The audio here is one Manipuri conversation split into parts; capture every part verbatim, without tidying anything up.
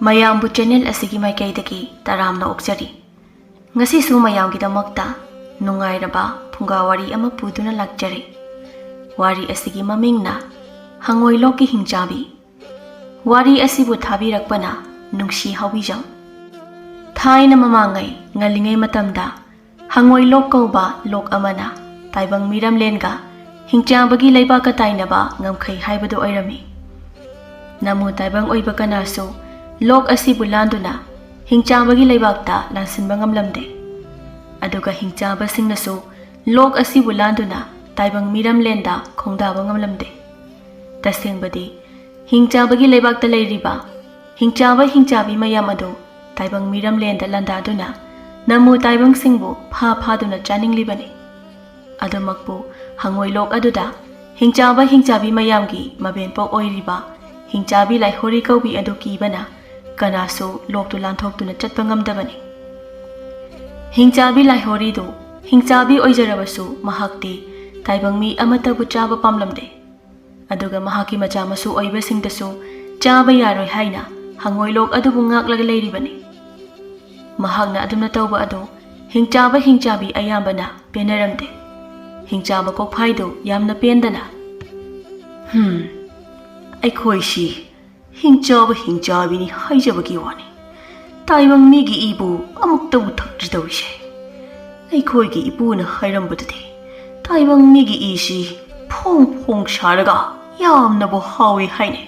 ꯃꯌꯥꯝꯕꯨ ꯆꯦꯅꯦꯜ ꯑꯁꯤꯒꯤ ꯃꯥꯏꯀꯩꯗꯒꯤ ꯇꯔꯥꯝꯅ ꯑꯣꯛꯆꯔꯤ꯫ ꯉꯁꯤꯁꯨ ꯃꯌꯥꯝꯒꯤꯗꯃꯛꯇ ꯅꯨꯡꯉꯥꯏꯔꯕ ꯐꯨꯡꯒꯥ ꯋꯥꯔꯤ ꯑꯃ ꯄꯨꯗꯨꯅ ꯂꯥꯛꯆꯔꯤ꯫ ꯋꯥꯔꯤ ꯑꯁꯤꯒꯤ ꯃꯃꯤꯡꯅ ꯍꯪꯉꯣꯏ ꯂꯣꯛꯀꯤ ꯍꯤꯡꯆꯥꯕꯤ꯫ ꯋꯥꯔꯤ ꯑꯁꯤꯕꯨ ꯊꯥꯕꯤꯔꯛꯄꯅ ꯅꯨꯡꯁꯤ ꯍꯥꯎꯕꯤꯖꯝ꯫ ꯊꯥꯏꯅ ꯃꯃꯥꯡꯉꯩ ꯉꯜꯂꯤꯉꯩ ꯃꯇꯝꯗ ꯍꯪꯉꯣꯏ ꯂꯣꯛ ꯀꯧꯕ ꯂꯣꯛ ꯑꯃꯅ ꯇꯥꯏꯕꯪ ꯃꯤꯔꯝꯂꯦꯟꯒ ꯍꯤꯡꯆꯥꯕꯒꯤ ꯂꯩꯕꯥꯛꯀ ꯇꯥꯏꯅꯕ ꯉꯝꯈꯩ ꯍꯥꯏꯕꯗꯨ ꯑꯣꯏꯔꯝꯃꯤ꯫ ꯅꯃꯨ ꯇꯥꯏꯕꯪ ꯑꯣꯏꯕ ꯀꯅꯥꯁꯨ ꯂꯣꯛ ꯑꯁꯤꯕꯨ ꯂꯥꯟꯗꯨꯅ ꯍꯤꯡꯆꯥꯕꯒꯤ ꯂꯩꯕꯥꯛꯇ ꯂꯥꯟꯁꯤꯟꯕ ꯉꯝꯂꯝꯗꯦ꯫ ꯑꯗꯨꯒ ꯍꯤꯡꯆꯥꯕꯁꯤꯡꯅꯁꯨ ꯂꯣꯛ ꯑꯁꯤꯕꯨ ꯂꯥꯟꯗꯨꯅ ꯇꯥꯏꯕꯪ ꯃꯤꯔꯝꯂꯦꯟꯗ ꯈꯣꯡꯗꯥꯕ ꯉꯝꯂꯝꯗꯦ꯫ ꯇꯁꯦꯡꯕꯗꯤ ꯍꯤꯡꯆꯥꯕꯒꯤ ꯂꯩꯕꯥꯛꯇ ꯂꯩꯔꯤꯕ ꯍꯤꯡꯆꯥꯕ ꯍꯤꯡꯆꯥꯕꯤ ꯃꯌꯥꯝ ꯑꯗꯨ ꯇꯥꯏꯕꯪ ꯃꯤꯔꯝꯂꯦꯟꯗ ꯂꯥꯟꯗꯥꯗꯨꯅ ꯅꯃꯨ ꯇꯥꯏꯕꯪꯁꯤꯡꯕꯨ ꯐꯥ ꯐꯥꯗꯨꯅ ꯆꯥꯅꯤꯡꯂꯤꯕꯅꯤ꯫ ꯑꯗꯨꯃꯛꯄꯨ ꯍꯪꯉꯣꯏ ꯂꯣꯛ ꯑꯗꯨꯗ ꯍꯤꯡꯆꯥꯕ ꯍꯤꯡꯆꯥꯕꯤ ꯃꯌꯥꯝꯒꯤ ꯃꯕꯦꯟꯄꯣꯛ ꯑꯣꯏꯔꯤꯕ ꯍꯤꯡꯆꯥꯕꯤ ꯂꯥꯏꯍꯣꯔꯤ ꯀꯧꯕꯤ ꯑꯗꯨ ꯀꯤꯕꯅ ꯀꯅꯥꯁꯨ ꯂꯣꯛꯇꯨ ꯂꯥꯟꯊꯣꯛꯇꯨꯅ ꯆꯠꯄ ꯉꯝꯗꯕꯅꯤ꯫ ꯍꯤꯡꯆꯥꯕꯤ ꯂꯥꯏꯍꯣꯔꯤꯗꯨ ꯍꯤꯡꯆꯥꯕꯤ ꯑꯣꯏꯖꯔꯕꯁꯨ ꯃꯍꯥꯛꯇꯤ ꯇꯥꯏꯕꯪ ꯃꯤ ꯑꯃꯠꯇꯕꯨ ꯆꯥꯕ ꯄꯥꯝꯂꯝꯗꯦ꯫ ꯑꯗꯨꯒ ꯃꯍꯥꯛꯀꯤ ꯃꯆꯥ ꯃꯁꯨ ꯑꯣꯏꯕꯁꯤꯡꯗꯁꯨ ꯆꯥꯕ ꯌꯥꯔꯣꯏ ꯍꯥꯏꯅ ꯍꯪꯉꯣꯏ ꯂꯣꯛ ꯑꯗꯨꯕꯨ ꯉꯥꯛꯂꯒ ꯂꯩꯔꯤꯕꯅꯤ꯫ ꯃꯍꯥꯛꯅ ꯑꯗꯨꯝꯅ ꯇꯧꯕ ꯑꯗꯨ ꯍꯤꯡꯆꯥꯕ ꯍꯤꯡꯆꯥꯕꯤ ꯑꯌꯥꯝꯕꯅ ꯄꯦꯟꯅꯔꯝꯗꯦ꯫ ꯍꯤꯡꯆꯥꯕ ꯀꯣꯛꯐꯥꯏꯗꯨ ꯌꯥꯝꯅ ꯄꯦꯟꯗꯅ, "ꯍꯝ, ꯑꯩꯈꯣꯏꯁꯤ ꯍꯤꯡꯆꯥꯕ ꯍꯤꯡꯆꯥꯕꯤꯅꯤ ꯍꯥꯏꯖꯕꯒꯤ ꯋꯥꯅꯤ꯫ ꯇꯥꯏꯕꯪ ꯃꯤꯒꯤ ꯏꯕꯨ ꯑꯃꯨꯛꯇꯕꯨ ꯊꯛꯇ꯭ꯔꯤ ꯇꯧꯔꯤꯁꯦ꯫ ꯑꯩꯈꯣꯏꯒꯤ ꯏꯄꯨꯅ ꯍꯥꯏꯔꯝꯕꯗꯨꯗꯤ ꯇꯥꯏꯕꯪ ꯃꯤꯒꯤ ꯏꯁꯤ ꯐꯣꯡ ꯐꯣꯡ ꯁꯥꯔꯒ ꯌꯥꯝꯅꯕꯨ ꯍꯥꯎꯏ ꯍꯥꯏꯅꯦ꯫"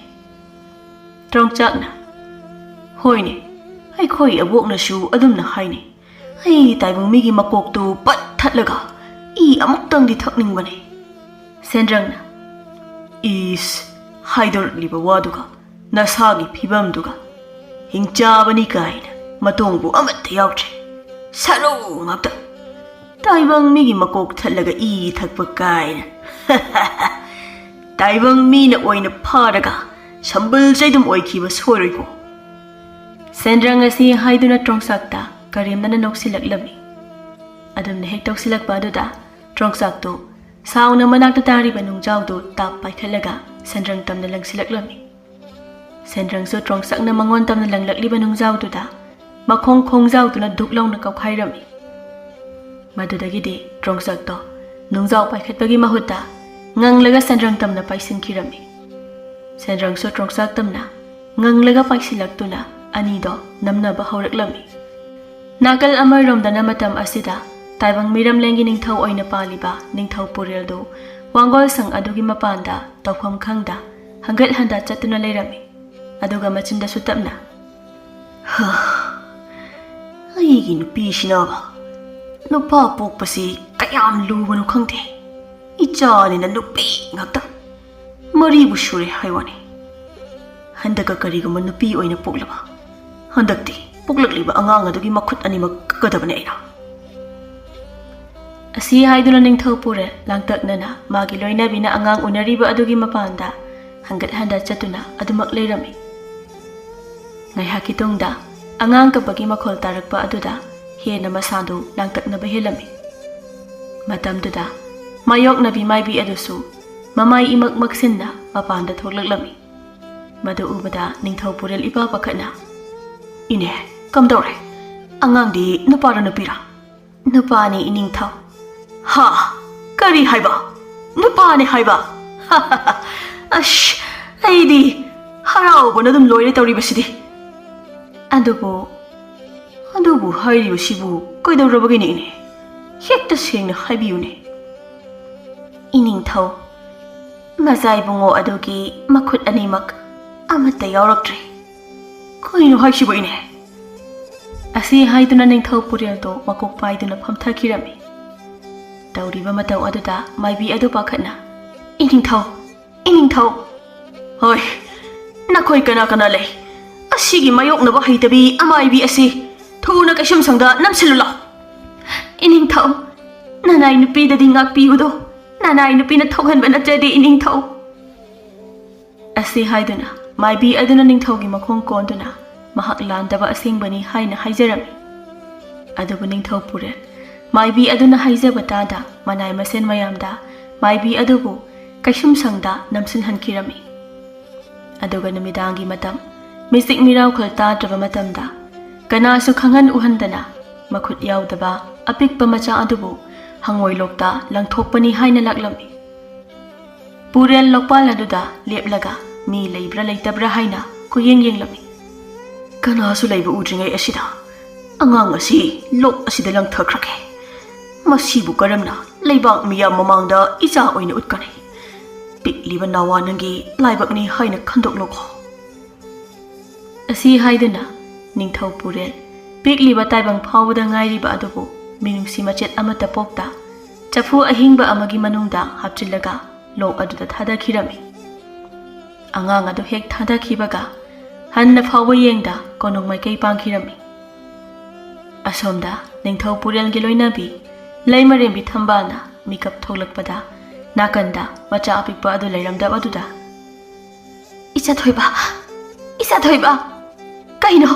ꯇ꯭ꯔꯣꯡꯆꯥꯛꯅ, "ꯍꯣꯏꯅꯦ, ꯑꯩꯈꯣꯏ ꯑꯕꯣꯛꯅꯁꯨ ꯑꯗꯨꯝꯅ ꯍꯥꯏꯅꯦ꯫ ꯑꯩ ꯇꯥꯏꯕꯪ ꯃꯤꯒꯤ ꯃꯀꯣꯛꯇꯨ ꯄꯠ ꯊꯠꯂꯒ ꯏ ꯑꯃꯨꯛꯇꯪꯗꯤ ꯊꯛꯅꯤꯡꯕꯅꯦ꯫" ꯁꯦꯟꯗ꯭ꯔꯪꯅ, "ꯏꯁ, ꯍꯥꯏꯗꯣꯔꯛꯂꯤꯕ ꯋꯥꯗꯨꯒ ꯅꯁꯥꯒꯤ ꯐꯤꯕꯝꯗꯨꯒ꯫ ꯍꯤꯡꯆꯥꯕꯅꯤ ꯀꯥꯏꯅ ꯃꯇꯣꯡꯕꯨ ꯑꯃꯠꯇ ꯌꯥꯎꯗ꯭ꯔꯦ꯫ ꯁꯔꯨ ꯉꯥꯛꯇ꯫ ꯇꯥꯏꯕꯪ ꯃꯤꯒꯤ ꯃꯀꯣꯛ ꯊꯠꯂꯒ ꯏ ꯊꯛꯄ ꯀꯥꯏꯅ꯫ ꯇꯥꯏꯕꯪ ꯃꯤꯅ ꯑꯣꯏꯅ ꯐꯥꯔꯒ ꯁꯝꯕꯜ ꯆꯩꯗꯨꯝ ꯑꯣꯏꯈꯤꯕ ꯁꯣꯏꯔꯣꯏꯀꯣ꯫" ꯁꯦꯟꯗ꯭ꯔꯪ ꯑꯁꯤ ꯍꯥꯏꯗꯨꯅ ꯇ꯭ꯔꯣꯡꯆꯥꯛꯇ ꯀꯔꯦꯝꯅꯅ ꯅꯣꯛꯁꯤꯜꯂꯛꯂꯝꯃꯤ꯫ ꯑꯗꯨꯝꯅ ꯍꯦꯛ ꯇꯧꯁꯤꯜꯂꯛꯄ ꯑꯗꯨꯗ ꯇ꯭ꯔꯣꯡꯆꯥꯛꯇꯨ ꯁꯥꯎꯅ ꯃꯅꯥꯛꯇ ꯇꯥꯔꯤꯕ ꯅꯨꯡꯖꯥꯎꯗꯨ ꯇꯥꯞ ꯄꯥꯏꯈꯠꯂꯒ ꯁꯦꯟꯗ꯭ꯔꯪ ꯇꯝꯅ ꯂꯪꯁꯤꯜꯂꯛꯂꯝꯃꯤ꯫ ꯁꯦꯟꯗ꯭ꯔꯪꯁꯨ ꯇ꯭ꯔꯣꯡꯆꯛꯅ ꯃꯉꯣꯟ ꯇꯝꯅ ꯂꯪꯂꯛꯂꯤꯕ ꯅꯨꯡꯖꯥꯎꯗꯨꯗ ꯃꯈꯣꯡ ꯈꯣꯡꯖꯥꯎꯗꯨꯅ ꯗꯨꯛ ꯂꯥꯎꯅ ꯀꯥꯎꯈꯥꯏꯔꯝꯃꯤ꯫ ꯃꯗꯨꯗꯒꯤꯗꯤ ꯇ꯭ꯔꯣꯡꯆꯛꯇꯣ ꯅꯨꯡꯖꯥꯎ ꯄꯥꯏꯈꯠꯄꯒꯤ ꯃꯍꯨꯠꯇ ꯉꯪꯂꯒ ꯁꯦꯟꯗ꯭ꯔꯪ ꯇꯝꯅ ꯄꯥꯏꯁꯤꯟꯈꯤꯔꯝꯃꯤ꯫ ꯁꯦꯟꯗ꯭ꯔꯪꯁꯨ ꯇ꯭ꯔꯣꯡꯆꯛ ꯇꯝꯅ ꯉꯪꯂꯒ ꯄꯥꯏꯁꯤꯜꯂꯛꯇꯨꯅ ꯑꯅꯤꯗꯣ ꯅꯝꯅꯕ ꯍꯧꯔꯛꯂꯝꯃꯤ꯫ ꯅꯥꯀꯜ ꯑꯃꯔꯣꯝꯗꯅ ꯃꯇꯝ ꯑꯁꯤꯗ ꯇꯥꯏꯕꯪ ꯃꯤꯔꯝꯂꯦꯟꯒꯤ ꯅꯤꯡꯊꯧ ꯑꯣꯏꯅ ꯄꯥꯜꯂꯤꯕ ꯅꯤꯡꯊꯧ ꯄꯨꯔꯦꯜꯗꯨ ꯋꯥꯡꯒꯣꯜ ꯁꯪ ꯑꯗꯨꯒꯤ ꯃꯄꯥꯟꯗ ꯇꯧꯐꯝ ꯈꯪꯗ ꯍꯪꯒꯠ ꯍꯟꯗ ꯆꯠꯇꯨꯅ ꯂꯩꯔꯝꯃꯤ꯫ ꯑꯗꯨꯒ ꯃꯆꯤꯟꯗꯁꯨ ꯇꯞꯅ, "ꯍꯥ, ꯑꯩꯒꯤ ꯅꯨꯄꯤꯁꯤꯅꯕ ꯅꯨꯄꯥ ꯄꯣꯛꯄꯁꯤ ꯀꯌꯥꯝ ꯂꯨꯕꯅꯣ ꯈꯪꯗꯦ꯫ ꯏꯆꯥꯅꯤꯅ ꯅꯨꯄꯤ ꯉꯥꯛꯇ꯫ ꯃꯔꯤꯕꯨ ꯁꯨꯔꯦ ꯍꯥꯏ ꯋꯥꯅꯤ꯫ ꯍꯟꯗꯛꯀ ꯀꯔꯤꯒꯨꯝꯕ ꯅꯨꯄꯤ ꯑꯣꯏꯅ ꯄꯣꯛꯂꯕ? ꯍꯟꯗꯛꯇꯤ ꯄꯣꯛꯂꯛꯂꯤꯕ ꯑꯉꯥꯡ ꯑꯗꯨꯒꯤ ꯃꯈꯨꯠ ꯑꯅꯤꯃꯛ ꯀꯛꯀꯗꯕꯅꯤ ꯑꯩꯅ"꯫ ꯑꯁꯤ ꯍꯥꯏꯗꯨꯅ ꯅꯤꯡꯊꯧ ꯄꯨꯔꯦꯜ ꯂꯥꯡꯇꯛꯅꯅ ꯃꯥꯒꯤ ꯂꯣꯏꯅꯕꯤꯅ ꯑꯉꯥꯡ ꯎꯅꯔꯤꯕ ꯑꯗꯨꯒꯤ ꯃꯄꯥꯟꯗ ꯍꯪꯒꯠ ꯍꯟꯗ ꯆꯠꯇꯨꯅ ꯑꯗꯨꯃꯛ ꯂꯩꯔꯝꯃꯤ꯫ ꯉꯥꯏꯍꯥꯛꯀꯤ ꯇꯨꯡꯗ ꯑꯉꯥꯡ ꯀꯞꯄꯒꯤ ꯃꯈꯣꯜ ꯇꯥꯔꯛꯄ ꯑꯗꯨꯗ ꯍꯦꯟꯅ ꯃꯁꯥꯗꯨ ꯂꯥꯡꯇꯛꯅꯕ ꯍꯦꯜꯂꯝꯃꯤ꯫ ꯃꯇꯝꯗꯨꯗ ꯃꯥꯌꯣꯛꯅꯕꯤ ꯃꯥꯏꯕꯤ ꯑꯗꯨꯁꯨ ꯃꯃꯥꯏ ꯏꯃꯛ ꯃꯛꯁꯤꯟꯅ ꯃꯄꯥꯟꯗ ꯊꯣꯛꯂꯛꯂꯝꯃꯤ꯫ ꯃꯗꯨ ꯎꯕꯗ ꯅꯤꯡꯊꯧ ꯄꯨꯔꯦꯜ ꯏꯄꯥ ꯄꯥꯈꯠꯅ, "ꯏꯅꯦ, ꯀꯝꯗꯧꯔꯦ? ꯑꯉꯥꯡꯗꯤ ꯅꯨꯄꯥꯔ ꯅꯨꯄꯤꯔ?" "ꯅꯨꯄꯥꯅꯤ, ꯏꯅꯤꯡꯊꯧ"꯫ "ꯍꯥ? ꯀꯔꯤ ꯍꯥꯏꯕ? ꯅꯨꯄꯥꯅꯤ ꯍꯥꯏꯕ? ꯑꯁ, ꯑꯩꯗꯤ ꯍꯔꯥꯎꯕꯅ ꯑꯗꯨꯝ ꯂꯣꯏꯔꯦ ꯇꯧꯔꯤꯕꯁꯤꯗꯤ꯫ ꯑꯗꯨꯕꯨ, ꯑꯗꯨꯕꯨ ꯍꯥꯏꯔꯤꯕꯁꯤꯕꯨ ꯀꯩꯗꯧꯔꯕꯒꯤꯅꯦ, ꯏꯅꯦ? ꯍꯦꯛꯇ ꯁꯦꯡꯅ ꯍꯥꯏꯕꯤꯌꯨꯅꯦ"꯫ "ꯏꯅꯤꯡꯊꯧ, ꯃꯆꯥ ꯏꯕꯨꯡꯉꯣ ꯑꯗꯨꯒꯤ ꯃꯈꯨꯠ ꯑꯅꯤꯃꯛ ꯑꯃꯠꯇ ꯌꯥꯎꯔꯛꯇ꯭ꯔꯦ"꯫ "ꯀꯩꯅꯣ ꯍꯥꯏꯁꯤꯕꯣ, ꯏꯅꯦ?" ꯑꯁꯤ ꯍꯥꯏꯗꯨꯅ ꯅꯤꯡꯊꯧ ꯄꯨꯔꯦꯜꯗꯣ ꯃꯀꯣꯛ ꯄꯥꯏꯗꯨꯅ ꯐꯝꯊꯈꯤꯔꯝꯃꯤ꯫ ꯇꯧꯔꯤꯕ ꯃꯇꯧ ꯑꯗꯨꯗ ꯃꯥꯏꯕꯤ ꯑꯗꯨ ꯄꯥꯈꯠꯅ, "ꯏꯅꯤꯡꯊꯧ, ꯏꯅꯤꯡꯊꯧ! ꯍꯣꯏ, ꯅꯈꯣꯏ ꯀꯅꯥ ꯀꯅꯥ ꯂꯩ? ꯑꯁꯤꯒꯤ ꯃꯥꯌꯣꯛꯅꯕ ꯍꯩꯇꯕꯤ ꯑꯃꯥꯏꯕꯤ ꯑꯁꯤ ꯊꯨꯅ ꯀꯩꯁꯨꯝꯁꯪꯗ ꯅꯝꯁꯤꯜꯂꯨ ꯂꯥꯎ"꯫ "ꯏꯅꯤꯡꯊꯧ, ꯅꯅꯥꯏ ꯅꯨꯄꯤꯗꯗꯤ ꯉꯥꯛꯄꯤꯌꯨꯗꯣ, ꯅꯅꯥꯏ ꯅꯨꯄꯤꯅ ꯊꯣꯛꯍꯟꯕ ꯅꯠꯇ꯭ꯔꯗꯤ, ꯏꯅꯤꯡꯊꯧ"꯫ ꯑꯁꯤ ꯍꯥꯏꯗꯨꯅ ꯃꯥꯏꯕꯤ ꯑꯗꯨꯅ ꯅꯤꯡꯊꯧꯒꯤ ꯃꯈꯣꯡ ꯀꯣꯟꯗꯨꯅ ꯃꯍꯥꯛ ꯂꯥꯟꯗꯕ ꯑꯁꯦꯡꯕꯅꯤ ꯍꯥꯏꯅ ꯍꯥꯏꯖꯔꯝꯃꯤ꯫ ꯑꯗꯨꯕꯨ ꯅꯤꯡꯊꯧ ꯄꯨꯔꯦꯜ ꯃꯥꯏꯕꯤ ꯑꯗꯨꯅ ꯍꯥꯏꯖꯕ ꯇꯥꯗ ꯃꯅꯥꯏ ꯃꯁꯦꯟ ꯃꯌꯥꯝꯗ ꯃꯥꯏꯕꯤ ꯑꯗꯨꯕꯨ ꯀꯩꯁꯨꯝꯁꯪꯗ ꯅꯝꯁꯤꯟꯍꯟꯈꯤꯔꯝꯃꯤ꯫ ꯑꯗꯨꯒ ꯅꯨꯃꯤꯗꯥꯡꯒꯤ ꯃꯇꯝ, ꯃꯤꯆꯤꯛ ꯃꯤꯔꯥꯎꯈꯣꯜ ꯇꯥꯗ꯭ꯔꯕ ꯃꯇꯝꯗ, ꯀꯅꯥꯁꯨ ꯈꯪꯍꯟ ꯎꯍꯟꯗꯅ ꯃꯈꯨꯠ ꯌꯥꯎꯗꯕ ꯑꯄꯤꯛꯄ ꯃꯆꯥ ꯑꯗꯨꯕꯨ ꯍꯪꯉꯣꯏ ꯂꯣꯛꯇ ꯂꯪꯊꯣꯛꯄꯅꯤ ꯍꯥꯏꯅ ꯂꯥꯛꯂꯝꯃꯤ꯫ ꯄꯨꯔꯦꯜ ꯂꯣꯛꯄꯥꯜ ꯑꯗꯨꯗ ꯂꯦꯞꯂꯒ ꯃꯤ ꯂꯩꯕ꯭ꯔꯥ ꯂꯩꯇꯕ꯭ꯔꯥ ꯍꯥꯏꯅ ꯀꯣꯏꯌꯦꯡ ꯌꯦꯡꯂꯝꯃꯤ꯫ "ꯀꯅꯥꯁꯨ ꯂꯩꯕ ꯎꯗ꯭ꯔꯤꯉꯩ ꯑꯁꯤꯗ ꯑꯉꯥꯡ ꯑꯁꯤ ꯂꯣꯛ ꯑꯁꯤꯗ ꯂꯪꯊꯈ꯭ꯔꯒꯦ꯫ ꯃꯁꯤꯕꯨ ꯀꯔꯝꯅ ꯂꯩꯕꯥꯛ ꯃꯤꯌꯥꯝ ꯃꯃꯥꯡꯗ ꯏꯆꯥ ꯑꯣꯏꯅ ꯎꯠꯀꯅꯤ? ꯄꯤꯛꯂꯤꯕ ꯅꯥꯋꯥ ꯅꯪꯒꯤ ꯂꯥꯏꯕꯛꯅꯤ ꯍꯥꯏꯅ ꯈꯟꯗꯣꯛꯂꯣꯀꯣ"꯫ ꯑꯁꯤ ꯍꯥꯏꯗꯨꯅ ꯅꯤꯡꯊꯧ ꯄꯨꯔꯦꯜ ꯄꯤꯛꯂꯤꯕ ꯇꯥꯏꯕꯪ ꯐꯥꯎꯕꯗ ꯉꯥꯏꯔꯤꯕ ꯑꯗꯨꯕꯨ ꯃꯤꯅꯨꯡꯁꯤ ꯃꯆꯦꯠ ꯑꯃꯠꯇ ꯄꯣꯛꯇ, ꯆꯐꯨ ꯑꯍꯤꯡꯕ ꯑꯃꯒꯤ ꯃꯅꯨꯡꯗ ꯍꯥꯞꯆꯤꯜꯂꯒ ꯂꯣꯛ ꯑꯗꯨꯗ ꯊꯥꯗꯈꯤꯔꯝꯃꯤ꯫ ꯑꯉꯥꯡ ꯑꯗꯨ ꯍꯦꯛ ꯊꯥꯗꯈꯤꯕꯒ ꯍꯟꯅ ꯐꯥꯎꯕ ꯌꯦꯡꯗ ꯀꯣꯅꯨꯡ ꯃꯥꯏꯀꯩ ꯄꯥꯡꯈꯤꯔꯝꯃꯤ꯫ ꯑꯁꯣꯝꯗ ꯅꯤꯡꯊꯧ ꯄꯨꯔꯦꯜꯒꯤ ꯂꯣꯏꯅꯕꯤ ꯂꯩꯃꯔꯦꯝꯕꯤ ꯊꯝꯕꯥꯜꯅ ꯃꯤꯀꯞ ꯊꯣꯛꯂꯛꯄꯗ, ꯅꯥꯀꯟꯗ ꯃꯆꯥ ꯑꯄꯤꯛꯄ ꯑꯗꯨ ꯂꯩꯔꯝꯗꯕ ꯑꯗꯨꯗ, "ꯏꯆꯥ ꯊꯣꯏꯕ, ꯏꯆꯥ ꯊꯣꯏꯕ, ꯀꯩꯅꯣ,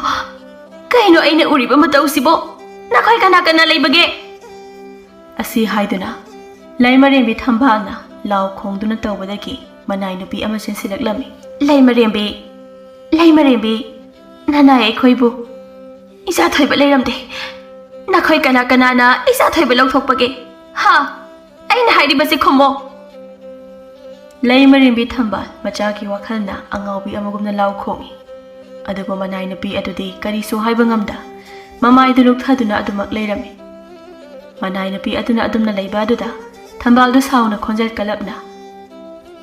ꯀꯩꯅꯣ ꯑꯩꯅ ꯎꯔꯤꯕ ꯃꯇꯧꯁꯤꯕꯣ? ꯅꯈꯣꯏ ꯀꯅꯥ ꯀꯅꯥ ꯂꯩꯕꯒꯦ?" ꯑꯁꯤ ꯍꯥꯏꯗꯨꯅ ꯂꯩꯃꯔꯦꯝꯕꯤ ꯊꯝꯕꯥꯜꯅ ꯂꯥꯎ ꯈꯣꯡꯗꯨꯅ ꯇꯧꯕꯗꯒꯤ ꯃꯅꯥꯏ ꯅꯨꯄꯤ ꯑꯃ ꯆꯦꯟꯁꯤꯜꯂꯛꯂꯝꯃꯤ꯫ "ꯂꯩꯃꯔꯦꯝꯕꯤ, ꯂꯩꯃꯔꯦꯝꯕꯤ, ꯅꯅꯥꯏ ꯑꯩꯈꯣꯏꯕꯨ ꯏꯆꯥ ꯊꯣꯏꯕ ꯂꯩꯔꯝꯗꯦ꯫ ꯅꯈꯣꯏ ꯀꯅꯥ ꯀꯅꯥꯅ ꯏꯆꯥ ꯊꯣꯏꯕ ꯂꯧꯊꯣꯛꯄꯒꯦ? ꯍꯥ? ꯑꯩꯅ ꯍꯥꯏꯔꯤꯕꯁꯤ ꯈꯨꯝꯃꯣ!" ꯂꯩꯃꯔꯦꯝꯕꯤ ꯊꯝꯕꯥꯜ ꯃꯆꯥꯒꯤ ꯋꯥꯈꯜꯅ ꯑꯉꯥꯎꯕꯤ ꯑꯃꯒꯨꯝꯅ ꯂꯥꯎ ꯈꯣꯡꯏ꯫ ꯑꯗꯨꯕꯨ ꯃꯅꯥꯏ ꯅꯨꯄꯤ ꯑꯗꯨꯗꯤ ꯀꯔꯤꯁꯨ ꯍꯥꯏꯕ ꯉꯝꯗ ꯃꯃꯥꯏꯗꯨ ꯂꯨꯛꯊꯗꯨꯅ ꯑꯗꯨꯃꯛ ꯂꯩꯔꯝꯃꯤ꯫ ꯃꯅꯥꯏ ꯅꯨꯄꯤ ꯑꯗꯨꯅ ꯑꯗꯨꯝꯅ ꯂꯩꯕ ꯑꯗꯨꯗ ꯊꯝꯕꯥꯜꯗꯨ ꯁꯥꯎꯅ ꯈꯣꯟꯖꯦꯜ ꯀꯜꯂꯞꯅ,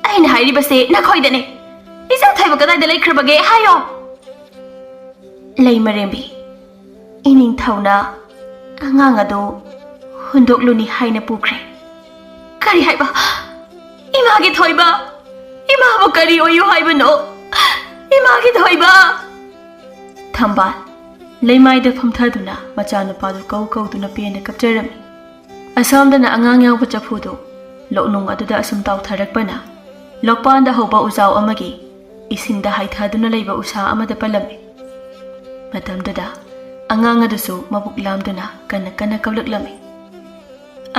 "ꯑꯩꯅ ꯍꯥꯏꯔꯤꯕꯁꯦ ꯅꯈꯣꯏꯗꯅꯦ꯫ ꯏꯆꯥ ꯊꯣꯏꯕ ꯀꯗꯥꯏꯗ ꯂꯩꯈ꯭ꯔꯕꯒꯦ ꯍꯥꯏꯌꯣ!" ꯂꯩꯃꯔꯦꯝꯕꯤ, ꯏꯅꯤꯡꯊꯧꯅ ꯑꯉꯥꯡ ꯑꯗꯨ ꯍꯨꯟꯗꯣꯛꯂꯨꯅꯤ ꯍꯥꯏꯅ ꯄꯨꯈ꯭ꯔꯦ꯫ "ꯀꯔꯤ ꯍꯥꯏꯕ? ꯏꯃꯥꯒꯤ ꯊꯣꯏꯕ? ꯏꯃꯥꯕꯨ ꯀꯔꯤ ꯑꯣꯏꯌꯨ ꯍꯥꯏꯕꯅꯣ? ꯏꯃꯥꯒꯤ ꯊꯣꯏꯕ!" ꯊꯝꯕꯥꯜ ꯂꯩꯃꯥꯏꯗ ꯐꯝꯊꯗꯨꯅ ꯃꯆꯥꯅꯨꯄꯥꯗꯨ ꯀꯧ ꯀꯧꯗꯨꯅ ꯄꯦꯟꯅ ꯀꯞꯆꯔꯝꯃꯤ꯫ ꯑꯁꯣꯝꯗꯅ ꯑꯉꯥꯡ ꯌꯥꯎꯕ ꯆꯐꯨꯗꯨ ꯂꯣꯛꯅꯨꯡ ꯑꯗꯨꯗ ꯑꯁꯨꯝ ꯇꯥꯎꯊꯔꯛꯄꯅ, ꯂꯣꯛꯄꯥꯟꯗ ꯍꯧꯕ ꯎꯖꯥꯎ ꯑꯃꯒꯤ ꯏꯁꯤꯡꯗ ꯍꯥꯏꯊꯗꯨꯅ ꯂꯩꯕ ꯎꯁꯥ ꯑꯃꯗ ꯄꯜꯂꯝꯃꯤ꯫ ꯃꯇꯝꯗꯨꯗ ꯑꯉꯥꯡ ꯑꯗꯨꯁꯨ ꯃꯕꯨꯛ ꯂꯥꯝꯗꯨꯅ ꯀꯟꯅ ꯀꯟꯅ ꯀꯞꯂꯛꯂꯝꯃꯤ꯫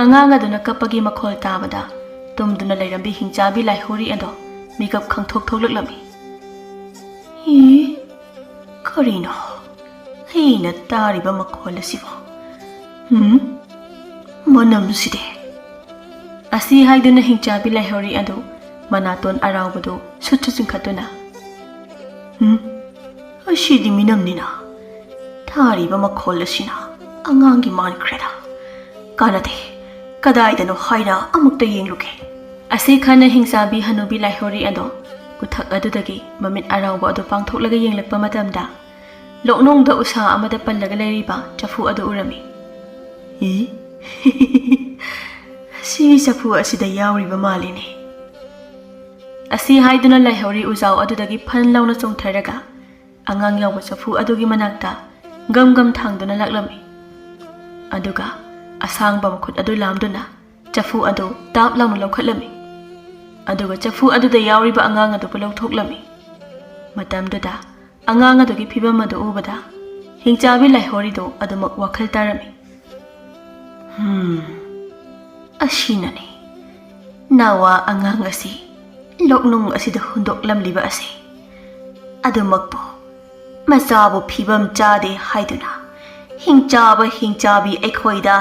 ꯑꯉꯥꯡ ꯑꯗꯨꯅ ꯀꯞꯄꯒꯤ ꯃꯈꯣꯜ ꯇꯥꯕꯗ ꯇꯨꯝꯗꯨꯅ ꯂꯩꯔꯝꯕꯤ ꯍꯤꯡꯆꯥꯕꯤ ꯂꯥꯏꯍꯧꯔꯤ ꯑꯗꯣ ꯃꯤꯀꯞ ꯈꯪꯊꯣꯛ ꯊꯣꯛꯂꯛꯂꯝꯃꯤ꯫ "ꯏ, ꯀꯔꯤꯅꯣ ꯑꯩꯅ ꯇꯥꯔꯤꯕ ꯃꯈꯣꯜ ꯑꯁꯤꯕꯣ? ꯎꯝ, ꯃꯅꯝꯁꯤꯗꯤ?" ꯑꯁꯤ ꯍꯥꯏꯗꯨꯅ ꯍꯤꯡꯆꯥꯕꯤ ꯂꯥꯏꯍꯧꯔꯤ ꯑꯗꯨ ꯃꯅꯥꯇꯣꯟ ꯑꯔꯥꯎꯕꯗꯨ ꯁꯨꯠ ꯁꯨꯠ ꯆꯤꯡꯈꯠꯇꯨꯅ, "ꯎꯝ, ꯑꯁꯤꯗꯤ ꯃꯤꯅꯝꯅꯤꯅ꯫ ꯊꯥꯔꯤꯕ ꯃꯈꯣꯜ ꯑꯁꯤꯅ ꯑꯉꯥꯡꯒꯤ ꯃꯥꯟꯈ꯭ꯔꯦꯗ꯫ ꯀꯥꯟꯅꯗꯦ, ꯀꯗꯥꯏꯗꯅꯣ ꯍꯥꯏꯅ ꯑꯃꯨꯛꯇ ꯌꯦꯡꯂꯨꯒꯦ꯫" ꯑꯁꯤ ꯈꯟꯅ ꯍꯤꯡꯆꯥꯕꯤ ꯍꯅꯨꯕꯤ ꯂꯥꯏꯍꯧꯔꯤ ꯑꯗꯣ ꯎꯊꯛ ꯑꯗꯨꯗꯒꯤ ꯃꯃꯤꯠ ꯑꯔꯥꯎꯕ ꯑꯗꯨ ꯄꯥꯡꯊꯣꯛꯂꯒ ꯌꯦꯡꯂꯛꯄ ꯃꯇꯝꯗ, ꯂꯣꯛꯅꯨꯡꯗ ꯎꯁꯥ ꯑꯃꯗ ꯄꯜꯂꯒ ꯂꯩꯔꯤꯕ ꯆꯐꯨ ꯑꯗꯨ ꯎꯔꯝꯃꯤ꯫ "ꯏ, ꯑꯁꯤ ꯆꯐꯨ ꯑꯁꯤꯗ ꯌꯥꯎꯔꯤꯕ ꯃꯥꯜꯂꯤꯅꯦ꯫" ꯑꯁꯤ ꯍꯥꯏꯗꯨꯅ ꯂꯥꯏꯍꯧꯔꯤ ꯎꯖꯥꯎ ꯑꯗꯨꯗꯒꯤ ꯐꯟ ꯂꯥꯎꯅ ꯆꯣꯡꯊꯔꯒ ꯑꯉꯥꯡ ꯌꯥꯎꯕ ꯆꯐꯨ ꯑꯗꯨꯒꯤ ꯃꯅꯥꯛꯇ ꯒꯝ ꯒꯝ ꯊꯥꯡꯗꯨꯅ ꯂꯥꯛꯂꯝꯃꯤ꯫ ꯑꯗꯨꯒ ꯑꯁꯥꯡꯕ ꯃꯈꯨꯠ ꯑꯗꯨ ꯂꯥꯝꯗꯨꯅ ꯆꯐꯨ ꯑꯗꯨ ꯇꯥꯞ ꯂꯥꯎꯅ ꯂꯧꯈꯠꯂꯝꯃꯤ꯫ ꯑꯗꯨꯒ ꯆꯐꯨ ꯑꯗꯨꯗ ꯌꯥꯎꯔꯤꯕ ꯑꯉꯥꯡ ꯑꯗꯨꯕꯨ ꯂꯧꯊꯣꯛꯂꯝꯃꯤ꯫ ꯃꯇꯝꯗꯨꯗ ꯑꯉꯥꯡ ꯑꯗꯨꯒꯤ ꯐꯤꯕꯝ ꯑꯗꯨ ꯎꯕꯗ ꯍꯤꯡꯆꯥꯕꯤ ꯂꯥꯏꯍꯧꯔꯤꯗꯨ ꯑꯗꯨꯃꯛ ꯋꯥꯈꯜ ꯇꯥꯔꯝꯃꯤ꯫ "ꯍꯝ, ꯑꯁꯤꯅꯅꯤ ꯅꯋꯥ ꯑꯉꯥꯡ ꯑꯁꯤ ꯂꯣꯛꯅꯨꯡ ꯑꯁꯤꯗ ꯍꯨꯟꯗꯣꯛꯂꯝꯂꯤꯕ ꯑꯁꯤ꯫ ꯑꯗꯨꯃꯛꯄꯨ ꯃꯆꯥꯕꯨ ꯐꯤꯕꯝ ꯆꯥꯗꯦ ꯍꯥꯏꯗꯨꯅ ꯍꯤꯡꯆꯥꯕ ꯍꯤꯡꯆꯥꯕꯤ ꯑꯩꯈꯣꯏꯗ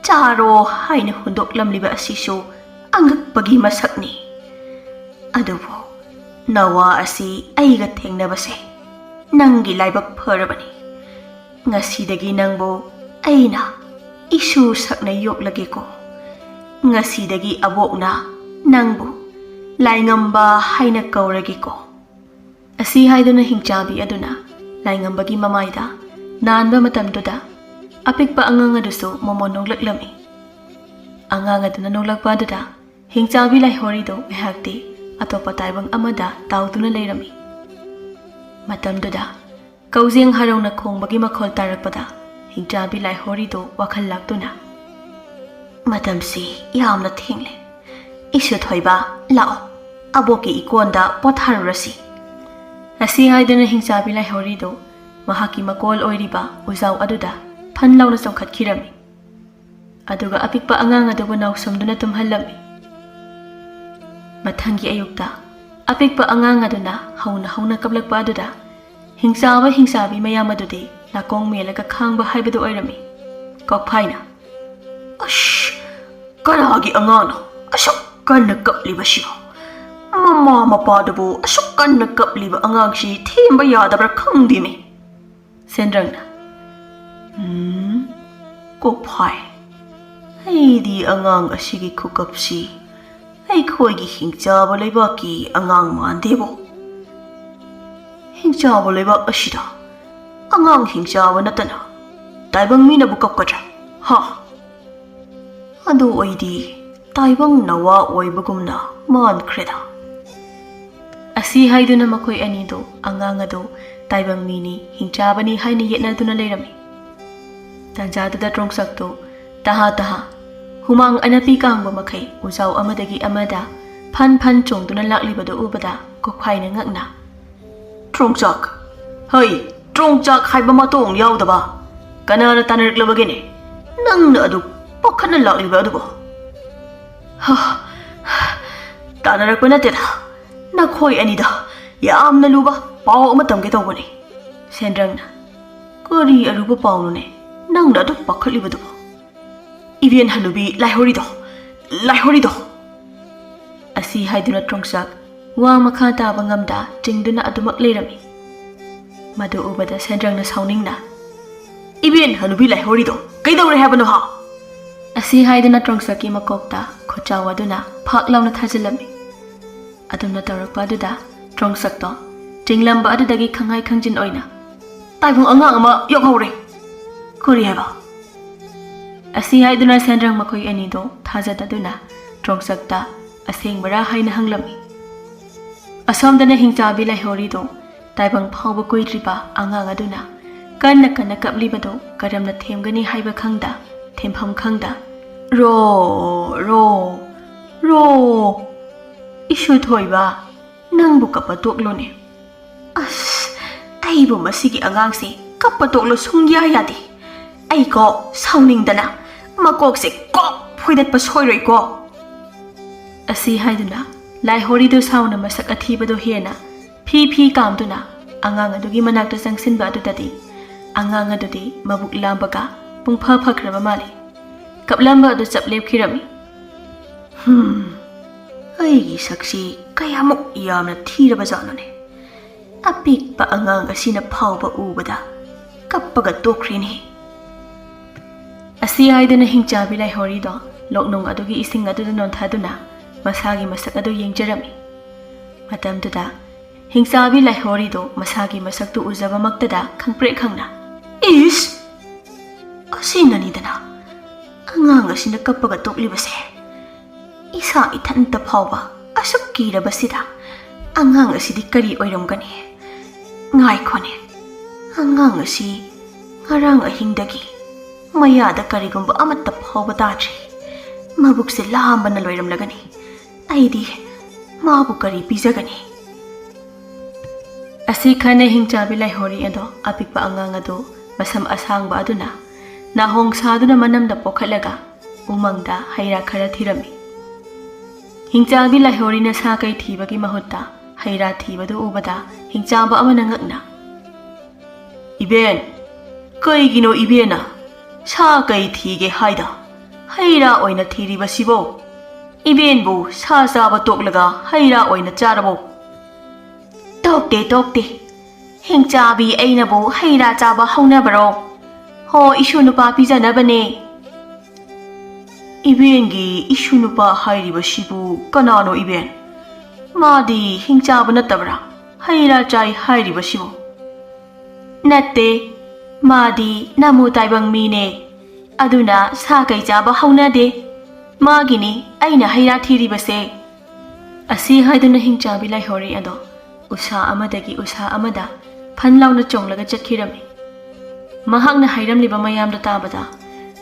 ꯆꯥꯔꯣ ꯍꯥꯏꯅ ꯍꯨꯟꯗꯣꯛꯂꯝꯂꯤꯕ ꯑꯁꯤꯁꯨ ꯑꯉꯛꯄꯒꯤ ꯃꯁꯛꯅꯤ꯫ ꯑꯗꯨꯕꯨ ꯅꯋꯥ ꯑꯁꯤ ꯑꯩꯒ ꯊꯦꯡꯅꯕꯁꯦ ꯅꯪꯒꯤ ꯂꯥꯏꯕꯛ ꯐꯔꯕꯅꯤ꯫ ꯉꯁꯤꯗꯒꯤ ꯅꯪꯕꯨ ꯑꯩꯅ ꯏꯁꯨ ꯁꯛꯅ ꯌꯣꯛꯂꯒꯦꯀꯣ꯫ ꯉꯁꯤꯗꯒꯤ ꯑꯕꯣꯛꯅ ꯅꯪꯕꯨ ꯂꯥꯏꯉꯝꯕ ꯍꯥꯏꯅ ꯀꯧꯔꯒꯦꯀꯣ꯫" ꯑꯁꯤ ꯍꯥꯏꯗꯨꯅ ꯍꯤꯡꯆꯥꯕꯤ ꯑꯗꯨꯅ ꯂꯥꯏꯉꯝꯕꯒꯤ ꯃꯃꯥꯏꯗ ꯅꯥꯟꯕ ꯃꯇꯝꯗꯨꯗ ꯑꯄꯤꯛꯄ ꯑꯉꯥꯡ ꯑꯗꯨꯁꯨ ꯃꯃꯣꯟ ꯅꯣꯛꯂꯛꯂꯝꯃꯤ꯫ ꯑꯉꯥꯡ ꯑꯗꯨꯅ ꯅꯣꯛꯂꯛꯄ ꯑꯗꯨꯗ ꯍꯤꯡꯆꯥꯕꯤ ꯂꯥꯏꯍꯧꯔꯤꯗꯨ ꯉꯥꯏꯍꯥꯛꯇꯤ ꯑꯇꯣꯞꯄ ꯇꯥꯏꯕꯪ ꯑꯃꯗ ꯇꯥꯎꯗꯨꯅ ꯂꯩꯔꯝꯃꯤ꯫ ꯃꯇꯝꯗꯨꯗ ꯀꯧꯖꯦꯡ ꯍꯔꯥꯎꯅ ꯈꯣꯡꯕꯒꯤ ꯃꯈꯣꯜ ꯇꯥꯔꯛꯄꯗ ꯍꯤꯡꯆꯥꯕꯤ ꯂꯥꯏꯍꯧꯔꯤꯗꯨ ꯋꯥꯈꯜ ꯂꯥꯛꯇꯨꯅ, "ꯃꯇꯝꯁꯤ ꯌꯥꯝꯅ ꯊꯦꯡꯂꯦ꯫ ꯏꯁꯨ ꯊꯣꯏꯕ, ꯂꯥꯛꯑꯣ, ꯑꯕꯣꯛꯀꯤ ꯏꯀꯣꯟꯗ ꯄꯣꯊꯥꯔꯨꯔꯁꯤ꯫" ꯑꯁꯤ ꯍꯥꯏꯗꯨꯅ ꯍꯤꯡꯆꯥꯕꯤ ꯂꯥꯏꯍꯧꯔꯤꯗꯨ ꯃꯍꯥꯛꯀꯤ ꯃꯀꯣꯜ ꯑꯣꯏꯔꯤꯕ ꯎꯖꯥꯎ ꯑꯗꯨꯗ ꯐꯟ ꯂꯥꯎꯅ ꯆꯣꯡꯈꯠꯈꯤꯔꯝꯃꯤ꯫ ꯑꯗꯨꯒ ꯑꯄꯤꯛꯄ ꯑꯉꯥꯡ ꯑꯗꯨꯕꯨ ꯅꯥꯎꯁꯨꯝꯗꯨꯅ ꯇꯨꯝꯍꯜꯂꯝꯃꯤ꯫ ꯃꯊꯪꯒꯤ ꯑꯌꯨꯛꯇ ꯑꯄꯤꯛꯄ ꯑꯉꯥꯡ ꯑꯗꯨꯅ ꯍꯧꯅ ꯍꯧꯅ ꯀꯞꯂꯛꯄ ꯑꯗꯨꯗ ꯍꯤꯡꯆꯥꯕ ꯍꯤꯡꯆꯥꯕꯤ ꯃꯌꯥꯝ ꯑꯗꯨꯗꯤ ꯅꯥꯀꯣꯡ ꯃꯦꯜꯂꯒ ꯈꯥꯡꯕ ꯍꯥꯏꯕꯗꯨ ꯑꯣꯏꯔꯝꯃꯤ꯫ ꯀꯣꯛꯐꯥꯏꯅ, "ꯑꯁ, ꯀꯅꯥꯒꯤ ꯑꯉꯥꯡꯅꯣ ꯑꯁꯨꯛ ꯀꯟꯅ ꯀꯞꯂꯤꯕꯁꯤꯕꯣ? ꯃꯃꯥ ꯃꯄꯥꯗꯨꯕꯨ ꯑꯁꯨꯛ ꯀꯟꯅ ꯀꯞꯂꯤꯕ ꯑꯉꯥꯡꯁꯤ ꯊꯦꯝꯕ ꯌꯥꯗꯕ꯭ꯔꯥ ꯈꯪꯗꯦꯅꯦ?" ꯁꯦꯟꯗ꯭ꯔꯪꯅ, "ꯎꯝ, ꯀꯣꯛꯐꯥꯏ, ꯑꯩꯗꯤ ꯑꯉꯥꯡ ꯑꯁꯤꯒꯤ ꯈꯨꯀꯞꯁꯤ ꯑꯩꯈꯣꯏꯒꯤ ꯍꯤꯡꯆꯥꯕ ꯂꯩꯕꯥꯛꯀꯤ ꯑꯉꯥꯡ ꯃꯥꯟꯗꯦꯕꯣ꯫ ꯍꯤꯡꯆꯥꯕ ꯂꯩꯕꯥꯛ ꯑꯁꯤꯗ ꯑꯉꯥꯡ ꯍꯤꯡꯆꯥꯕ ꯅꯠꯇꯅ ꯇꯥꯏꯕꯪ ꯃꯤꯅꯕꯨ ꯀꯞꯀꯗ꯭ꯔꯥ? ꯍꯥ?" ꯑꯗꯨ ꯑꯩꯗꯤ ꯇꯥꯏꯕꯪ ꯅꯋꯥ ꯑꯣꯏꯕꯒꯨꯝꯅ ꯃꯥꯟꯈ꯭ꯔꯦꯗ꯫ ꯑꯁꯤ ꯍꯥꯏꯗꯨꯅ ꯃꯈꯣꯏ ꯑꯅꯤꯗꯨ ꯑꯉꯥꯡ ꯑꯗꯨ ꯇꯥꯏꯕꯪ ꯃꯤꯅꯤ, ꯍꯤꯡꯆꯥꯕꯅꯤ ꯍꯥꯏꯅ ꯌꯦꯠꯅꯗꯨꯅ ꯂꯩꯔꯝꯃꯤ꯫ ꯇꯥꯟꯖꯥꯗꯨꯗ ꯇ꯭ꯔꯣꯡꯆꯥꯛꯇꯨ ꯇꯍꯥ ꯇꯍꯥ ꯍꯨꯃꯥꯡ ꯑꯅꯞꯄꯤ ꯀꯥꯡꯕ ꯃꯈꯩ ꯎꯖꯥꯎ ꯑꯃꯗꯒꯤ ꯑꯃꯗ ꯐꯟ ꯐꯟ ꯆꯣꯡꯗꯨꯅ ꯂꯥꯛꯂꯤꯕꯗꯨ ꯎꯕꯗ ꯀꯣꯛꯐꯥꯏꯅ ꯉꯛꯅ, "ꯇ꯭ꯔꯣꯡꯆꯥꯛ, ꯍꯩ, ꯇ꯭ꯔꯣꯡꯆꯥꯛ ꯍꯥꯏꯕ ꯃꯇꯣꯡ ꯌꯥꯎꯗꯕ, ꯀꯅꯥꯅ ꯇꯥꯟꯅꯔꯛꯂꯕꯒꯦꯅꯦ? ꯅꯪꯅ ꯑꯗꯨ ꯄꯥꯈꯠꯅ ꯂꯥꯛꯂꯤꯕ ꯑꯗꯨꯕꯨ?" "ꯍ, ꯇꯥꯟꯅꯔꯛꯄ ꯅꯠꯇꯦꯗ, ꯅꯈꯣꯏ ꯑꯅꯤꯗ ꯌꯥꯝꯅ ꯂꯨꯕ ꯄꯥꯎ ꯑꯃ ꯇꯝꯒꯦ ꯇꯧꯕꯅꯤ꯫" ꯁꯦꯟꯗ꯭ꯔꯪꯅ, "ꯀꯔꯤ ꯑꯔꯨꯕ ꯄꯥꯎꯅꯣꯅꯦ ꯅꯪꯅ ꯑꯗꯨꯛ ꯄꯥꯈꯠꯂꯤꯕꯗꯨꯕꯨ?" "ꯏꯕꯦꯟ ꯍꯅꯨꯕꯤ ꯂꯥꯏꯍꯧꯔꯤꯗꯣ, ꯂꯥꯏꯍꯧꯔꯤꯗꯣ!" ꯑꯁꯤ ꯍꯥꯏꯗꯨꯅ ꯇ꯭ꯔꯣꯡꯆꯥꯛ ꯋꯥ ꯃꯈꯥ ꯇꯥꯕ ꯉꯝꯗ ꯆꯤꯡꯗꯨꯅ ꯑꯗꯨꯃꯛ ꯂꯩꯔꯝꯃꯤ꯫ ꯃꯗꯨ ꯎꯕꯗ ꯁꯦꯟꯗ꯭ꯔꯪꯅ ꯁꯥꯎꯅꯤꯡꯅ, "ꯏꯕꯦꯟ ꯍꯅꯨꯕꯤ ꯂꯥꯏꯍꯧꯔꯤꯗꯣ ꯀꯩꯗꯧꯔꯦ ꯍꯥꯏꯕꯅꯣ ꯍꯥ?" ꯑꯁꯤ ꯍꯥꯏꯗꯨꯅ ꯇ꯭ꯔꯣꯡꯆꯥꯛꯀꯤ ꯃꯀꯣꯛꯇ ꯈꯨꯠꯆꯥꯎ ꯑꯗꯨꯅ ꯐꯥꯛ ꯂꯥꯎꯅ ꯊꯥꯖꯤꯜꯂꯝꯃꯤ꯫ ꯑꯗꯨꯝꯅ ꯇꯧꯔꯛꯄ ꯑꯗꯨꯗ ꯇ꯭ꯔꯣꯡꯆꯥꯛꯇꯣ ꯆꯤꯡꯂꯝꯕ ꯑꯗꯨꯗꯒꯤ ꯈꯪꯍꯥꯏ ꯈꯪꯖꯤꯟ ꯑꯣꯏꯅ, "ꯇꯥꯏꯕꯪ ꯑꯉꯥꯡ ꯑꯃ ꯌꯣꯛꯍꯧꯔꯦ!" "ꯀꯔꯤ ꯍꯥꯏꯕ?" ꯑꯁꯤ ꯍꯥꯏꯗꯨꯅ ꯁꯦꯟꯗ꯭ꯔꯪ ꯃꯈꯣꯏ ꯑꯅꯤꯗꯣ ꯊꯥꯖꯗꯗꯨꯅ ꯇ꯭ꯔꯣꯡꯆꯥꯛꯇ ꯑꯁꯦꯡꯕꯔꯥ ꯍꯥꯏꯅ ꯍꯪꯂꯝꯃꯤ꯫ ꯑꯁꯣꯝꯗꯅ ꯍꯤꯡꯆꯥꯕꯤ ꯂꯥꯏꯍꯧꯔꯤꯗꯣ ꯇꯥꯏꯕꯪ ꯐꯥꯎꯕ ꯀꯨꯏꯗ꯭ꯔꯤꯕ ꯑꯉꯥꯡ ꯑꯗꯨꯅ ꯀꯟꯅ ꯀꯟꯅ ꯀꯞꯂꯤꯕꯗꯨ ꯀꯔꯝꯅ ꯊꯦꯝꯒꯅꯤ ꯍꯥꯏꯕ ꯈꯪꯗ, ꯊꯦꯝꯐꯝ ꯈꯪꯗ, "ꯔꯣ, ꯔꯣ, ꯔꯣ, ꯏꯁꯨ ꯊꯣꯏꯕ, ꯅꯪꯕꯨ ꯀꯞꯄ ꯇꯣꯛꯂꯣꯅꯦ꯫ ꯑꯁ, ꯑꯩꯕꯨ ꯃꯁꯤꯒꯤ ꯑꯉꯥꯡꯁꯦ ꯀꯞꯄ ꯇꯣꯛꯂꯣ ꯁꯨꯡꯌꯥ ꯌꯥꯗꯦ꯫ ꯑꯩꯀꯣ ꯁꯥꯎꯅꯤꯡꯗꯅ ꯃꯀꯣꯛꯁꯦ ꯀꯣꯛ ꯐꯣꯏꯗꯠꯄ ꯁꯣꯏꯔꯣꯏꯀꯣ꯫" ꯑꯁꯤ ꯍꯥꯏꯗꯨꯅ ꯂꯥꯏꯍꯣꯔꯤꯗꯨ ꯁꯥꯎꯅ ꯃꯁꯛ ꯑꯊꯤꯕꯗꯨ ꯍꯦꯟꯅ ꯐꯤ ꯐꯤ ꯀꯥꯝꯗꯨꯅ ꯑꯉꯥꯡ ꯑꯗꯨꯒꯤ ꯃꯅꯥꯛꯇ ꯆꯪꯁꯤꯟꯕ ꯑꯗꯨꯗꯗꯤ ꯑꯉꯥꯡ ꯑꯗꯨꯗꯤ ꯃꯕꯨꯛ ꯂꯥꯝꯕꯒ ꯄꯨꯡꯐ ꯐꯈ꯭ꯔꯕ ꯃꯥꯜꯂꯤ꯫ ꯀꯞꯂꯝꯕ ꯑꯗꯨ ꯆꯞ ꯂꯦꯞꯈꯤꯔꯝꯃꯤ꯫ "ꯍꯨꯝ, ꯑꯩꯒꯤ ꯁꯛꯁꯤ ꯀꯌꯥꯃꯨꯛ ꯌꯥꯝꯅ ꯊꯤꯔꯕ ꯖꯥꯠꯅꯣꯅꯦ꯫ ꯑꯄꯤꯛꯄ ꯑꯉꯥꯡ ꯑꯁꯤꯅ ꯐꯥꯎꯕ ꯎꯕꯗ ꯀꯞꯄꯒ ꯇꯣꯛꯈ꯭ꯔꯦꯅꯦ"꯫ ꯑꯁꯤ ꯍꯥꯏꯗꯨꯅ ꯍꯤꯡꯆꯥꯕꯤ ꯂꯥꯏꯍꯣꯔꯤꯗꯣ ꯂꯣꯛꯅꯨꯡ ꯑꯗꯨꯒꯤ ꯏꯁꯤꯡ ꯑꯗꯨꯗ ꯅꯣꯟꯊꯗꯨꯅ ꯃꯁꯥꯒꯤ ꯃꯁꯛ ꯑꯗꯨ ꯌꯦꯡꯖꯔꯝꯃꯤ꯫ ꯃꯇꯝꯗꯨꯗ ꯍꯤꯡꯆꯥꯕꯤ ꯂꯥꯏꯍꯣꯔꯤꯗꯣ ꯃꯁꯥꯒꯤ ꯃꯁꯛꯇꯨ ꯎꯖꯕꯃꯛꯇꯗ ꯈꯪꯄ꯭ꯔꯦꯛ ꯈꯪꯅ, "ꯏꯁ! ꯑꯁꯤꯅꯅꯤꯗꯅ ꯑꯉꯥꯡ ꯑꯁꯤꯅ ꯀꯞꯄꯒ ꯇꯣꯛꯂꯤꯕꯁꯦ꯫ ꯏꯁꯥ ꯏꯊꯟꯇ ꯐꯥꯎꯕ ꯑꯁꯨꯛ ꯀꯤꯔꯕꯁꯤꯗ ꯑꯉꯥꯡ ꯑꯁꯤꯗꯤ ꯀꯔꯤ ꯑꯣꯏꯔꯝꯒꯅꯤ? ꯉꯥꯏꯈꯣꯅꯦ, ꯑꯉꯥꯡ ꯑꯁꯤ ꯉꯔꯥꯡ ꯑꯍꯤꯡꯗꯒꯤ ꯃꯌꯥꯗ ꯀꯔꯤꯒꯨꯝꯕ ꯑꯃꯠꯇ ꯐꯥꯎꯕ ꯇꯥꯗ꯭ꯔꯤ꯫ ꯃꯕꯨꯛꯁꯦ ꯂꯥꯝꯕꯅ ꯂꯣꯏꯔꯝꯂꯒꯅꯤ꯫ ꯑꯩꯗꯤ ꯃꯥꯕꯨ ꯀꯔꯤ ꯄꯤꯖꯒꯅꯤ?" ꯑꯁꯤ ꯈꯟꯅ ꯍꯤꯡꯆꯥꯕꯤ ꯂꯥꯏꯍꯣꯔꯤ ꯑꯗꯣ ꯑꯄꯤꯛꯄ ꯑꯉꯥꯡ ꯑꯗꯨ ꯃꯁꯝ ꯑꯁꯥꯡꯕ ꯑꯗꯨꯅ ꯅꯥꯍꯣꯡ ꯁꯥꯗꯨꯅ ꯃꯅꯝꯗ ꯄꯣꯈꯠꯂꯒ ꯎꯃꯪꯗ ꯍꯩ ꯔꯥ ꯈꯔ ꯊꯤꯔꯝꯃꯤ꯫ ꯍꯤꯡꯆꯥꯕꯤ ꯂꯥꯏꯍꯣꯔꯤꯅ ꯁꯥ ꯀꯩ ꯊꯤꯕꯒꯤ ꯃꯍꯨꯠꯇ ꯍꯩ ꯔꯥ ꯊꯤꯕꯗꯨ ꯎꯕꯗ ꯍꯤꯡꯆꯥꯕ ꯑꯃꯅ ꯉꯛꯅ, "ꯏꯕꯦꯟ, ꯀꯩꯒꯤꯅꯣ ꯏꯕꯦꯟꯅ ꯁꯥ ꯀꯩ ꯊꯤꯒꯦ ꯍꯥꯏꯗ ꯍꯩ ꯔꯥ ꯑꯣꯏꯅ ꯊꯤꯔꯤꯕꯁꯤꯕꯣ? ꯏꯕꯦꯟꯕꯨ ꯁꯥ ꯆꯥꯕ ꯇꯣꯛꯂꯒ ꯍꯩ ꯔꯥ ꯑꯣꯏꯅ ꯆꯥꯔꯕꯣ?" "ꯇꯣꯛꯇꯦ, ꯇꯣꯛꯇꯦ꯫ ꯍꯤꯡꯆꯥꯕꯤ ꯑꯩꯅꯕꯨ ꯍꯩ ꯔꯥ ꯆꯥꯕ ꯍꯧꯅꯕꯔꯣ? ꯍꯣ, ꯏꯁꯨ ꯅꯨꯄꯥ ꯄꯤꯖꯅꯕꯅꯦ"꯫ "ꯏꯕꯦꯟꯒꯤ ꯏꯁꯨ ꯅꯨꯄꯥ ꯍꯥꯏꯔꯤꯕꯁꯤꯕꯨ ꯀꯅꯥꯅꯣ ꯏꯕꯦꯟ? ꯃꯥꯗꯤ ꯍꯤꯡꯆꯥꯕ ꯅꯠꯇꯕ꯭ꯔꯥ ꯍꯩ ꯔꯥ ꯆꯥꯏ ꯍꯥꯏꯔꯤꯕꯁꯤꯕꯨ?" "ꯅꯠꯇꯦ, ꯃꯥꯗꯤ ꯅꯃꯨ ꯇꯥꯏꯕꯪ ꯃꯤꯅꯦ꯫ ꯑꯗꯨꯅ ꯁꯥ ꯀꯩ ꯆꯥꯕ ꯍꯧꯅꯗꯦ꯫ ꯃꯥꯒꯤꯅꯤ ꯑꯩꯅ ꯍꯩ ꯔꯥ ꯊꯤꯔꯤꯕꯁꯦ"꯫ ꯑꯁꯤ ꯍꯥꯏꯗꯨꯅ ꯍꯤꯡꯆꯥꯕꯤ ꯂꯥꯏꯍꯧꯔꯤ ꯑꯗꯣ ꯎꯁꯥ ꯑꯃꯗꯒꯤ ꯎꯁꯥ ꯑꯃꯗ ꯐꯟ ꯂꯥꯎꯅ ꯆꯣꯡꯂꯒ ꯆꯠꯈꯤꯔꯝꯃꯤ꯫ ꯃꯍꯥꯛꯅ ꯍꯥꯏꯔꯝꯂꯤꯕ ꯃꯌꯥꯝꯗꯨ ꯇꯥꯕꯗ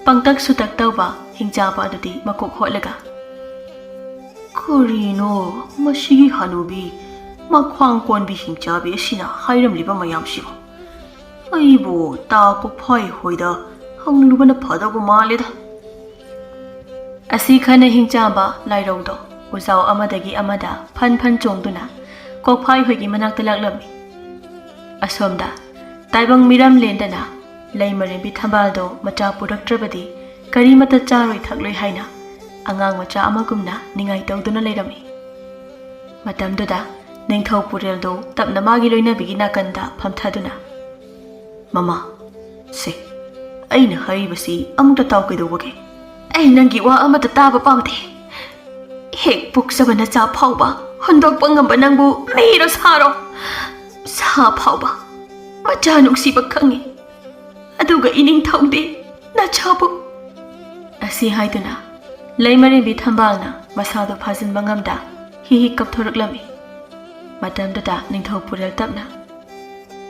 ꯄꯪꯇꯛ ꯁꯨꯇꯛ ꯇꯧꯕ ꯍꯤꯡꯆꯥꯕ ꯑꯗꯨꯗꯤ ꯃꯀꯣꯛ ꯍꯣꯠꯂꯒ, "ꯀꯔꯤꯅꯣ ꯃꯁꯤꯒꯤ ꯍꯅꯨꯕꯤ ꯃꯈ꯭ꯋꯥꯡ ꯀꯣꯟꯕꯤ ꯍꯤꯡꯆꯥꯕꯤ ꯑꯁꯤꯅ ꯍꯥꯏꯔꯝꯂꯤꯕ ꯃꯌꯥꯝꯁꯤꯕꯨ? ꯑꯩꯕꯨ ꯇꯥ ꯀꯣꯛꯐꯥꯏ ꯍꯣꯏꯗ ꯍꯪꯂꯨꯕꯅ ꯐꯗꯧꯕ ꯃꯥꯜꯂꯦꯗ"꯫ ꯑꯁꯤ ꯈꯟꯅ ꯍꯤꯡꯆꯥꯕ ꯂꯥꯏꯔꯧꯗꯣ ꯎꯖꯥꯎ ꯑꯃꯗꯒꯤ ꯑꯃꯗ ꯐꯟ ꯐꯟ ꯆꯣꯡꯗꯨꯅ ꯀꯣꯛꯐꯥꯏ ꯍꯣꯏꯒꯤ ꯃꯅꯥꯛꯇ ꯂꯥꯛꯂꯝꯃꯤ꯫ ꯑꯁꯣꯝꯗ ꯇꯥꯏꯕꯪ ꯃꯤꯔꯝ ꯂꯦꯟꯗꯅ ꯂꯩꯃꯔꯦꯝꯕꯤ ꯊꯝꯕꯥꯜꯗꯣ ꯃꯆꯥ ꯄꯨꯔꯛꯇ꯭ꯔꯕꯗꯤ ꯀꯔꯤꯃꯠꯇ ꯆꯥꯔꯣꯏ ꯊꯛꯂꯣꯏ ꯍꯥꯏꯅ ꯑꯉꯥꯡ ꯃꯆꯥ ꯑꯃꯒꯨꯝꯅ ꯅꯤꯡꯉꯥꯏ ꯇꯧꯗꯨꯅ ꯂꯩꯔꯝꯃꯤ꯫ ꯃꯇꯝꯗꯨꯗ ꯅꯤꯡꯊꯧ ꯄꯨꯔꯦꯜꯗꯣ ꯇꯞꯅ ꯃꯥꯒꯤ ꯂꯣꯏꯅꯕꯤꯒꯤ ꯅꯥꯀꯟꯗ ꯐꯝꯊꯗꯨꯅ, "ꯃꯃꯥ, ꯁꯦ, ꯑꯩꯅ ꯍꯥꯏꯔꯤꯕꯁꯤ ꯑꯃꯨꯛꯇ ꯇꯥꯎ ꯀꯩꯗꯧꯕꯒꯦ?" "ꯑꯩ ꯅꯪꯒꯤ ꯋꯥ ꯑꯃꯠꯇ ꯇꯥꯕ ꯄꯥꯝꯗꯦ꯫ ꯍꯦꯛ ꯄꯣꯛꯆꯕ ꯅꯆꯥ ꯐꯥꯎꯕ ꯍꯨꯟꯗꯣꯛꯄ ꯉꯝꯕ ꯅꯪꯕꯨ ꯃꯤꯔꯣ ꯁꯥꯔꯣ? ꯁꯥ ꯐꯥꯎꯕ ꯃꯆꯥ ꯅꯨꯡꯁꯤꯕ ꯈꯪꯉꯤ꯫ ꯑꯗꯨꯒ ꯏꯅꯤꯡꯊꯧꯗꯤ ꯅꯆꯥꯕꯨ꯫" ꯑꯁꯤ ꯍꯥꯏꯗꯨꯅ ꯂꯩꯃꯔꯦꯝꯕꯤ ꯊꯝꯕꯥꯜꯅ ꯃꯁꯥꯗꯣ ꯐꯥꯖꯤꯟꯕ ꯉꯝꯗ ꯍꯤ ꯍꯤ ꯀꯞꯊꯣꯔꯛꯂꯝꯃꯤ꯫ ꯃꯇꯝꯗꯨꯗ ꯅꯤꯡꯊꯧ ꯄꯨꯔꯦꯜ ꯇꯞꯅ,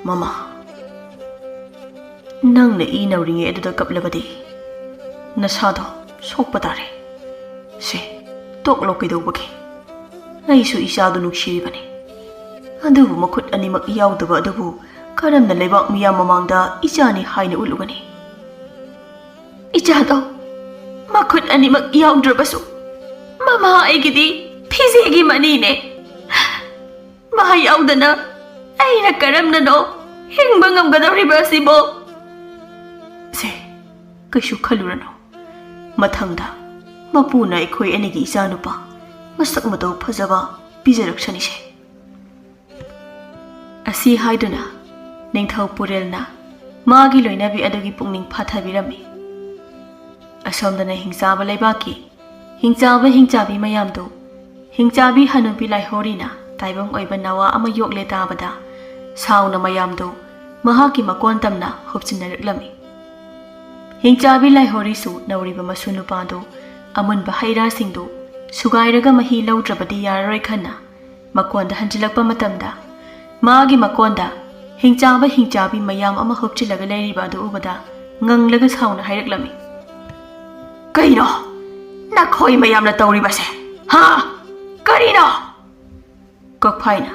"ꯃꯃꯥ, ꯅꯪꯅ ꯏ ꯅꯧꯔꯤꯉꯩ ꯑꯗꯨꯗ ꯀꯞꯂꯕꯗꯤ ꯅꯁꯥꯗꯣ ꯁꯣꯛꯄ ꯇꯥꯔꯦ꯫ ꯁꯦ, ꯇꯣꯛꯂꯣ ꯀꯩꯗꯧꯕꯒꯦ? ꯑꯩꯁꯨ ꯏꯆꯥꯗꯨ ꯅꯨꯡꯁꯤꯔꯤꯕꯅꯤ꯫ ꯑꯗꯨꯕꯨ ꯃꯈꯨꯠ ꯑꯅꯤꯃꯛ ꯌꯥꯎꯗꯕ ꯑꯗꯨꯕꯨ ꯀꯔꯝꯅ ꯂꯩꯕꯥꯛ ꯃꯤꯌꯥꯝ ꯃꯃꯥꯡꯗ ꯏꯆꯥꯅꯤ ꯍꯥꯏꯅ ꯎꯠꯂꯨꯒꯅꯤ?" "ꯏꯆꯥꯗꯣ ꯃꯈꯨꯠ ꯑꯅꯤꯃꯛ ꯌꯥꯎꯗ꯭ꯔꯕꯁꯨ ꯃꯃꯥ ꯑꯩꯒꯤꯗꯤ ꯐꯤꯖꯦꯒꯤ ꯃꯅꯤꯅꯦ꯫ ꯃꯥ ꯌꯥꯎꯗꯅ ꯑꯩꯅ ꯀꯔꯝꯅꯅꯣ ꯍꯤꯡꯕ ꯉꯝꯒꯗꯧꯔꯤꯕ ꯑꯁꯤꯕꯣ?" "ꯁꯦ, ꯀꯩꯁꯨ ꯈꯜꯂꯨꯔꯅꯨ꯫ ꯃꯊꯪꯗ ꯃꯄꯨꯅ ꯑꯩꯈꯣꯏ ꯑꯅꯤꯒꯤ ꯏꯆꯥꯅꯨꯄꯥ ꯃꯁꯛ ꯃꯇꯧ ꯐꯖꯕ ꯄꯤꯖꯔꯛꯁꯅꯤꯁꯦ꯫" ꯑꯁꯤ ꯍꯥꯏꯗꯨꯅ ꯅꯤꯡꯊꯧ ꯄꯨꯔꯦꯜꯅ ꯃꯥꯒꯤ ꯂꯣꯏꯅꯕꯤ ꯑꯗꯨꯒꯤ ꯄꯨꯛꯅꯤꯡ ꯐꯥꯊꯕꯤꯔꯝꯃꯤ꯫ ꯑꯁꯣꯝꯗꯅ ꯍꯤꯡꯆꯥꯕ ꯂꯩꯕꯥꯛꯀꯤ ꯍꯤꯡꯆꯥꯕ ꯍꯤꯡꯆꯥꯕꯤ ꯃꯌꯥꯝꯗꯨ ꯍꯤꯡꯆꯥꯕꯤ ꯍꯅꯨꯕꯤ ꯂꯥꯏꯍꯣꯔꯤꯅ ꯇꯥꯏꯕꯪ ꯑꯣꯏꯕ ꯅꯋꯥ ꯑꯃ ꯌꯣꯛꯂꯦ ꯇꯥꯕꯗ ꯁꯥꯎꯅ ꯃꯌꯥꯝꯗꯨ ꯃꯍꯥꯛꯀꯤ ꯃꯀꯣꯟ ꯇꯝꯅ ꯍꯨꯞꯆꯤꯟꯅꯔꯛꯂꯝꯃꯤ꯫ ꯍꯤꯡꯆꯥꯕꯤ ꯂꯥꯏꯍꯣꯔꯤꯁꯨ ꯅꯧꯔꯤꯕ ꯃꯁꯨ ꯅꯨꯄꯥꯗꯨ ꯑꯃꯨꯟꯕ ꯍꯩ ꯔꯥꯁꯤꯡꯗꯨ ꯁꯨꯒꯥꯏꯔꯒ ꯃꯍꯤ ꯂꯧꯗ꯭ꯔꯕꯗꯤ ꯌꯥꯔꯔꯣꯏ ꯈꯟꯅ ꯃꯀꯣꯟꯗ ꯍꯟꯖꯤꯜꯂꯛꯄ ꯃꯇꯝꯗ ꯃꯥꯒꯤ ꯃꯀꯣꯟꯗ ꯍꯤꯡꯆꯥꯕ ꯍꯤꯡꯆꯥꯕꯤ ꯃꯌꯥꯝ ꯑꯃ ꯍꯨꯞꯆꯤꯜꯂꯒ ꯂꯩꯔꯤꯕ ꯑꯗꯨ ꯎꯕꯗ ꯉꯪꯂꯒ ꯁꯥꯎꯅ ꯍꯥꯏꯔꯛꯂꯝꯃꯤ, "ꯀꯩꯅꯣ ꯅꯈꯣꯏ ꯃꯌꯥꯝꯅ ꯇꯧꯔꯤꯕꯁꯦ? ꯍꯥ? ꯀꯔꯤꯅꯣ?" ꯀꯣꯛꯐꯥꯏꯅ,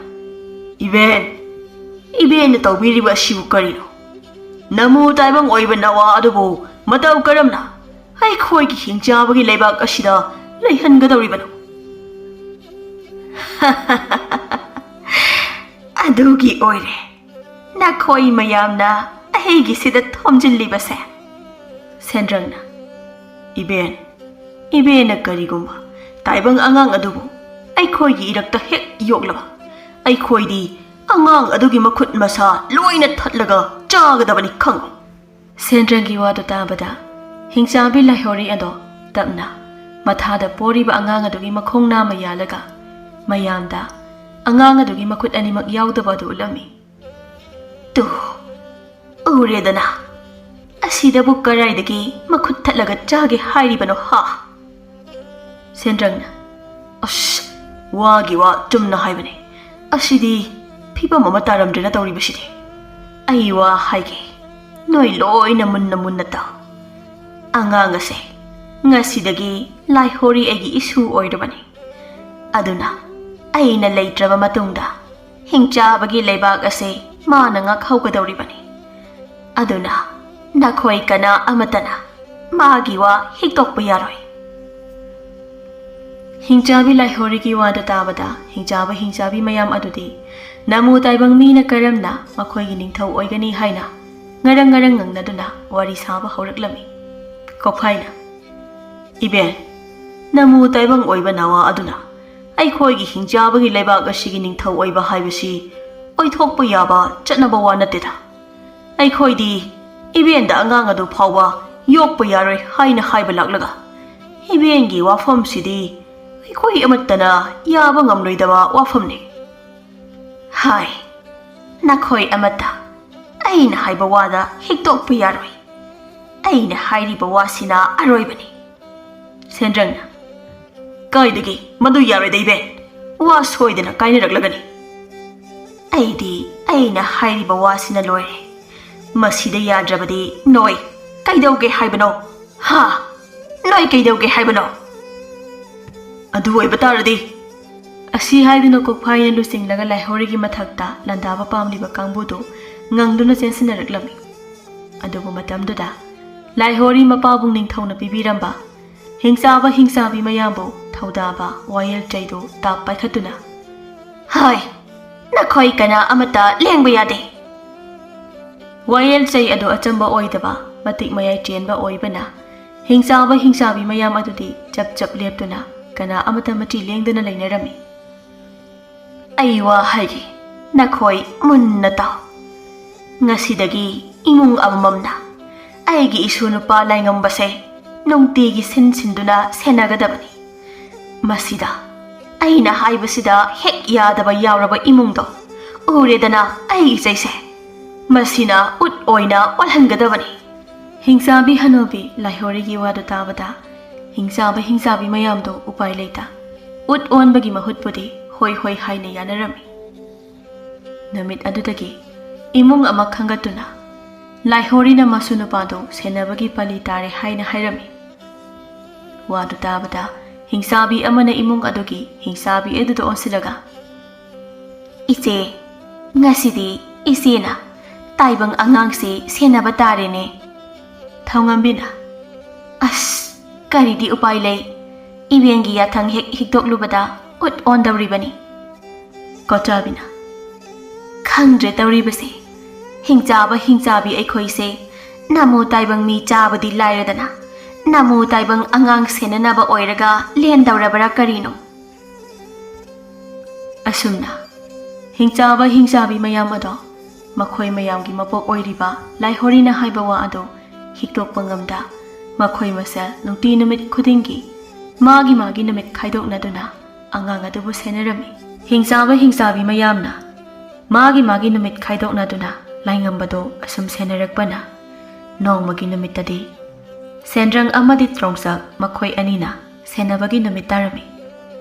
"ꯏꯕꯦꯟ, ꯏꯕꯦꯟꯅ ꯇꯧꯕꯤꯔꯤꯕ ꯑꯁꯤꯕꯨ ꯀꯔꯤꯅꯣ? ꯅꯃꯨ ꯇꯥꯏꯕꯪ ꯑꯣꯏꯕ ꯅꯋꯥ ꯑꯗꯨꯕꯨ ꯃꯇꯧ ꯀꯔꯝꯅ ꯑꯩꯈꯣꯏꯒꯤ ꯍꯤꯡꯆꯥꯕꯒꯤ ꯂꯩꯕꯥꯛ ꯑꯁꯤꯗ ꯂꯩꯍꯟꯒꯗꯧꯔꯤꯕꯅꯣ? ꯑꯗꯨꯒꯤ ꯑꯣꯏꯔꯦ ꯅꯈꯣꯏ ꯃꯌꯥꯝꯅ ꯑꯩꯒꯤꯁꯤꯗ ꯊꯣꯝꯖꯤꯜꯂꯤꯕꯁꯦ꯫ ꯁꯦꯟꯗ꯭ꯔꯪꯅ, "ꯏꯕꯦꯟ, ꯏꯕꯦꯟꯅ ꯀꯔꯤꯒꯨꯝꯕ ꯇꯥꯏꯕꯪ ꯑꯉꯥꯡ ꯑꯗꯨꯕꯨ ꯑꯩꯈꯣꯏꯒꯤ ꯏꯔꯛꯇ ꯍꯦꯛ ꯌꯣꯛꯂꯕ, ꯑꯩꯈꯣꯏꯗꯤ ꯑꯉꯥꯡ ꯑꯗꯨꯒꯤ ꯃꯈꯨꯠ ꯃꯁꯥ ꯂꯣꯏꯅ ꯊꯠꯂꯒ ꯆꯥꯒꯗꯕꯅꯤ, ꯈꯪꯉꯨ꯫" ꯁꯦꯟꯗ꯭ꯔꯪꯒꯤ ꯋꯥꯗꯨ ꯇꯥꯕꯗ ꯍꯤꯡꯆꯥꯕꯤ ꯂꯥꯏꯍꯣꯔꯤ ꯑꯗꯣ ꯇꯞꯅ ꯃꯊꯥꯗ ꯄꯣꯔꯤꯕ ꯑꯉꯥꯡ ꯑꯗꯨꯒꯤ ꯃꯈꯣꯡ ꯅꯥꯝꯃ ꯌꯥꯜꯂꯒ ꯃꯌꯥꯝꯗ ꯑꯉꯥꯡ ꯑꯗꯨꯒꯤ ꯃꯈꯨꯠ ꯑꯅꯤꯃꯛ ꯌꯥꯎꯗꯕ ꯑꯗꯨ ꯎꯠꯂꯝꯃꯤ꯫ "ꯇꯨ, ꯎꯔꯦꯗꯅ, ꯑꯁꯤꯗꯕꯨ ꯀꯔꯥꯏꯗꯒꯤ ꯃꯈꯨꯠ ꯊꯠꯂꯒ ꯆꯥꯒꯦ ꯍꯥꯏꯔꯤꯕꯅꯣ, ꯍꯥ?" ꯁꯦꯟꯗ꯭ꯔꯪꯅ, "ꯑꯁ, ꯋꯥꯒꯤ ꯋꯥ ꯆꯨꯝꯅ ꯍꯥꯏꯕꯅꯦ꯫ ꯑꯁꯤꯗꯤ ꯐꯤꯕꯝ ꯑꯃ ꯇꯥꯔꯝꯗ꯭ꯔꯦꯅ ꯇꯧꯔꯤꯕꯁꯤꯗꯤ꯫ ꯑꯩ ꯋꯥ ꯍꯥꯏꯒꯦ, ꯅꯣꯏ ꯂꯣꯏꯅ ꯃꯨꯟꯅ ꯃꯨꯟꯅ ꯇꯥꯎ꯫ ꯑꯉꯥꯡ ꯑꯁꯦ ꯉꯁꯤꯗꯒꯤ ꯂꯥꯏꯍꯣꯔꯤ ꯑꯩꯒꯤ ꯏꯁꯨ ꯑꯣꯏꯔꯕꯅꯤ꯫ ꯑꯗꯨꯅ ꯑꯩꯅ ꯂꯩꯇ꯭ꯔꯕ ꯃꯇꯨꯡꯗ ꯍꯤꯡꯆꯥꯕꯒꯤ ꯂꯩꯕꯥꯛ ꯑꯁꯦ ꯃꯥꯅ ꯉꯥꯛꯍꯧꯒꯗꯧꯔꯤꯕꯅꯤ꯫ ꯑꯗꯨꯅ ꯅꯈꯣꯏ ꯀꯅꯥ ꯑꯃꯠꯇꯅ ꯃꯥꯒꯤ ꯋꯥ ꯍꯤꯛꯇꯣꯛꯄ ꯌꯥꯔꯣꯏ꯫" ꯍꯤꯡꯆꯥꯕꯤ ꯂꯥꯏꯍꯣꯔꯤꯒꯤ ꯋꯥꯗꯨ ꯇꯥꯕꯗ ꯍꯤꯡꯆꯥꯕ ꯍꯤꯡꯆꯥꯕꯤ ꯃꯌꯥꯝ ꯑꯗꯨꯗꯤ ꯅꯃꯨ ꯇꯥꯏꯕꯪ ꯃꯤꯅ ꯀꯔꯝꯅ ꯃꯈꯣꯏꯒꯤ ꯅꯤꯡꯊꯧ ꯑꯣꯏꯒꯅꯤ ꯍꯥꯏꯅ ꯉꯔꯪ ꯉꯔꯪ ꯉꯪꯅꯗꯨꯅ ꯋꯥꯔꯤ ꯁꯥꯕ ꯍꯧꯔꯛꯂꯝꯃꯤ꯫ ꯀꯣꯛꯐꯥꯏꯅ, "ꯏꯕꯦꯟ, ꯅꯃꯨ ꯇꯥꯏꯕꯪ ꯑꯣꯏꯕ ꯅꯋꯥ ꯑꯗꯨꯅ ꯑꯩꯈꯣꯏꯒꯤ ꯍꯤꯡꯆꯥꯕꯒꯤ ꯂꯩꯕꯥꯛ ꯑꯁꯤꯒꯤ ꯅꯤꯡꯊꯧ ꯑꯣꯏꯕ ꯍꯥꯏꯕꯁꯤ ꯑꯣꯏꯊꯣꯛꯄ ꯌꯥꯕ ꯆꯠꯅꯕ ꯋꯥ ꯅꯠꯇꯦꯗ꯫ ꯑꯩꯈꯣꯏꯗꯤ ꯏꯕꯦꯟꯗ ꯑꯉꯥꯡ ꯑꯗꯨ ꯐꯥꯎꯕ ꯌꯣꯛꯄ ꯌꯥꯔꯣꯏ ꯍꯥꯏꯅ ꯍꯥꯏꯕ ꯂꯥꯛꯂꯒ ꯏꯕꯦꯟꯒꯤ ꯋꯥꯐꯝꯁꯤꯗꯤ ꯑꯩꯈꯣꯏ ꯑꯃꯠꯇꯅ ꯌꯥꯕ ꯉꯝꯂꯣꯏꯗꯕ ꯋꯥꯐꯝꯅꯤ꯫" "ꯍꯥꯏ, ꯅꯈꯣꯏ ꯑꯃꯠꯇ ꯑꯩꯅ ꯍꯥꯏꯕ ꯋꯥꯗ ꯍꯤꯛꯇꯣꯛꯄ ꯌꯥꯔꯣꯏ꯫ ꯑꯩꯅ ꯍꯥꯏꯔꯤꯕ ꯋꯥꯁꯤꯅ ꯑꯔꯣꯏꯕꯅꯤ꯫" ꯁꯦꯟꯗ꯭ꯔꯪꯅ, "ꯀꯥꯏꯗꯒꯤ? ꯃꯗꯨ ꯌꯥꯔꯣꯏꯗ, ꯏꯕꯦꯟ꯫ ꯋꯥ ꯁꯣꯏꯗꯅ ꯀꯥꯏꯅꯔꯛꯂꯒꯅꯤ꯫" "ꯑꯩꯗꯤ ꯑꯩꯅ ꯍꯥꯏꯔꯤꯕ ꯋꯥꯁꯤꯅ ꯂꯣꯏꯔꯦ꯫ ꯃꯁꯤꯗ ꯌꯥꯗ꯭ꯔꯕꯗꯤ ꯅꯣꯏ ꯀꯩꯗꯧꯒꯦ ꯍꯥꯏꯕꯅꯣ? ꯍꯥ? ꯅꯣꯏ ꯀꯩꯗꯧꯒꯦ ꯍꯥꯏꯕꯅꯣ? ꯑꯗꯨ ꯑꯣꯏꯕ ꯇꯥꯔꯗꯤ꯫" ꯑꯁꯤ ꯍꯥꯏꯗꯨꯅ ꯀꯣꯛꯐꯥꯏꯅ ꯂꯨꯆꯤꯡꯂꯒ ꯂꯥꯏꯍꯧꯔꯤꯒꯤ ꯃꯊꯛꯇ ꯂꯥꯟꯗꯥꯕ ꯄꯥꯝꯂꯤꯕ ꯀꯥꯡꯕꯨꯗꯨ ꯉꯪꯗꯨꯅ ꯆꯦꯟꯁꯤꯟꯅꯔꯛꯂꯝꯃꯤ꯫ ꯑꯗꯨꯕꯨ ꯃꯇꯝꯗꯨꯗ ꯂꯥꯏꯍꯧꯔꯤ ꯃꯄꯥꯕꯨꯡ ꯅꯤꯡꯊꯧꯅ ꯄꯤꯕꯤꯔꯝꯕ ꯍꯤꯡꯆꯥꯕ ꯍꯤꯡꯆꯥꯕꯤ ꯃꯌꯥꯝꯕꯨ ꯊꯧꯗꯥꯕ ꯋꯥꯌꯦꯜ ꯆꯩꯗꯨ ꯇꯥꯞ ꯄꯥꯏꯈꯠꯇꯨꯅ ꯍꯣꯏ, ꯅꯈꯣꯏ ꯀꯅꯥ ꯑꯃꯠꯇ ꯂꯦꯡꯕ ꯌꯥꯗꯦ꯫ ꯋꯥꯌꯦꯜ ꯆꯩ ꯑꯗꯨ ꯑꯆꯝꯕ ꯑꯣꯏꯗꯕ, ꯃꯇꯤꯛ ꯃꯌꯥꯏ ꯆꯦꯟꯕ ꯑꯣꯏꯕꯅ, ꯍꯤꯡꯆꯥꯕ ꯍꯤꯡꯆꯥꯕꯤ ꯃꯌꯥꯝ ꯑꯗꯨꯗꯤ ꯆꯞ ꯆꯞ ꯂꯦꯞꯇꯨꯅ ꯀꯅꯥ ꯑꯃꯠꯇ ꯃꯆꯤ ꯂꯦꯡꯗꯅ ꯂꯩꯅꯔꯝꯃꯤ꯫ ꯑꯩ ꯋꯥ ꯍꯥꯏꯒꯦ, ꯅꯈꯣꯏ ꯃꯨꯟꯅ ꯇꯥꯎ꯫ ꯉꯁꯤꯗꯒꯤ ꯏꯃꯨꯡ ꯑꯃꯃꯝꯅ ꯑꯩꯒꯤ ꯏꯁꯨ ꯅꯨꯄꯥ ꯂꯥꯏꯉꯝꯕꯁꯦ ꯅꯨꯡꯇꯤꯒꯤ ꯁꯤꯟ ꯁꯤꯟꯗꯨꯅ ꯁꯦꯟꯅꯒꯗꯕꯅꯤ꯫ ꯃꯁꯤꯗ ꯑꯩꯅ ꯍꯥꯏꯕꯁꯤꯗ ꯍꯦꯛ ꯌꯥꯗꯕ ꯌꯥꯎꯔꯕ ꯏꯃꯨꯡꯗꯣ, ꯎꯔꯦꯗꯅ ꯑꯩ ꯏꯆꯩꯁꯦ, ꯃꯁꯤꯅ ꯎꯠ ꯑꯣꯏꯅ ꯑꯣꯜꯍꯟꯒꯗꯕꯅꯤ꯫ ꯍꯤꯡꯆꯥꯕꯤ ꯍꯅꯨꯕꯤ ꯂꯥꯏꯍꯣꯔꯤꯒꯤ ꯋꯥꯗꯨ ꯇꯥꯕꯗ, ꯍꯤꯡꯆꯥꯕ ꯍꯤꯡꯆꯥꯕꯤ ꯃꯌꯥꯝꯗꯣ ꯎꯄꯥꯏ ꯂꯩꯇ ꯎꯠ ꯑꯣꯟꯕꯒꯤ ꯃꯍꯨꯠꯄꯨꯗꯤ ꯍꯣꯏ ꯍꯣꯏ ꯍꯥꯏꯅ ꯌꯥꯅꯔꯝꯃꯤ꯫ ꯅꯨꯃꯤꯠ ꯑꯗꯨꯗꯒꯤ ꯏꯃꯨꯡ ꯑꯃ ꯈꯟꯒꯠꯇꯨꯅ ꯂꯥꯏꯍꯣꯔꯤꯅ ꯃꯁꯨ ꯅꯨꯄꯥꯗꯨ ꯁꯦꯟꯅꯕꯒꯤ ꯄꯥꯂꯤ ꯇꯥꯔꯦ ꯍꯥꯏꯅ ꯍꯥꯏꯔꯝꯃꯤ꯫ ꯋꯥꯗꯨ ꯇꯥꯕꯗ ꯍꯤꯡꯆꯥꯕꯤ ꯑꯃꯅ ꯏꯃꯨꯡ ꯑꯗꯨꯒꯤ ꯍꯤꯡꯆꯥꯕꯤ ꯑꯗꯨꯗ ꯑꯣꯟꯁꯤꯜꯂꯒ, "ꯏꯆꯦ, ꯉꯁꯤꯗꯤ ꯏꯆꯦꯅ ꯇꯥꯏꯕꯪ ꯑꯉꯥꯡꯁꯦ ꯁꯦꯟꯅꯕ ꯇꯥꯔꯦꯅꯦ꯫" ꯊꯧꯉꯝꯕꯤꯅ, "ꯑꯁ, ꯀꯔꯤꯗꯤ ꯎꯄꯥꯏ ꯂꯩ? ꯏꯕꯦꯟꯒꯤ ꯌꯥꯊꯪ ꯍꯦꯛ ꯍꯤꯛꯇꯣꯛꯂꯨꯕꯗ ꯎꯠ ꯑꯣꯟꯗꯧꯔꯤꯕꯅꯤ꯫" ꯀꯣꯆꯥꯕꯤꯅ, "ꯈꯪꯗ꯭ꯔꯦ ꯇꯧꯔꯤꯕꯁꯦ, ꯍꯤꯡꯆꯥꯕ ꯍꯤꯡꯆꯥꯕꯤ ꯑꯩꯈꯣꯏꯁꯦ ꯅꯃꯨ ꯇꯥꯏꯕꯪ ꯃꯤ ꯆꯥꯕꯗꯤ ꯂꯥꯏꯔꯗꯅ, ꯅꯃꯨ ꯇꯥꯏꯕꯪ ꯑꯉꯥꯡ ꯁꯦꯟꯅꯅꯕ ꯑꯣꯏꯔꯒ ꯂꯦꯟꯗꯧꯔꯕ꯭ꯔꯥ ꯀꯔꯤꯅꯣ?" ꯑꯁꯨꯝꯅ ꯍꯤꯡꯆꯥꯕ ꯍꯤꯡꯆꯥꯕꯤ ꯃꯌꯥꯝ ꯑꯗꯣ, ꯃꯈꯣꯏ ꯃꯌꯥꯝꯒꯤ ꯃꯄꯣꯛ ꯑꯣꯏꯔꯤꯕ ꯂꯥꯏꯍꯣꯔꯤꯅ ꯍꯥꯏꯕ ꯋꯥ ꯑꯗꯣ ꯍꯤꯛꯇꯣꯛꯄ ꯉꯝꯗ, ꯃꯈꯣꯏ ꯃꯁꯦꯜ ꯅꯨꯡꯇꯤ ꯅꯨꯃꯤꯠ ꯈꯨꯗꯤꯡꯒꯤ ꯃꯥꯒꯤ ꯃꯥꯒꯤ ꯅꯨꯃꯤꯠ ꯈꯥꯏꯗꯣꯛꯅꯗꯨꯅ ꯑꯉꯥꯡ ꯑꯗꯨꯕꯨ ꯁꯦꯟꯅꯔꯝꯃꯤ꯫ ꯍꯤꯡꯆꯥꯕ ꯍꯤꯡꯆꯥꯕꯤ ꯃꯌꯥꯝꯅ ꯃꯥꯒꯤ ꯃꯥꯒꯤ ꯅꯨꯃꯤꯠ ꯈꯥꯏꯗꯣꯛꯅꯗꯨꯅ ꯂꯥꯏꯉꯝꯕꯗꯣ ꯑꯁꯨꯝ ꯁꯦꯟꯅꯔꯛꯄꯅ, ꯅꯣꯡꯃꯒꯤ ꯅꯨꯃꯤꯠꯇꯗꯤ ꯁꯦꯟꯗ꯭ꯔꯪ ꯑꯃꯗꯤ ꯇ꯭ꯔꯣꯡꯆꯛ ꯃꯈꯣꯏ ꯑꯅꯤꯅ ꯁꯦꯟꯅꯕꯒꯤ ꯅꯨꯃꯤꯠ ꯇꯥꯔꯝꯃꯤ꯫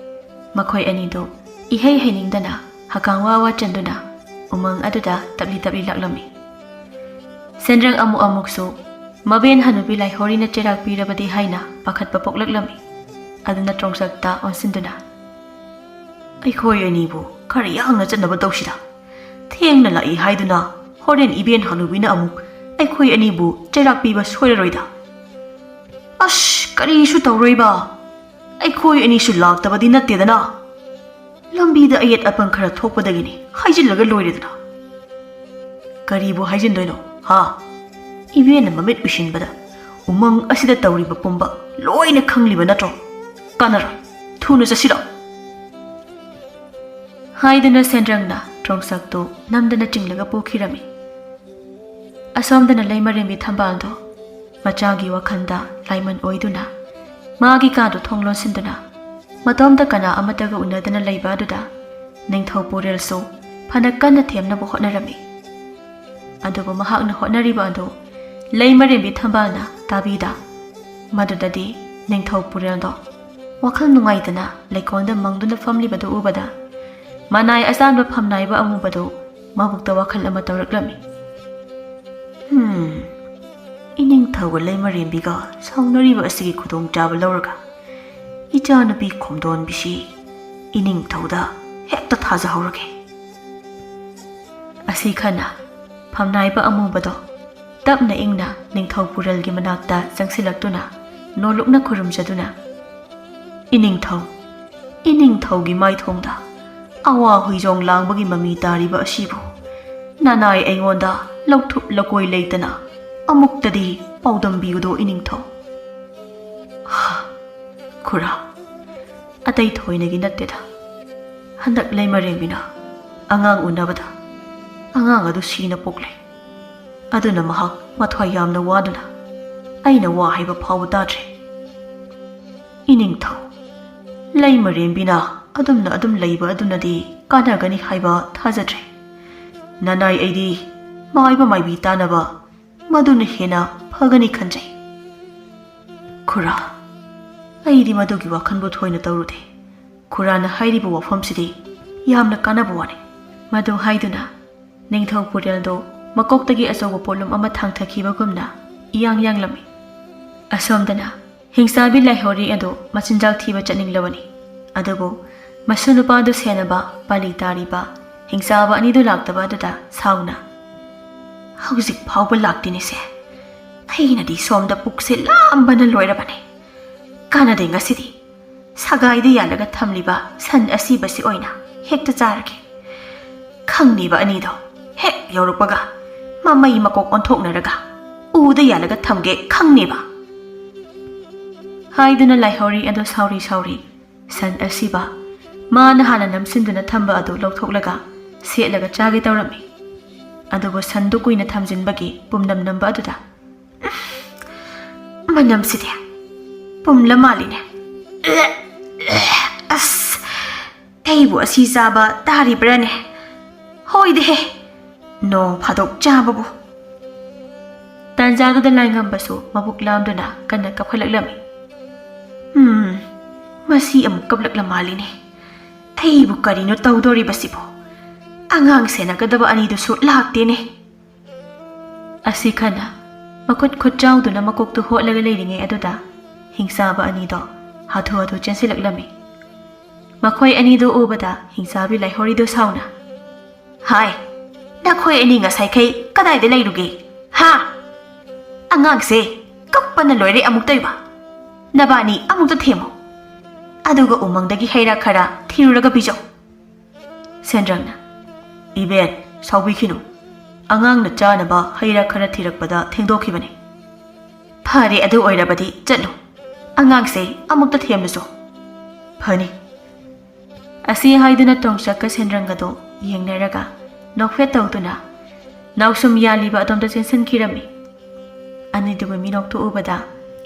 ꯃꯈꯣꯏ ꯑꯅꯤꯗꯨ ꯏꯍꯩ ꯍꯩꯅꯤꯡꯗꯅ ꯍꯀꯥꯡ ꯋꯥ ꯋꯥ ꯆꯟꯗꯨꯅ ꯎꯃꯪ ꯑꯗꯨꯗ ꯇꯞꯂꯤ ꯇꯞꯂꯤ ꯂꯥꯛꯂꯝꯃꯤ꯫ ꯁꯦꯟꯗ꯭ꯔꯪ ꯑꯃꯨꯛ ꯑꯃꯨꯛꯁꯨ ꯃꯕꯦꯟ ꯍꯅꯨꯕꯤ ꯂꯥꯏꯍꯣꯔꯤꯅ ꯆꯩꯔꯥꯛ ꯄꯤꯔꯕꯗꯤ ꯍꯥꯏꯅ ꯄꯥꯈꯠꯄ ꯄꯣꯛꯂꯛꯂꯝꯃꯤ꯫ ꯑꯗꯨꯅ ꯇ꯭ꯔꯣꯡꯆꯛꯇ ꯑꯣꯟꯁꯤꯟꯗꯨꯅ, "ꯑꯩꯈꯣꯏ ꯑꯅꯤꯕꯨ ꯈꯔ ꯌꯥꯡꯅ ꯆꯠꯅꯕ ꯇꯧꯁꯤꯗ꯫ ꯊꯦꯡꯅ ꯂꯥꯛꯏ ꯍꯥꯏꯗꯨꯅ ꯍꯣꯔꯦꯟ ꯏꯕꯦꯟ ꯍꯅꯨꯕꯤꯅ ꯑꯃꯨꯛ ꯑꯩꯈꯣꯏ ꯑꯅꯤꯕꯨ ꯆꯩꯔꯥꯛ ꯄꯤꯕ ꯁꯣꯏꯔꯔꯣꯏꯗ꯫" "ꯑꯁ, ꯀꯔꯤꯁꯨ ꯇꯧꯔꯣꯏꯕ꯫ ꯑꯩꯈꯣꯏ ꯑꯅꯤꯁꯨ ꯂꯥꯛꯇꯕꯗꯤ ꯅꯠꯇꯦꯗꯅ꯫" ꯂꯝꯕꯤꯗ ꯑꯌꯦꯠ ꯑꯄꯟ ꯈꯔ ꯊꯣꯛꯄꯗꯒꯤꯅꯤ, ꯍꯥꯏꯖꯤꯜꯂꯒ ꯂꯣꯏꯔꯦꯗꯅ꯫ ꯀꯔꯤꯕꯨ ꯍꯥꯏꯖꯤꯟꯗꯣꯏꯅꯣ, ꯍꯥ? ꯏꯕꯦꯟꯅ ꯃꯃꯤꯠ ꯎꯏꯁꯤꯟꯕꯗ ꯎꯃꯪ ꯑꯁꯤꯗ ꯇꯧꯔꯤꯕ ꯄꯨꯝꯕ ꯂꯣꯏꯅ ꯈꯪꯂꯤꯕ ꯅꯠꯇ꯭ꯔꯣ? ꯀꯥꯟꯅꯔꯣꯏ, ꯊꯨꯅ ꯆꯠꯁꯤꯔꯣ꯫ ꯍꯥꯏꯗꯨꯅ ꯁꯦꯟꯗ꯭ꯔꯪꯅ ꯇ꯭ꯔꯣꯡꯁꯛꯇꯨ ꯅꯝꯗꯅ ꯆꯤꯡꯂꯒ ꯄꯨꯈꯤꯔꯝꯃꯤ꯫ ꯑꯁꯣꯝꯗꯅ ꯂꯩꯃꯔꯦꯝꯕꯤ ꯊꯝꯕꯥꯜꯗꯣ ꯃꯆꯥꯒꯤ ꯋꯥꯈꯜꯗ ꯂꯥꯏꯃꯟ ꯑꯣꯏꯗꯨꯅ ꯃꯥꯒꯤ ꯀꯥꯗꯨ ꯊꯣꯡ ꯂꯣꯟꯁꯤꯟꯗꯨꯅ ꯃꯇꯣꯝꯇ ꯀꯅꯥ ꯑꯃꯠꯇꯒ ꯎꯅꯗꯅ ꯂꯩꯕ ꯑꯗꯨꯗ ꯅꯤꯡꯊꯧ ꯄꯨꯔꯦꯜꯁꯨ ꯐꯅ ꯀꯟꯅ ꯊꯦꯝꯅꯕ ꯍꯣꯠꯅꯔꯝꯃꯤ꯫ ꯑꯗꯨꯕꯨ ꯃꯍꯥꯛꯅ ꯍꯣꯠꯅꯔꯤꯕ ꯑꯗꯨ ꯂꯩꯃꯔꯦꯝꯕꯤ ꯊꯝꯕꯥꯜꯅ ꯇꯥꯕꯤꯗ꯫ ꯃꯗꯨꯗꯗꯤ ꯅꯤꯡꯊꯧ ꯄꯨꯔꯦꯜꯗꯣ ꯋꯥꯈꯜ ꯅꯨꯡꯉꯥꯏꯇꯅ ꯂꯩꯀꯣꯜꯗ ꯃꯪꯗꯨꯅ ꯐꯝꯂꯤꯕꯗꯨ ꯎꯕꯗ ꯃꯅꯥꯏ ꯑꯆꯥꯟꯕ ꯐꯝꯅꯥꯏꯕ ꯑꯃꯨꯕꯗꯨ ꯃꯕꯨꯛꯇ ꯋꯥꯈꯜ ꯑꯃ ꯇꯧꯔꯛꯂꯝꯃꯤ꯫ ꯍꯝ, ꯏꯅꯤꯡꯊꯧꯒ ꯂꯩꯃꯔꯦꯝꯕꯤꯒ ꯁꯥꯎꯅꯔꯤꯕ ꯑꯁꯤꯒꯤ ꯈꯨꯗꯣꯡꯆꯥꯕ ꯂꯧꯔꯒ ꯏꯆꯥꯅꯨꯄꯤ ꯈꯣꯝꯗꯣꯟꯕꯤꯁꯤ ꯏꯅꯤꯡꯊꯧꯗ ꯍꯦꯛꯇ ꯊꯥꯖꯍꯧꯔꯒꯦ꯫ ꯑꯁꯤ ꯈꯟꯅ ꯐꯝꯅꯥꯏꯕ ꯑꯃꯨꯕꯗꯣ ꯇꯞꯅ ꯏꯪꯅ ꯅꯤꯡꯊꯧ ꯄꯨꯔꯦꯜꯒꯤ ꯃꯅꯥꯛꯇ ꯆꯪꯁꯤꯜꯂꯛꯇꯨꯅ ꯅꯣꯂꯨꯛꯅ ꯈꯨꯔꯨꯝꯖꯗꯨꯅ, "ꯏꯅꯤꯡꯊꯧ, ꯏꯅꯤꯡꯊꯧꯒꯤ ꯃꯥꯏꯊꯣꯡꯗ ꯑꯋꯥ ꯍꯨꯏꯖꯣꯡ ꯂꯥꯡꯕꯒꯤ ꯃꯃꯤ ꯇꯥꯔꯤꯕ ꯑꯁꯤꯕꯨ ꯅꯅꯥꯏ ꯑꯩꯉꯣꯟꯗ ꯂꯧꯊꯨꯞ ꯂꯀꯣꯏ ꯂꯩꯇꯅ ꯑꯃꯨꯛꯇꯗꯤ ꯄꯥꯎꯗꯝꯕꯤꯌꯨꯗꯣ ꯏꯅꯤꯡꯊꯧ꯫" ꯍꯥ, ꯈꯨꯔꯥ, ꯑꯇꯩ ꯊꯣꯏꯅꯒꯤ ꯅꯠꯇꯦꯗ꯫ ꯍꯟꯗꯛ ꯂꯩꯃꯔꯦꯝꯕꯤꯅ ꯑꯉꯥꯡ ꯎꯅꯕꯗ ꯑꯉꯥꯡ ꯑꯗꯨ ꯁꯤꯅ ꯄꯣꯛꯂꯦ꯫ ꯑꯗꯨꯅ ꯃꯍꯥꯛ ꯃꯊ꯭ꯋꯥꯏ ꯌꯥꯝꯅ ꯋꯥꯗꯨꯅ ꯑꯩꯅ ꯋꯥ ꯍꯥꯏꯕ ꯐꯥꯎꯕ ꯇꯥꯗ꯭ꯔꯦ꯫ ꯏꯅꯤꯡꯊꯧ, ꯂꯩꯃꯔꯦꯝꯕꯤꯅ ꯑꯗꯨꯝꯅ ꯑꯗꯨꯝ ꯂꯩꯕ ꯑꯗꯨꯅꯗꯤ ꯀꯥꯟꯅꯒꯅꯤ ꯍꯥꯏꯕ ꯊꯥꯖꯗ꯭ꯔꯦ꯫ ꯅꯅꯥꯏ ꯑꯩꯗꯤ ꯃꯥꯏꯕ ꯃꯥꯏꯕꯤ ꯇꯥꯅꯕ ꯃꯗꯨꯅ ꯍꯦꯟꯅ ꯐꯒꯅꯤ ꯈꯟꯖꯩ꯫ ꯈꯨꯔꯥ, ꯑꯩꯗꯤ ꯃꯗꯨꯒꯤ ꯋꯥꯈꯜꯕꯨ ꯊꯣꯏꯅ ꯇꯧꯔꯨꯗꯦ꯫ ꯈꯨꯔꯥꯅ ꯍꯥꯏꯔꯤꯕ ꯋꯥꯐꯝꯁꯤꯗꯤ ꯌꯥꯝꯅ ꯀꯥꯟꯅꯕ ꯋꯥꯅꯤ꯫ ꯃꯗꯨ ꯍꯥꯏꯗꯨꯅ ꯅꯤꯡꯊꯧ ꯄꯨꯔꯦꯜꯗꯣ ꯃꯀꯣꯛꯇꯒꯤ ꯑꯆꯧꯕ ꯄꯣꯠꯂꯨꯝ ꯑꯃ ꯊꯥꯡꯊꯈꯤꯕꯒꯨꯝꯅ ꯏꯌꯥꯡ ꯌꯥꯡꯂꯝꯃꯤ꯫ ꯑꯁꯣꯝꯗꯅ ꯍꯤꯡꯆꯥꯕꯤ ꯂꯥꯏꯍꯧꯔꯤ ꯑꯗꯨ ꯃꯆꯤꯟꯖꯥꯛ ꯊꯤꯕ ꯆꯠꯅꯤꯡꯂꯕꯅꯤ꯫ ꯑꯗꯨꯕꯨ ꯃꯁꯨ ꯅꯨꯄꯥꯗꯨ ꯁꯦꯟꯅꯕ ꯄꯥꯂꯤ ꯇꯥꯔꯤꯕ ꯍꯤꯡꯆꯥꯕ ꯑꯅꯤꯗꯨ ꯂꯥꯛꯇꯕ ꯑꯗꯨꯗ ꯁꯥꯎꯅ, "ꯍꯧꯖꯤꯛ ꯐꯥꯎꯕ ꯂꯥꯛꯇꯦꯅꯦꯁꯦ꯫ ꯑꯩꯅꯗꯤ ꯁꯣꯝꯗ ꯄꯨꯛꯁꯦ ꯂꯥꯝꯕꯅ ꯂꯣꯏꯔꯕꯅꯦ꯫ ꯀꯥꯟꯅꯗꯦ ꯉꯁꯤꯗꯤ꯫ ꯁꯒꯥꯏꯗ ꯌꯥꯜꯂꯒ ꯊꯝꯂꯤꯕ ꯁꯟ ꯑꯁꯤꯕꯁꯤ ꯑꯣꯏꯅ ꯍꯦꯛꯇ ꯆꯥꯔꯒꯦ꯫ ꯈꯪꯅꯦꯕ ꯑꯅꯤꯗꯣ ꯍꯦꯛ ꯌꯧꯔꯛꯄꯒ ꯃꯃꯩ ꯃꯀꯣꯛ ꯑꯣꯟꯊꯣꯛꯅꯔꯒ ꯎꯗ ꯌꯥꯜꯂꯒ ꯊꯝꯒꯦ ꯈꯪꯅꯦꯕ꯫ ꯍꯥꯏꯗꯨꯅ ꯂꯥꯏꯍꯧꯔꯤ ꯑꯗꯣ ꯁꯥꯎꯔꯤ ꯁꯥꯎꯔꯤ ꯁꯟ ꯑꯁꯤꯕ ꯃꯥꯅ ꯍꯥꯟꯅ ꯅꯝꯁꯤꯟꯗꯨꯅ ꯊꯝꯕ ꯑꯗꯨ ꯂꯧꯊꯣꯛꯂꯒ ꯁꯦꯠꯂꯒ ꯆꯥꯒꯦ ꯇꯧꯔꯝꯃꯤ꯫ ꯑꯗꯨꯕꯨ ꯁꯟꯗꯨ ꯀꯨꯏꯅ ꯊꯝꯖꯤꯟꯕꯒꯤ ꯄꯨꯝꯅꯝ ꯅꯝꯕ ꯑꯗꯨꯗ, "ꯃꯅꯝꯁꯤꯗꯤ ꯄꯨꯝꯂ ꯃꯥꯜꯂꯤꯅꯦ꯫ ꯑꯁ, ꯑꯩꯕꯨ ꯑꯁꯤ ꯆꯥꯕ ꯇꯥꯔꯤꯕ꯭ꯔꯥꯅꯦ? ꯍꯣꯏꯗꯦꯍꯦ, ꯅꯣꯡ ꯐꯥꯗꯣꯛ ꯆꯥꯕꯕꯨ"꯫ ꯇꯥꯟꯖꯥꯗꯨꯗ ꯂꯥꯏꯉꯝꯕꯁꯨ ꯃꯕꯨꯛ ꯂꯥꯝꯗꯨꯅ ꯀꯟꯅ ꯀꯞꯈꯠꯂꯛꯂꯝꯃꯤ꯫ "ꯎꯝ, ꯃꯁꯤ ꯑꯃꯨꯛ ꯀꯞꯂꯛꯂ ꯃꯥꯜꯂꯤꯅꯦ꯫ ꯑꯩꯕꯨ ꯀꯔꯤꯅꯣ ꯇꯧꯗꯣꯔꯤꯕꯁꯤꯕꯣ? ꯑꯉꯥꯡ ꯁꯦꯟꯅꯒꯗꯕ ꯑꯅꯤꯗꯨꯁꯨ ꯂꯥꯛꯇꯦꯅꯦ"꯫ ꯑꯁꯤ ꯈꯟꯅ ꯃꯈꯨꯠ ꯈꯨꯠ ꯆꯥꯎꯗꯨꯅ ꯃꯀꯣꯛꯇꯨ ꯍꯣꯠꯂꯒ ꯂꯩꯔꯤꯉꯩ ꯑꯗꯨꯗ ꯍꯤꯡꯆꯥꯕ ꯑꯅꯤꯗꯣ ꯍꯥꯊꯨ ꯍꯥꯊꯨ ꯆꯦꯟꯁꯤꯜꯂꯛꯂꯝꯃꯤ꯫ ꯃꯈꯣꯏ ꯑꯅꯤꯗꯨ ꯎꯕꯗ ꯍꯤꯡꯆꯥꯕꯤ ꯂꯥꯏꯍꯧꯔꯤꯗꯨ ꯁꯥꯎꯅ, "ꯍꯥꯏ, ꯅꯈꯣꯏ ꯑꯅꯤ ꯉꯁꯥꯏꯈꯩ ꯀꯗꯥꯏꯗ ꯂꯩꯔꯨꯒꯦ? ꯍꯥ? ꯑꯉꯥꯡꯁꯦ ꯀꯞꯄꯅ ꯂꯣꯏꯔꯦ ꯑꯃꯨꯛꯇꯣꯏꯕ꯫ ꯅꯕꯥꯅꯤ ꯑꯃꯨꯛꯇ ꯊꯦꯝꯃꯨ꯫ ꯑꯗꯨꯒ ꯎꯃꯪꯗꯒꯤ ꯍꯩ ꯔꯥ ꯈꯔ ꯊꯤꯔꯨꯔꯒ ꯄꯤꯖꯧ"꯫ ꯁꯦꯟꯗ꯭ꯔꯪꯅ, "ꯏꯕꯦꯟ, ꯁꯥꯎꯕꯤꯈꯤꯅꯨ꯫ ꯑꯉꯥꯡꯅ ꯆꯥꯅꯕ ꯍꯩ ꯔꯥ ꯈꯔ ꯊꯤꯔꯛꯄꯗ ꯊꯦꯡꯗꯣꯛꯈꯤꯕꯅꯤ꯫ ꯐꯔꯦ, ꯑꯗꯨ ꯑꯣꯏꯔꯕꯗꯤ ꯆꯠꯂꯨ꯫ ꯑꯉꯥꯡꯁꯦ ꯑꯃꯨꯛꯇ ꯊꯦꯝꯂꯨꯆꯣ"꯫ "ꯐꯅꯤ"꯫ ꯑꯁꯤ ꯍꯥꯏꯗꯨꯅ ꯇꯣꯡꯆꯛꯀ ꯁꯦꯟꯗ꯭ꯔꯪꯒꯗꯣ ꯌꯦꯡꯅꯔꯒ ꯅꯣꯛꯐꯦꯠ ꯇꯧꯗꯨꯅ ꯅꯥꯎꯁꯨꯝ ꯌꯥꯜꯂꯤꯕ ꯑꯗꯣꯝꯗ ꯆꯦꯟꯁꯤꯟꯈꯤꯔꯝꯃꯤ꯫ ꯑꯅꯤꯗꯨꯒꯤ ꯃꯤꯅꯣꯛꯇꯨ ꯎꯕꯗ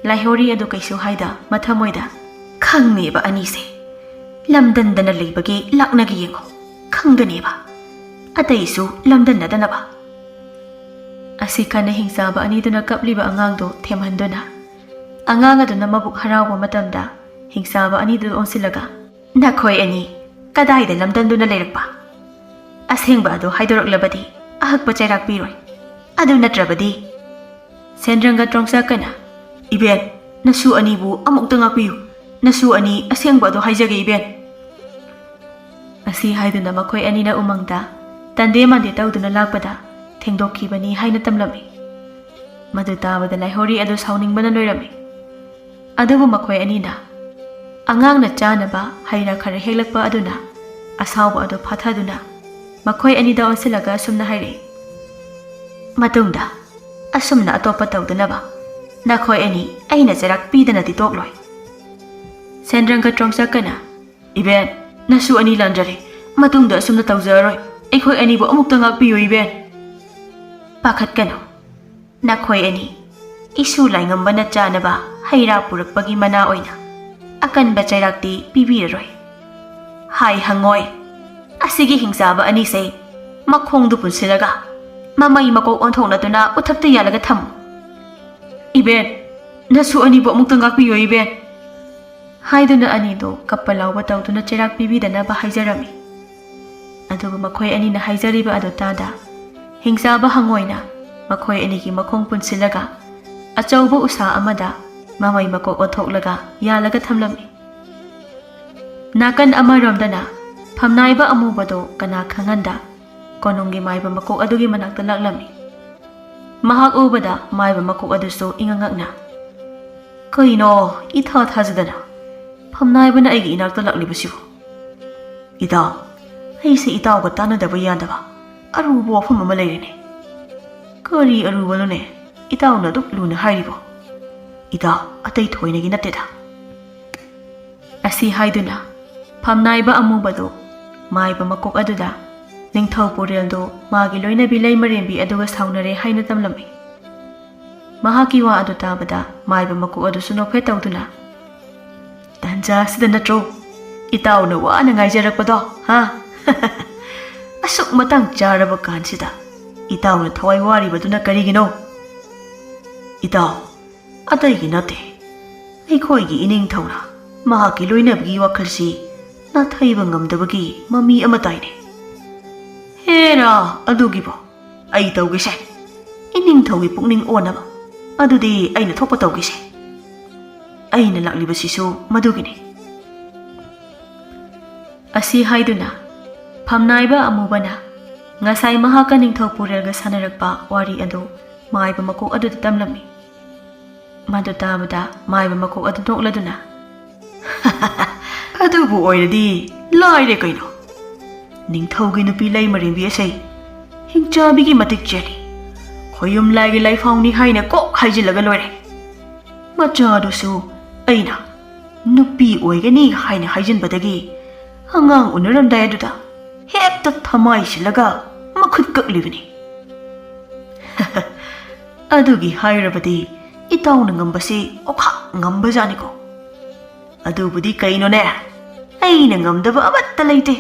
ꯂꯥꯏꯍꯧꯔꯤ ꯑꯗꯨ ꯀꯩꯁꯨ ꯍꯥꯏꯗ ꯃꯊꯃꯣꯏꯗ, "ꯈꯪꯅꯦꯕ ꯑꯅꯤꯁꯦ꯫ ꯂꯝꯗꯟꯗꯅ ꯂꯩꯕꯒꯤ ꯂꯥꯛꯅꯒꯦ ꯌꯦꯡꯉꯣ꯫ ꯈꯪꯒꯅꯦꯕ꯫ ꯑꯇꯩꯁꯨ ꯂꯝꯗꯟꯅꯗꯅꯕ"꯫ ꯑꯁꯤ ꯈꯟꯅ ꯍꯤꯡꯆꯥꯕ ꯑꯅꯤꯗꯨꯅ ꯀꯞꯂꯤꯕ ꯑꯉꯥꯡꯗꯨ ꯊꯦꯝꯍꯟꯗꯨꯅ ꯑꯉꯥꯡ ꯑꯗꯨꯅ ꯃꯕꯨꯛ ꯍꯔꯥꯎꯕ ꯃꯇꯝꯗ ꯍꯤꯡꯆꯥꯕ ꯑꯅꯤꯗꯨ ꯑꯣꯟꯁꯤꯜꯂꯒ, "ꯅꯈꯣꯏ ꯑꯅꯤ ꯀꯗꯥꯏꯗ ꯂꯝꯗꯟꯗꯨꯅ ꯂꯩꯔꯛꯄ? ꯑꯁꯦꯡꯕ ꯑꯗꯨ ꯍꯥꯏꯗꯣꯔꯛꯂꯕꯗꯤ ꯑꯍꯛꯄ ꯆꯩꯔꯥꯛ ꯄꯤꯔꯣꯏ꯫ ꯑꯗꯨ ꯅꯠꯇ꯭ꯔꯕꯗꯤ"꯫ ꯁꯦꯟꯗ꯭ꯔꯪꯒ ꯇ꯭ꯔꯣꯡꯆꯥꯛꯀꯅ, "ꯏꯕꯦꯟ, ꯅꯁꯨ ꯑꯅꯤꯕꯨ ꯑꯃꯨꯛꯇ ꯉꯥꯛꯄꯤꯌꯨ꯫ ꯅꯁꯨ ꯑꯅꯤ ꯑꯁꯦꯡꯕ ꯑꯗꯨ ꯍꯥꯏꯖꯒꯦ, ꯏꯕꯦꯟ"꯫ ꯑꯁꯤ ꯍꯥꯏꯗꯨꯅ ꯃꯈꯣꯏ ꯑꯅꯤꯅ ꯎꯃꯪꯗ ꯇꯟꯗꯦ ꯃꯥꯟꯗꯦ ꯇꯧꯗꯨꯅ ꯂꯥꯛꯄꯗ ꯊꯦꯡꯗꯣꯛꯈꯤꯕꯅꯤ ꯍꯥꯏꯅ ꯇꯝꯂꯝꯃꯤ꯫ ꯃꯗꯨ ꯇꯥꯕꯗ ꯂꯥꯏꯍꯧꯔꯤ ꯑꯗꯨ ꯁꯥꯎꯅꯤꯡꯕꯅ ꯂꯣꯏꯔꯝꯃꯤ꯫ ꯑꯗꯨꯕꯨ ꯃꯈꯣꯏ ꯑꯅꯤꯅ, ꯑꯉꯥꯡꯅ ꯆꯥꯅꯕ ꯍꯩ ꯔꯥ ꯈꯔ ꯍꯦꯛꯂꯛꯄ ꯑꯗꯨꯅ ꯑꯁꯥꯎꯕ ꯑꯗꯨ ꯐꯥꯊꯗꯨꯅ ꯃꯈꯣꯏ ꯑꯅꯤꯗ ꯑꯣꯟꯁꯤꯜꯂꯒ ꯑꯁꯨꯝꯅ ꯍꯥꯏꯔꯛꯏ, "ꯃꯇꯨꯡꯗ ꯑꯁꯨꯝꯅ ꯑꯇꯣꯞꯄ ꯇꯧꯗꯅꯕ ꯅꯈꯣꯏ ꯑꯅꯤ ꯑꯩꯅ ꯆꯩꯔꯥꯛ ꯄꯤꯗꯅꯗꯤ ꯇꯣꯛꯂꯣꯏ꯫" ꯁꯦꯟꯗ꯭ꯔꯪꯒ ꯇ꯭ꯔꯣꯡꯆꯛꯀꯅ, "ꯏꯕꯦꯟ, ꯅꯁꯨ ꯑꯅꯤ ꯂꯥꯟꯖꯔꯦ, ꯃꯇꯨꯡꯗ ꯑꯁꯨꯝꯅ ꯇꯧꯖꯔꯔꯣꯏ, ꯑꯩꯈꯣꯏ ꯑꯅꯤꯕꯨ ꯑꯃꯨꯛꯇ ꯉꯥꯛꯄꯤꯌꯨ ꯏꯕꯦꯟ꯫" "ꯄꯥꯈꯠꯀꯅꯨ, ꯅꯈꯣꯏ ꯑꯅꯤ ꯏꯁꯨ ꯂꯥꯏꯉꯝꯕꯅ ꯆꯥꯅꯕ ꯍꯩ ꯔꯥ ꯄꯨꯔꯛꯄꯒꯤ ꯃꯅꯥ ꯑꯣꯏꯅ ꯑꯀꯟꯕ ꯆꯩꯔꯥꯛꯇꯤ ꯄꯤꯕꯤꯔꯔꯣꯏ꯫ ꯍꯥꯏ ꯍꯪꯉꯣꯏ, ꯑꯁꯤꯒꯤ ꯍꯤꯡꯆꯥꯕ ꯑꯅꯤꯁꯦ ꯃꯈꯣꯡꯗꯨ ꯄꯨꯟꯁꯤꯜꯂꯒ ꯃꯃꯩ ꯃꯀꯣꯛ ꯑꯣꯟꯊꯣꯛꯅꯗꯨꯅ ꯎꯊꯛꯇ ꯌꯥꯜꯂꯒ ꯊꯝꯃꯨ꯫" "ꯏꯕꯦꯟ, ꯅꯁꯨ ꯑꯅꯤꯕꯨ ꯑꯃꯨꯛꯇ ꯉꯥꯛꯄꯤꯌꯨ ꯏꯕꯦꯟ꯫" ꯍꯥꯏꯗꯨꯅ ꯑꯅꯤꯗꯨ ꯀꯞꯄ ꯂꯥꯎꯕ ꯇꯧꯗꯨꯅ ꯆꯩꯔꯥꯛ ꯄꯤꯕꯤꯗꯅꯕ ꯍꯥꯏꯖꯔꯝꯃꯤ꯫ ꯑꯗꯨꯒ ꯃꯈꯣꯏ ꯑꯅꯤꯅ ꯍꯥꯏꯖꯔꯤꯕ ꯑꯗꯨ ꯇꯥꯗ ꯍꯤꯡꯆꯥꯕ ꯍꯪꯉꯣꯏꯅ ꯃꯈꯣꯏ ꯑꯅꯤꯒꯤ ꯃꯈꯣꯡ ꯄꯨꯟꯁꯤꯜꯂꯒ ꯑꯆꯧꯕ ꯎꯁꯥ ꯑꯃꯗ ꯃꯃꯩ ꯃꯀꯣꯛ ꯑꯣꯟꯊꯣꯛꯂꯒ ꯌꯥꯜꯂꯒ ꯊꯝꯂꯝꯃꯤ꯫ ꯅꯥꯀꯟ ꯑꯃꯔꯣꯝꯗꯅ ꯐꯝꯅꯥꯏꯕ ꯑꯃꯨꯕꯗꯨ ꯀꯅꯥ ꯈꯪꯍꯟꯗ ꯀꯣꯅꯨꯡꯒꯤ ꯃꯥꯏꯕ ꯃꯀꯣꯛ ꯑꯗꯨꯒꯤ ꯃꯅꯥꯛꯇ ꯂꯥꯛꯂꯝꯃꯤ꯫ ꯃꯍꯥꯛ ꯎꯕꯗ ꯃꯥꯏꯕ ꯃꯀꯣꯛ ꯑꯗꯨꯁꯨ ꯏꯉꯛ ꯉꯛꯅ, "ꯀꯩꯅꯣ, ꯏꯊꯥ ꯊꯥꯖꯗꯅ ꯐꯝꯅꯥꯏꯕꯅ ꯑꯩꯒꯤ ꯏꯅꯥꯛꯇ ꯂꯥꯛꯂꯤꯕꯁꯤꯕꯨ? ꯏꯇꯥꯎ, ꯑꯩꯁꯦ ꯏꯇꯥꯎꯒ ꯇꯥꯟꯅꯗꯕ ꯌꯥꯗꯕ ꯑꯔꯨꯕ ꯋꯥꯐꯝ ꯑꯃ ꯂꯩꯔꯦꯅꯦ꯫" "ꯀꯔꯤ ꯑꯔꯨꯕꯅꯣꯅꯦ ꯏꯇꯥꯎꯅ ꯑꯗꯨꯛ ꯂꯨꯅ ꯍꯥꯏꯔꯤꯕꯣ?" "ꯏꯇꯥꯎ, ꯑꯇꯩ ꯊꯣꯏꯅꯒꯤ ꯅꯠꯇꯦꯗ꯫" ꯑꯁꯤ ꯍꯥꯏꯗꯨꯅ ꯐꯝꯅꯥꯏꯕ ꯑꯃꯨꯕꯗꯨ ꯃꯥꯏꯕ ꯃꯀꯣꯛ ꯑꯗꯨꯗ ꯅꯤꯡꯊꯧ ꯄꯨꯔꯦꯜꯗꯨ ꯃꯥꯒꯤ ꯂꯣꯏꯅꯕꯤ ꯂꯩꯃꯔꯦꯝꯕꯤ ꯑꯗꯨꯒ ꯁꯥꯎꯅꯔꯦ ꯍꯥꯏꯅ ꯇꯝꯂꯝꯃꯤ꯫ ꯃꯍꯥꯛꯀꯤ ꯋꯥ ꯑꯗꯨ ꯇꯥꯕꯗ ꯃꯥꯏꯕ ꯃꯀꯣꯛ ꯑꯗꯨꯁꯨ ꯅꯣꯛꯐꯦꯠ ꯇꯧꯗꯨꯅ, "ꯇꯟꯖꯥ ꯑꯁꯤꯗ ꯅꯠꯇ꯭ꯔꯣ ꯏꯇꯥꯎꯅ ꯋꯥꯅ ꯉꯥꯏꯖꯔꯛꯄꯗꯣ, ꯍꯥ? ꯑꯁꯨꯛ ꯃꯇꯥꯡ ꯆꯥꯔꯕ ꯀꯥꯟꯁꯤꯗ ꯏꯇꯥꯎꯅ ꯊꯋꯥꯏ ꯋꯥꯔꯤꯕꯗꯨꯅ ꯀꯔꯤꯒꯤꯅꯣ?" "ꯏꯇꯥꯎ, ꯑꯇꯩꯒꯤ ꯅꯠꯇꯦ, ꯑꯩꯈꯣꯏꯒꯤ ꯏꯅꯤꯡꯊꯧꯅ ꯃꯍꯥꯛꯀꯤ ꯂꯣꯏꯅꯕꯤꯒꯤ ꯋꯥꯈꯜꯁꯤ ꯅꯥꯊꯩꯕ ꯉꯝꯗꯕꯒꯤ ꯃꯃꯤ ꯑꯃ ꯇꯥꯏꯅꯦ꯫" "ꯍꯦꯔꯥ, ꯑꯗꯨꯒꯤꯕꯨ ꯑꯩ ꯇꯧꯒꯦꯁꯦ꯫ ꯏꯅꯤꯡꯊꯧꯒꯤ ꯄꯨꯛꯅꯤꯡ ꯑꯣꯟꯅꯕ ꯑꯗꯨꯗꯤ ꯑꯩꯅ ꯊꯣꯛꯄ ꯇꯧꯒꯦꯁꯦ꯫ ꯑꯩꯅ ꯂꯥꯛꯂꯤꯕꯁꯤꯁꯨ ꯃꯗꯨꯒꯤꯅꯤ꯫" ꯑꯁꯤ ꯍꯥꯏꯗꯨꯅ ꯐꯝꯅꯥꯏꯕ ꯑꯃꯨꯕꯅ ꯉꯁꯥꯏ ꯃꯍꯥꯛꯀ ꯅꯤꯡꯊꯧ ꯄꯨꯔꯦꯜꯒ ꯁꯥꯟꯅꯔꯛꯄ ꯋꯥꯔꯤ ꯑꯗꯨ ꯃꯥꯏꯕ ꯃꯀꯣꯛ ꯑꯗꯨꯗ ꯇꯝꯂꯝꯃꯤ꯫ ꯃꯗꯨ ꯇꯥꯕꯗ ꯃꯥꯏꯕ ꯃꯀꯣꯛ ꯑꯗꯨ ꯅꯣꯛꯂꯗꯨꯅ, ꯑꯗꯨꯕꯨ ꯑꯣꯏꯔꯗꯤ ꯂꯥꯏꯔꯦ ꯀꯩꯅꯣ꯫ ꯅꯤꯡꯊꯧꯒꯤ ꯅꯨꯄꯤ ꯂꯩꯃꯔꯦꯝꯕꯤ ꯑꯁꯦ ꯍꯤꯡꯆꯥꯕꯤꯒꯤ ꯃꯇꯤꯛ ꯆꯦꯜꯂꯤ꯫ ꯈꯣꯌꯨꯝ ꯂꯥꯏꯒꯤ ꯂꯥꯏꯐꯥꯎꯅꯤ ꯍꯥꯏꯅ ꯀꯣꯛ ꯍꯥꯏꯖꯤꯜꯂꯒ ꯂꯣꯏꯔꯦ꯫ ꯃꯆꯥꯗꯨꯁꯨ ꯑꯩꯅ ꯅꯨꯄꯤ ꯑꯣꯏꯒꯅꯤ ꯍꯥꯏꯅ ꯍꯥꯏꯖꯤꯟꯕꯗꯒꯤ ꯑꯉꯥꯡ ꯎꯅꯔꯝꯗꯥꯏ ꯑꯗꯨꯗ ꯍꯦꯛꯇ ꯊꯃꯥꯏꯁꯤꯜꯂꯒ ꯃꯈꯨꯠ ꯀꯛꯂꯤꯕꯅꯤ꯫ ꯑꯗꯨꯒꯤ ꯍꯥꯏꯔꯕꯗꯤ ꯏꯇꯥꯎꯅ ꯉꯝꯕꯁꯤ ꯑꯣꯈꯥꯛ ꯉꯝꯕꯖꯥꯠꯅꯤꯀꯣ꯫ ꯑꯗꯨꯕꯨꯗꯤ ꯀꯩꯅꯣꯅꯦ, ꯑꯩꯅ ꯉꯝꯗꯕ ꯑꯃꯠꯇ ꯂꯩꯇꯦ꯫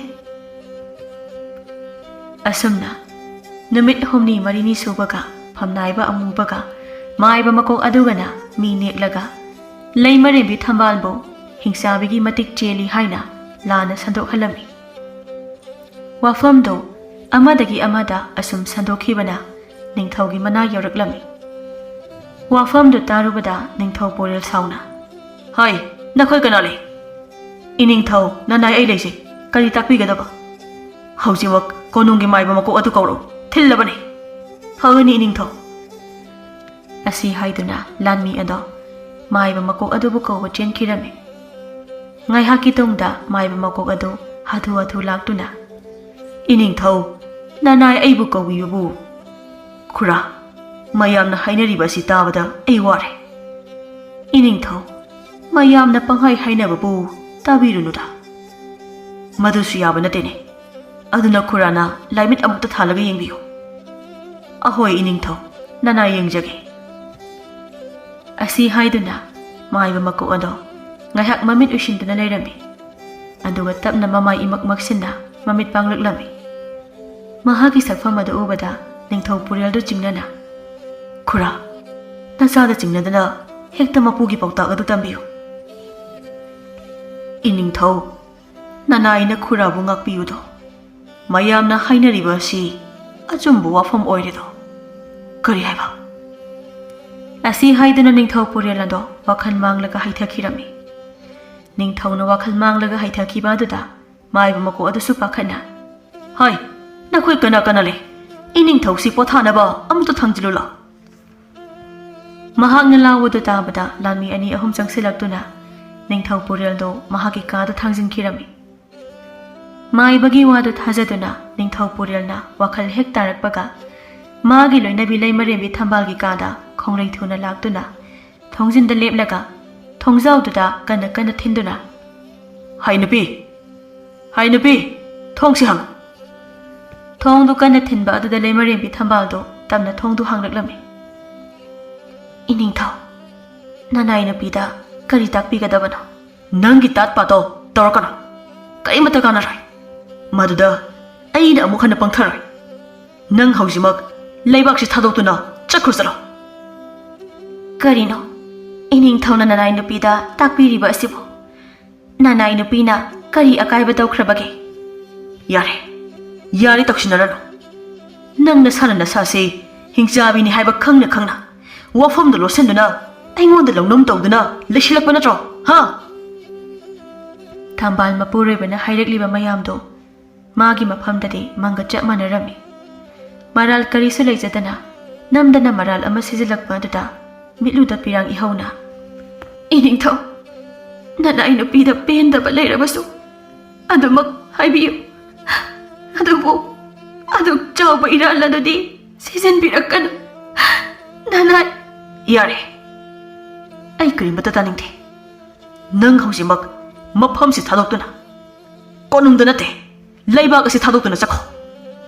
ꯑꯁꯨꯝꯅ ꯅꯨꯃꯤꯠ ꯍꯨꯝꯅꯤ ꯃꯔꯤꯅꯤ ꯁꯨꯕꯒ ꯐꯝꯅꯥꯏꯕ ꯑꯃꯨꯕꯒ ꯃꯥꯏꯕ ꯃꯀꯣꯛ ꯑꯗꯨꯒꯅ ꯃꯤ ꯅꯦꯛꯂꯒ ꯂꯩꯃꯔꯦꯝꯕꯤ ꯊꯝꯕꯥꯜꯕꯨ ꯍꯤꯡꯆꯥꯕꯤꯒꯤ ꯃꯇꯤꯛ ꯆꯦꯜꯂꯤ ꯍꯥꯏꯅ ꯂꯥꯟꯅ ꯁꯟꯗꯣꯛꯍꯜꯂꯝꯃꯤ꯫ ꯋꯥꯐꯝꯗꯨ ꯑꯃꯗꯒꯤ ꯑꯃꯗ ꯑꯁꯨꯝ ꯁꯟꯗꯣꯛꯈꯤꯕꯅ ꯅꯤꯡꯊꯧꯒꯤ ꯃꯅꯥ ꯌꯧꯔꯛꯂꯝꯃꯤ꯫ ꯋꯥꯐꯝꯗꯨ ꯇꯥꯔꯨꯕꯗ ꯅꯤꯡꯊꯧ ꯄꯨꯔꯦꯜ ꯁꯥꯎꯅ, "ꯍꯣꯏ, ꯅꯈꯣꯏ ꯀꯅꯥ ꯂꯩ? ꯏꯅꯤꯡꯊꯧ, ꯅꯅꯥꯏ ꯑꯩ ꯂꯩꯖꯩ꯫ ꯀꯔꯤ ꯇꯥꯛꯄꯤꯒꯗꯕ? ꯍꯧꯖꯤꯛꯃꯛ ꯀꯣꯅꯨꯡꯒꯤ ꯃꯥꯏꯕ ꯃꯀꯣꯛ ꯑꯗꯨ ꯀꯧꯔꯛꯎ꯫ ꯊꯤꯜꯂꯕꯅꯤ꯫ ꯐꯒꯅꯤ ꯏꯅꯤꯡꯊꯧ꯫" ꯑꯁꯤ ꯍꯥꯏꯗꯨꯅ ꯂꯥꯟꯃꯤ ꯑꯗꯣ ꯃꯥꯏꯕ ꯃꯀꯣꯛ ꯑꯗꯨꯕꯨ ꯀꯧꯕ ꯆꯦꯟꯈꯤꯔꯝꯃꯤ꯫ ꯉꯥꯏꯍꯥꯛꯀꯤ ꯇꯨꯡꯗ ꯃꯥꯏꯕ ꯃꯀꯣꯛ ꯑꯗꯨ ꯍꯥꯊꯨ ꯍꯥꯊꯨ ꯂꯥꯛꯇꯨꯅ, "ꯏꯅꯤꯡꯊꯧ, ꯅꯅꯥꯏ ꯑꯩꯕꯨ ꯀꯧꯕꯤꯕꯕꯨ ꯈꯨꯔꯥ, ꯃꯌꯥꯝꯅ ꯍꯥꯏꯅꯔꯤꯕ ꯑꯁꯤ ꯇꯥꯕꯗ ꯑꯩ ꯋꯥꯔꯦ꯫ ꯏꯅꯤꯡꯊꯧ, ꯃꯌꯥꯝꯅ ꯄꯪꯍꯥꯏ ꯍꯥꯏꯅꯕꯕꯨ ꯇꯥꯕꯤꯔꯨꯅꯨꯗ꯫ ꯃꯗꯨꯁꯨ ꯌꯥꯕ ꯅꯠꯇꯦꯅꯦ꯫ ꯑꯗꯨꯅ ꯈꯨꯔꯥꯅ ꯂꯥꯏꯃꯤꯠ ꯑꯃꯨꯛꯇ ꯊꯥꯜꯂꯒ ꯌꯦꯡꯕꯤꯌꯨ꯫" "ꯑꯍꯣꯏ ꯏꯅꯤꯡꯊꯧ, ꯅꯅꯥꯏ ꯌꯦꯡꯖꯒꯦ꯫" ꯑꯁꯤ ꯍꯥꯏꯗꯨꯅ ꯃꯥꯏꯕ ꯃꯀꯣꯛ ꯑꯗꯣ ꯉꯥꯏꯍꯥꯛ ꯃꯃꯤꯠ ꯎꯏꯁꯤꯟꯗꯨꯅ ꯂꯩꯔꯝꯃꯤ꯫ ꯑꯗꯨꯒ ꯇꯞꯅ ꯃꯃꯥꯏ ꯏꯃꯛ ꯃꯛꯁꯤꯟꯅ ꯃꯃꯤꯠ ꯄꯥꯡꯂꯛꯂꯝꯃꯤ꯫ ꯃꯍꯥꯛꯀꯤ ꯁꯛꯐꯝ ꯑꯗꯨ ꯎꯕꯗ ꯅꯤꯡꯊꯧ ꯄꯨꯔꯦꯜꯗꯨ ꯆꯤꯡꯅꯅ, "ꯈꯨꯔꯥ, ꯅꯆꯥꯗ ꯆꯤꯡꯅꯗꯅ ꯍꯦꯛꯇ ꯃꯄꯨꯒꯤ ꯄꯥꯎꯇꯥꯛ ꯑꯗꯨ ꯇꯝꯕꯤꯌꯨ꯫" "ꯏꯅꯤꯡꯊꯧ, ꯅꯅꯥꯏꯅ ꯈꯨꯔꯥꯕꯨ ꯉꯥꯛꯄꯤꯌꯨꯗꯣ꯫ ꯃꯌꯥꯝꯅ ꯍꯥꯏꯅꯔꯤꯕ ꯑꯁꯤ ꯑꯆꯨꯝꯕ ꯋꯥꯐꯝ ꯑꯣꯏꯔꯦꯗꯣ꯫ ꯀꯔꯤ ꯍꯥꯏꯕ?" ꯑꯁꯤ ꯍꯥꯏꯗꯨꯅ ꯅꯤꯡꯊꯧ ꯄꯨꯔꯦꯜ ꯑꯗꯣ ꯋꯥꯈꯜ ꯃꯥꯡꯂꯒ ꯍꯩꯊꯈꯤꯔꯝꯃꯤ꯫ ꯅꯤꯡꯊꯧꯅ ꯋꯥꯈꯜ ꯃꯥꯡꯂꯒ ꯍꯩꯊꯈꯤꯕ ꯑꯗꯨꯗ ꯃꯥꯏꯕ ꯃꯀꯣꯛ ꯑꯗꯨꯁꯨ ꯄꯥꯈꯠꯅ, "ꯍꯣꯏ, ꯅꯈꯣꯏ ꯀꯅꯥ ꯀꯅꯥ ꯂꯩ? ꯏꯅꯤꯡꯊꯧꯁꯤ ꯄꯣꯊꯥꯅꯕ ꯑꯃꯨꯛꯇ ꯊꯥꯡꯖꯤꯜꯂꯨ ꯂꯥꯎ꯫" ꯃꯍꯥꯛꯅ ꯂꯥꯎꯕꯗꯨ ꯇꯥꯕꯗ ꯂꯥꯟꯃꯤ ꯑꯅꯤ ꯑꯍꯨꯝ ꯆꯪꯁꯤꯜꯂꯛꯇꯨꯅ ꯅꯤꯡꯊꯧ ꯄꯨꯔꯦꯜꯗꯣ ꯃꯍꯥꯛꯀꯤ ꯀꯥꯗ ꯊꯥꯡꯖꯤꯟꯈꯤꯔꯝꯃꯤ꯫ ꯃꯥꯏꯕꯒꯤ ꯋꯥꯗꯨ ꯊꯥꯖꯗꯨꯅ ꯅꯤꯡꯊꯧ ꯄꯨꯔꯦꯜꯅ ꯋꯥꯈꯜ ꯍꯦꯛ ꯇꯥꯔꯛꯄꯒ, ꯃꯥꯒꯤ ꯂꯣꯏꯅꯕꯤ ꯂꯩꯃꯔꯦꯝꯕꯤ ꯊꯝꯕꯥꯜꯒꯤ ꯀꯥꯗ ꯈꯣꯡꯂꯩ ꯊꯨꯅ ꯂꯥꯛꯇꯨꯅ, ꯊꯣꯡꯖꯤꯟꯗ ꯂꯦꯞꯂꯒ, ꯊꯣꯡꯖꯥꯎꯗꯨꯗ ꯀꯟꯅ ꯀꯟꯅ ꯊꯤꯟꯗꯨꯅ, "ꯍꯥꯏ ꯅꯨꯄꯤ! ꯍꯥꯏ ꯅꯨꯄꯤ! ꯊꯣꯡꯁꯤ ꯍꯥꯡ!" ꯊꯣꯡꯗꯨ ꯀꯟꯅ ꯊꯤꯟꯕ ꯑꯗꯨꯗ ꯂꯩꯃꯔꯦꯝꯕꯤ ꯊꯝꯕꯥꯜꯗꯣ ꯇꯞꯅ ꯊꯣꯡꯗꯨ ꯍꯥꯡꯂꯛꯂꯝꯃꯤ꯫ "ꯏꯅꯤꯡꯊꯧ, ꯅꯅꯥꯏ ꯅꯨꯄꯤꯗ ꯀꯔꯤ ꯇꯥꯛꯄꯤꯒꯗꯕꯅꯣ?" "ꯅꯪꯒꯤ ꯇꯥꯠ ꯄꯥꯠꯇꯣ ꯇꯧꯔꯛꯀꯅꯨ꯫ ꯀꯔꯤꯃꯠꯇ ꯀꯥꯟꯅꯔꯣꯏ꯫ ꯃꯗꯨꯗ ꯑꯩꯅ ꯑꯃꯨꯛ ꯍꯟꯅ ꯄꯪꯊꯔꯣꯏ꯫ ꯅꯪ ꯍꯧꯖꯤꯛꯃꯛ ꯂꯩꯕꯥꯛꯁꯤ ꯊꯥꯗꯣꯛꯇꯨꯅ ꯆꯠꯈ꯭ꯔꯣ ꯆꯠꯂꯣ꯫" "ꯀꯔꯤꯅꯣ ꯏꯅꯤꯡꯊꯧꯅ ꯅꯅꯥꯏ ꯅꯨꯄꯤꯗ ꯇꯥꯛꯄꯤꯔꯤꯕ ꯑꯁꯤꯕꯨ? ꯅꯅꯥꯏ ꯅꯨꯄꯤꯅ ꯀꯔꯤ ꯑꯀꯥꯏꯕ ꯇꯧꯈ꯭ꯔꯕꯒꯦ?" "ꯌꯥꯔꯦ, ꯌꯥꯔꯦ, ꯇꯧꯁꯤꯟꯅꯔꯅꯨ꯫ ꯅꯪ ꯅꯁꯥꯅ ꯅꯁꯥꯁꯦ ꯍꯤꯡꯆꯥꯕꯤꯅꯤ ꯍꯥꯏꯕ ꯈꯪꯅ ꯈꯪꯅ ꯋꯥꯐꯝꯗ ꯂꯣꯠꯁꯤꯟꯗꯨꯅ ꯑꯩꯉꯣꯟꯗ ꯂꯧꯅꯝ ꯇꯧꯗꯨꯅ ꯂꯩꯁꯤꯜꯂꯛꯄ ꯅꯠꯇ꯭ꯔꯣ, ꯍꯥ?" ꯊꯝꯕꯥꯜ ꯃꯄꯨꯔꯣꯏꯕꯅ ꯍꯥꯏꯔꯛꯂꯤꯕ ꯃꯌꯥꯝꯗꯣ ꯃꯥꯒꯤ ꯃꯐꯝꯗꯗꯤ ꯃꯪꯒ ꯆꯞ ꯃꯥꯟꯅꯔꯝꯃꯤ꯫ ꯃꯔꯥꯜ ꯀꯔꯤꯁꯨ ꯂꯩꯖꯗꯅ, ꯅꯝꯗꯅ ꯃꯔꯥꯜ ꯑꯃ ꯁꯤꯖꯤꯜꯂꯛꯄ ꯑꯗꯨꯗ ꯃꯤꯠꯂꯨꯗ ꯄꯤꯔꯥꯡ ꯏꯍꯧꯅ, "ꯏꯅꯤꯡꯊꯧ, ꯅꯅꯥꯏ ꯅꯨꯄꯤꯗ ꯄꯦꯟꯗꯕ ꯂꯩꯔꯕꯁꯨ ꯑꯗꯨꯃꯛ ꯍꯥꯏꯕꯤꯌꯨ꯫ ꯑꯗꯨꯕꯨ ꯑꯗꯨꯛ ꯆꯥꯎꯕ ꯏꯔꯥꯜ ꯑꯗꯨꯗꯤ ꯁꯤꯖꯤꯟꯕꯤꯔꯛꯀꯅꯨ꯫ ꯅꯅꯥꯏ"꯫ "ꯌꯥꯔꯦ, ꯑꯩ ꯀꯔꯤꯃꯠꯇ ꯇꯥꯅꯤꯡꯗꯦ꯫ ꯅꯪ ꯍꯧꯖꯤꯛꯃꯛ ꯃꯐꯝꯁꯤ ꯊꯥꯗꯣꯛꯇꯨꯅ, ꯀꯣꯅꯨꯡꯗ ꯅꯠꯇꯦ, ꯂꯩꯕꯥꯛ ꯑꯁꯤ ꯊꯥꯗꯣꯛꯇꯨꯅ ꯆꯠꯈꯣ꯫"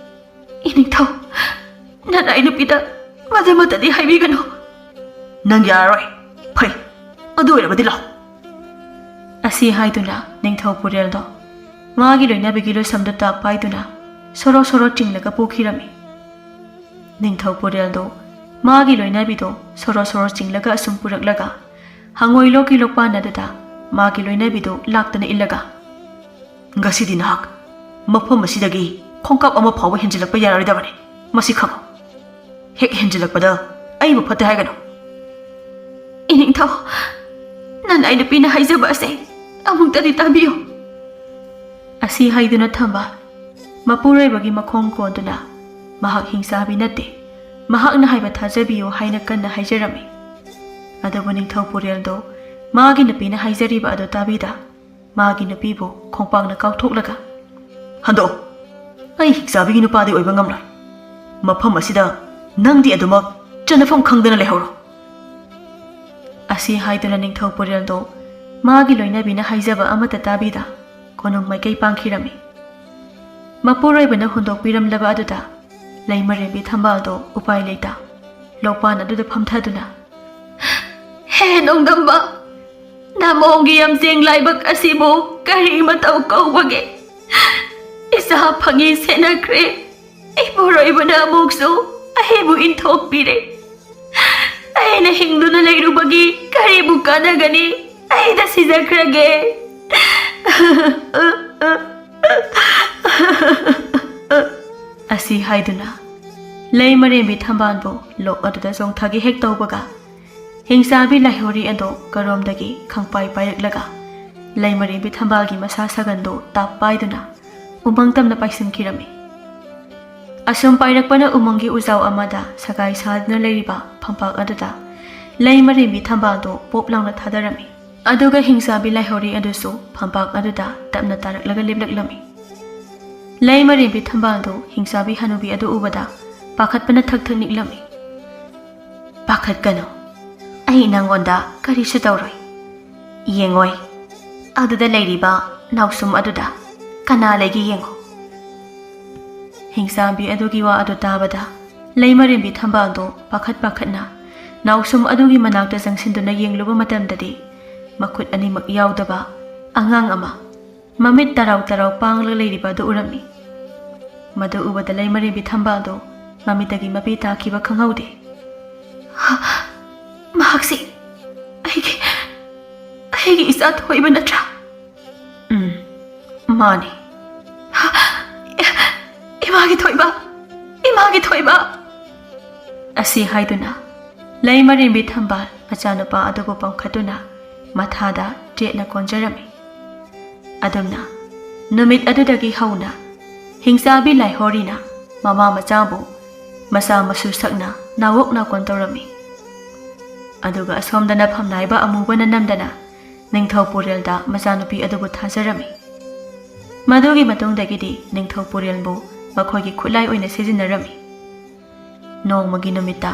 "ꯏꯅꯤꯡꯊꯧ, ꯅꯅꯥꯏ ꯅꯨꯄꯤꯗ ꯃꯗꯨꯃꯠꯇꯗꯤ ꯍꯥꯏꯕꯤꯒꯅꯨ꯫" "ꯅꯪ ꯌꯥꯔꯔꯣꯏ꯫ ꯐꯩ, ꯑꯗꯨ ꯑꯣꯏꯔꯕꯗꯤ ꯂꯥꯛꯑꯣ꯫" ꯑꯁꯤ ꯍꯥꯏꯗꯨꯅ ꯅꯤꯡꯊꯧ ꯄꯨꯔꯦꯜꯗꯣ ꯃꯥꯒꯤ ꯂꯣꯏꯅꯕꯤꯒꯤ ꯂꯣꯏꯁꯝꯗꯨ ꯇꯥꯞ ꯄꯥꯏꯗꯨꯅ ꯁꯣꯔꯣ ꯁꯣꯔꯣ ꯆꯤꯡꯂꯒ ꯄꯨꯈꯤꯔꯝꯃꯤ꯫ ꯅꯤꯡꯊꯧ ꯄꯨꯔꯦꯜꯗꯣ ꯃꯥꯒꯤ ꯂꯣꯏꯅꯕꯤꯗꯣ ꯁꯣꯔꯣ ꯁꯣꯔꯣ ꯆꯤꯡꯂꯒ ꯑꯁꯨꯝ ꯄꯨꯔꯛꯂꯒ, ꯍꯪꯉꯣꯏ ꯂꯣꯛꯀꯤ ꯂꯣꯛꯄꯥꯟ ꯑꯗꯨꯗ ꯃꯥꯒꯤ ꯂꯣꯏꯅꯕꯤꯗꯣ ꯂꯥꯛꯇꯅ ꯏꯜꯂꯒ, "ꯉꯁꯤꯗꯤ ꯅꯍꯥꯛ ꯃꯐꯝ ꯑꯁꯤꯗꯒꯤ ꯈꯣꯡꯀꯥꯞ ꯑꯃ ꯐꯥꯎꯕ ꯍꯦꯟꯖꯤꯜꯂꯛꯄ ꯌꯥꯔꯣꯏꯗꯕꯅꯤ꯫ ꯃꯁꯤ ꯈꯪꯉꯨ꯫ ꯍꯦꯛ ꯍꯦꯟꯖꯤꯜꯂꯛꯄꯗ ꯑꯩꯕꯨ ꯐꯠꯇꯦ ꯍꯥꯏꯒꯅꯨ꯫" "ꯏꯅꯤꯡꯊꯧ, ꯅꯅꯥꯏ ꯅꯨꯄꯤꯅ ꯍꯥꯏꯖꯕ ꯑꯁꯦ ꯑꯃꯨꯛꯇꯗꯤ ꯇꯥꯕꯤꯌꯨ꯫" ꯑꯁꯤ ꯍꯥꯏꯗꯨꯅ ꯊꯝꯕꯥꯜ ꯃꯄꯨꯔꯣꯏꯕꯒꯤ ꯃꯈꯣꯡ ꯀꯣꯟꯗꯨꯅ, "ꯃꯍꯥꯛ ꯍꯤꯡꯆꯥꯕꯤ ꯅꯠꯇꯦ, ꯃꯍꯥꯛꯅ ꯍꯥꯏꯕ ꯊꯥꯖꯕꯤꯌꯨ" ꯍꯥꯏꯅ ꯀꯟꯅ ꯍꯥꯏꯖꯔꯝꯃꯤ꯫ ꯑꯗꯨꯕꯨ ꯅꯤꯡꯊꯧ ꯄꯨꯔꯦꯜꯗꯣ ꯃꯥꯒꯤ ꯅꯨꯄꯤꯅ ꯍꯥꯏꯖꯔꯤꯕ ꯑꯗꯨ ꯇꯥꯕꯤꯗ ꯃꯥꯒꯤ ꯅꯨꯄꯤꯕꯨ ꯈꯣꯡꯄꯥꯛꯅ ꯀꯥꯎꯊꯣꯛꯂꯒ, "ꯍꯟꯗꯣꯛ! ꯑꯩ ꯍꯤꯡꯆꯥꯕꯤꯒꯤ ꯅꯨꯄꯥꯗꯤ ꯑꯣꯏꯕ ꯉꯝꯂꯣꯏ꯫ ꯃꯐꯝ ꯑꯁꯤꯗ ꯅꯪꯗꯤ ꯑꯗꯨꯃꯛ ꯆꯟꯅꯐꯝ ꯈꯪꯗꯅ ꯂꯩꯍꯧꯔꯣ!" ꯑꯁꯤ ꯍꯥꯏꯗꯨꯅ ꯅꯤꯡꯊꯧ ꯄꯨꯔꯦꯜꯗꯣ ꯃꯥꯒꯤ ꯂꯣꯏꯅꯕꯤꯅ ꯍꯥꯏꯖꯕ ꯑꯃꯠꯇ ꯇꯥꯕꯤꯗ ꯀꯣꯅꯨꯡ ꯃꯥꯏꯀꯩ ꯄꯥꯡꯈꯤꯔꯝꯃꯤ꯫ ꯃꯄꯨꯔꯣꯏꯕꯅ ꯍꯨꯟꯗꯣꯛꯄꯤꯔꯝꯂꯕ ꯑꯗꯨꯗ ꯂꯩꯃꯔꯦꯝꯕꯤ ꯊꯝꯕꯥꯜꯗꯣ ꯎꯄꯥꯏ ꯂꯩꯇ ꯂꯣꯛꯄꯥꯟ ꯑꯗꯨꯗ ꯐꯝꯊꯗꯨꯅ, "ꯍꯦ ꯅꯣꯡꯗꯝꯕ, ꯅꯃꯣꯝꯒꯤ ꯌꯥꯝꯖꯦꯡ ꯂꯥꯏꯕꯛ ꯑꯁꯤꯕꯨ ꯀꯔꯤ ꯃꯇꯧ ꯀꯧꯕꯒꯦ? ꯏꯆꯥ ꯐꯪꯉꯤ ꯁꯦꯟꯅꯈ꯭ꯔꯦ, ꯏꯄꯨꯔꯣꯏꯕꯅ ꯑꯃꯨꯛꯁꯨ ꯑꯩꯕꯨ ꯏꯟꯊꯣꯛꯄꯤꯔꯦ꯫ ꯑꯩꯅ ꯍꯤꯡꯗꯨꯅ ꯂꯩꯔꯨꯕꯒꯤ ꯀꯔꯤꯕꯨ ꯀꯥꯟꯅꯒꯅꯤ? ꯑꯩꯗ ꯁꯤꯖꯈ꯭ꯔꯒꯦ!" ꯑꯁꯤ ꯍꯥꯏꯗꯨꯅ ꯂꯩꯃꯔꯦꯝꯕꯤ ꯊꯝꯕꯥꯜꯕꯨ ꯂꯣꯛ ꯑꯗꯨꯗ ꯆꯣꯡꯊꯒꯦ ꯍꯦꯛ ꯇꯧꯕꯒ, ꯍꯤꯡꯆꯥꯕꯤ ꯂꯥꯏꯍꯧꯔꯤ ꯑꯗꯣ ꯀꯔꯣꯝꯗꯒꯤ ꯈꯪꯄꯥꯏ ꯄꯥꯏꯔꯛꯂꯒ ꯂꯩꯃꯔꯦꯝꯕꯤ ꯊꯝꯕꯥꯜꯒꯤ ꯃꯁꯥ ꯁꯥꯒꯟꯗꯣ ꯇꯥꯞ ꯄꯥꯏꯗꯨꯅ ꯎꯃꯪ ꯇꯝꯅ ꯄꯥꯏꯁꯤꯟꯈꯤꯔꯝꯃꯤ꯫ ꯑꯁꯨꯝ ꯄꯥꯏꯔꯛꯄꯅ ꯎꯃꯪꯒꯤ ꯎꯖꯥꯎ ꯑꯃꯗ ꯁꯒꯥꯏ ꯁꯥꯗꯨꯅ ꯂꯩꯔꯤꯕ ꯐꯝꯄꯥꯛ ꯑꯗꯨꯗ ꯂꯩꯃꯔꯦꯝꯕꯤ ꯊꯝꯕꯥꯜꯗꯣ ꯄꯣꯞ ꯂꯥꯎꯅ ꯊꯥꯗꯔꯝꯃꯤ꯫ ꯑꯗꯨꯒ ꯍꯤꯡꯆꯥꯕꯤ ꯂꯥꯏꯍꯧꯔꯤ ꯑꯗꯨꯁꯨ ꯐꯝꯄꯥꯛ ꯑꯗꯨꯗ ꯇꯞꯅ ꯇꯥꯔꯛꯂꯒ ꯂꯦꯞꯂꯛꯂꯝꯃꯤ꯫ ꯂꯩꯃꯔꯦꯝꯕꯤ ꯊꯝꯕꯥꯜꯗꯣ ꯍꯤꯡꯆꯥꯕꯤ ꯍꯅꯨꯕꯤ ꯑꯗꯨ ꯎꯕꯗ ꯄꯥꯈꯠꯄꯅ ꯊꯛ ꯊꯛ ꯅꯤꯛꯂꯝꯃꯤ꯫ "ꯄꯥꯈꯠꯀꯅꯨ, ꯑꯩ ꯅꯪꯉꯣꯟꯗ ꯀꯔꯤꯁꯨ ꯇꯧꯔꯣꯏ꯫ ꯌꯦꯡꯉꯣꯏ, ꯑꯗꯨꯗ ꯂꯩꯔꯤꯕ ꯅꯥꯎꯁꯨꯝ ꯑꯗꯨꯗ ꯀꯅꯥ ꯂꯩꯒꯦ ꯌꯦꯡꯉꯣ꯫" ꯍꯤꯡꯆꯥꯕꯤ ꯑꯗꯨꯒꯤ ꯋꯥ ꯑꯗꯨ ꯇꯥꯕꯗ ꯂꯩꯃꯔꯦꯝꯕꯤ ꯊꯝꯕꯥꯜꯗꯣ ꯄꯥꯈꯠ ꯄꯥꯈꯠꯅ ꯅꯥꯎꯁꯨꯝ ꯑꯗꯨꯒꯤ ꯃꯅꯥꯛꯇ ꯆꯪꯁꯤꯟꯗꯨꯅ ꯌꯦꯡꯂꯨꯕ ꯃꯇꯝꯗꯗꯤ ꯃꯈꯨꯠ ꯑꯅꯤꯃꯛ ꯌꯥꯎꯗꯕ ꯑꯉꯥꯡ ꯑꯃ ꯃꯃꯤꯠ ꯇꯔꯥꯎ ꯇꯔꯥꯎ ꯄꯥꯡꯂꯒ ꯂꯩꯔꯤꯕ ꯑꯗꯨ ꯎꯔꯝꯃꯤ꯫ ꯃꯗꯨ ꯎꯕꯗ ꯂꯩꯃꯔꯦꯝꯕꯤ ꯊꯝꯕꯥꯜꯗꯣ ꯃꯃꯤꯠꯇꯒꯤ ꯃꯄꯤ ꯇꯥꯈꯤꯕ ꯈꯪꯍꯧꯗꯦ꯫ "ꯍ! ꯃꯍꯥꯛꯁꯤ ꯑꯩꯒꯤ, ꯑꯩꯒꯤ ꯏꯆꯥ ꯊꯣꯏꯕ ꯅꯠꯇ꯭ꯔꯥ?" "ꯎꯝ, ꯃꯥꯅꯤ꯫" "ꯍ! ꯏꯃꯥꯒꯤ ꯊꯣꯏꯕ! ꯏꯃꯥꯒꯤ ꯊꯣꯏꯕ!" ꯑꯁꯤ ꯍꯥꯏꯗꯨꯅ ꯂꯩꯃꯔꯦꯝꯕꯤ ꯊꯝꯕꯥꯜ ꯃꯆꯥꯅꯨꯄꯥ ꯑꯗꯨꯕꯨ ꯄꯝꯈꯠꯇꯨꯅ ꯃꯊꯥꯗ ꯆꯦꯠꯅ ꯀꯣꯟꯖꯔꯝꯃꯤ꯫ ꯑꯗꯨꯝꯅ ꯅꯨꯃꯤꯠ ꯑꯗꯨꯗꯒꯤ ꯍꯧꯅ ꯍꯤꯡꯆꯥꯕꯤ ꯂꯥꯏꯍꯣꯔꯤꯅ ꯃꯃꯥ ꯃꯆꯥꯕꯨ ꯃꯆꯥ ꯃꯁꯨ ꯁꯛꯅ ꯅꯥꯋꯣꯛ ꯅꯥꯀꯣꯟ ꯇꯧꯔꯝꯃꯤ꯫ ꯑꯗꯨꯒ ꯑꯁꯣꯝꯗꯅ ꯐꯝꯅꯥꯏꯕ ꯑꯃꯨꯕꯅ ꯅꯝꯗꯅ ꯅꯤꯡꯊꯧ ꯄꯨꯔꯦꯜꯗ ꯃꯆꯥꯅꯨꯄꯤ ꯑꯗꯨꯕꯨ ꯊꯥꯖꯔꯝꯃꯤ꯫ ꯃꯗꯨꯒꯤ ꯃꯇꯨꯡꯗꯒꯤꯗꯤ ꯅꯤꯡꯊꯧ ꯄꯨꯔꯦꯜꯕꯨ ꯃꯈꯣꯏꯒꯤ ꯈꯨꯠꯂꯥꯏ ꯑꯣꯏꯅ ꯁꯤꯖꯤꯟꯅꯔꯝꯃꯤ꯫ ꯅꯣꯡꯃꯒꯤ ꯅꯨꯃꯤꯠꯇ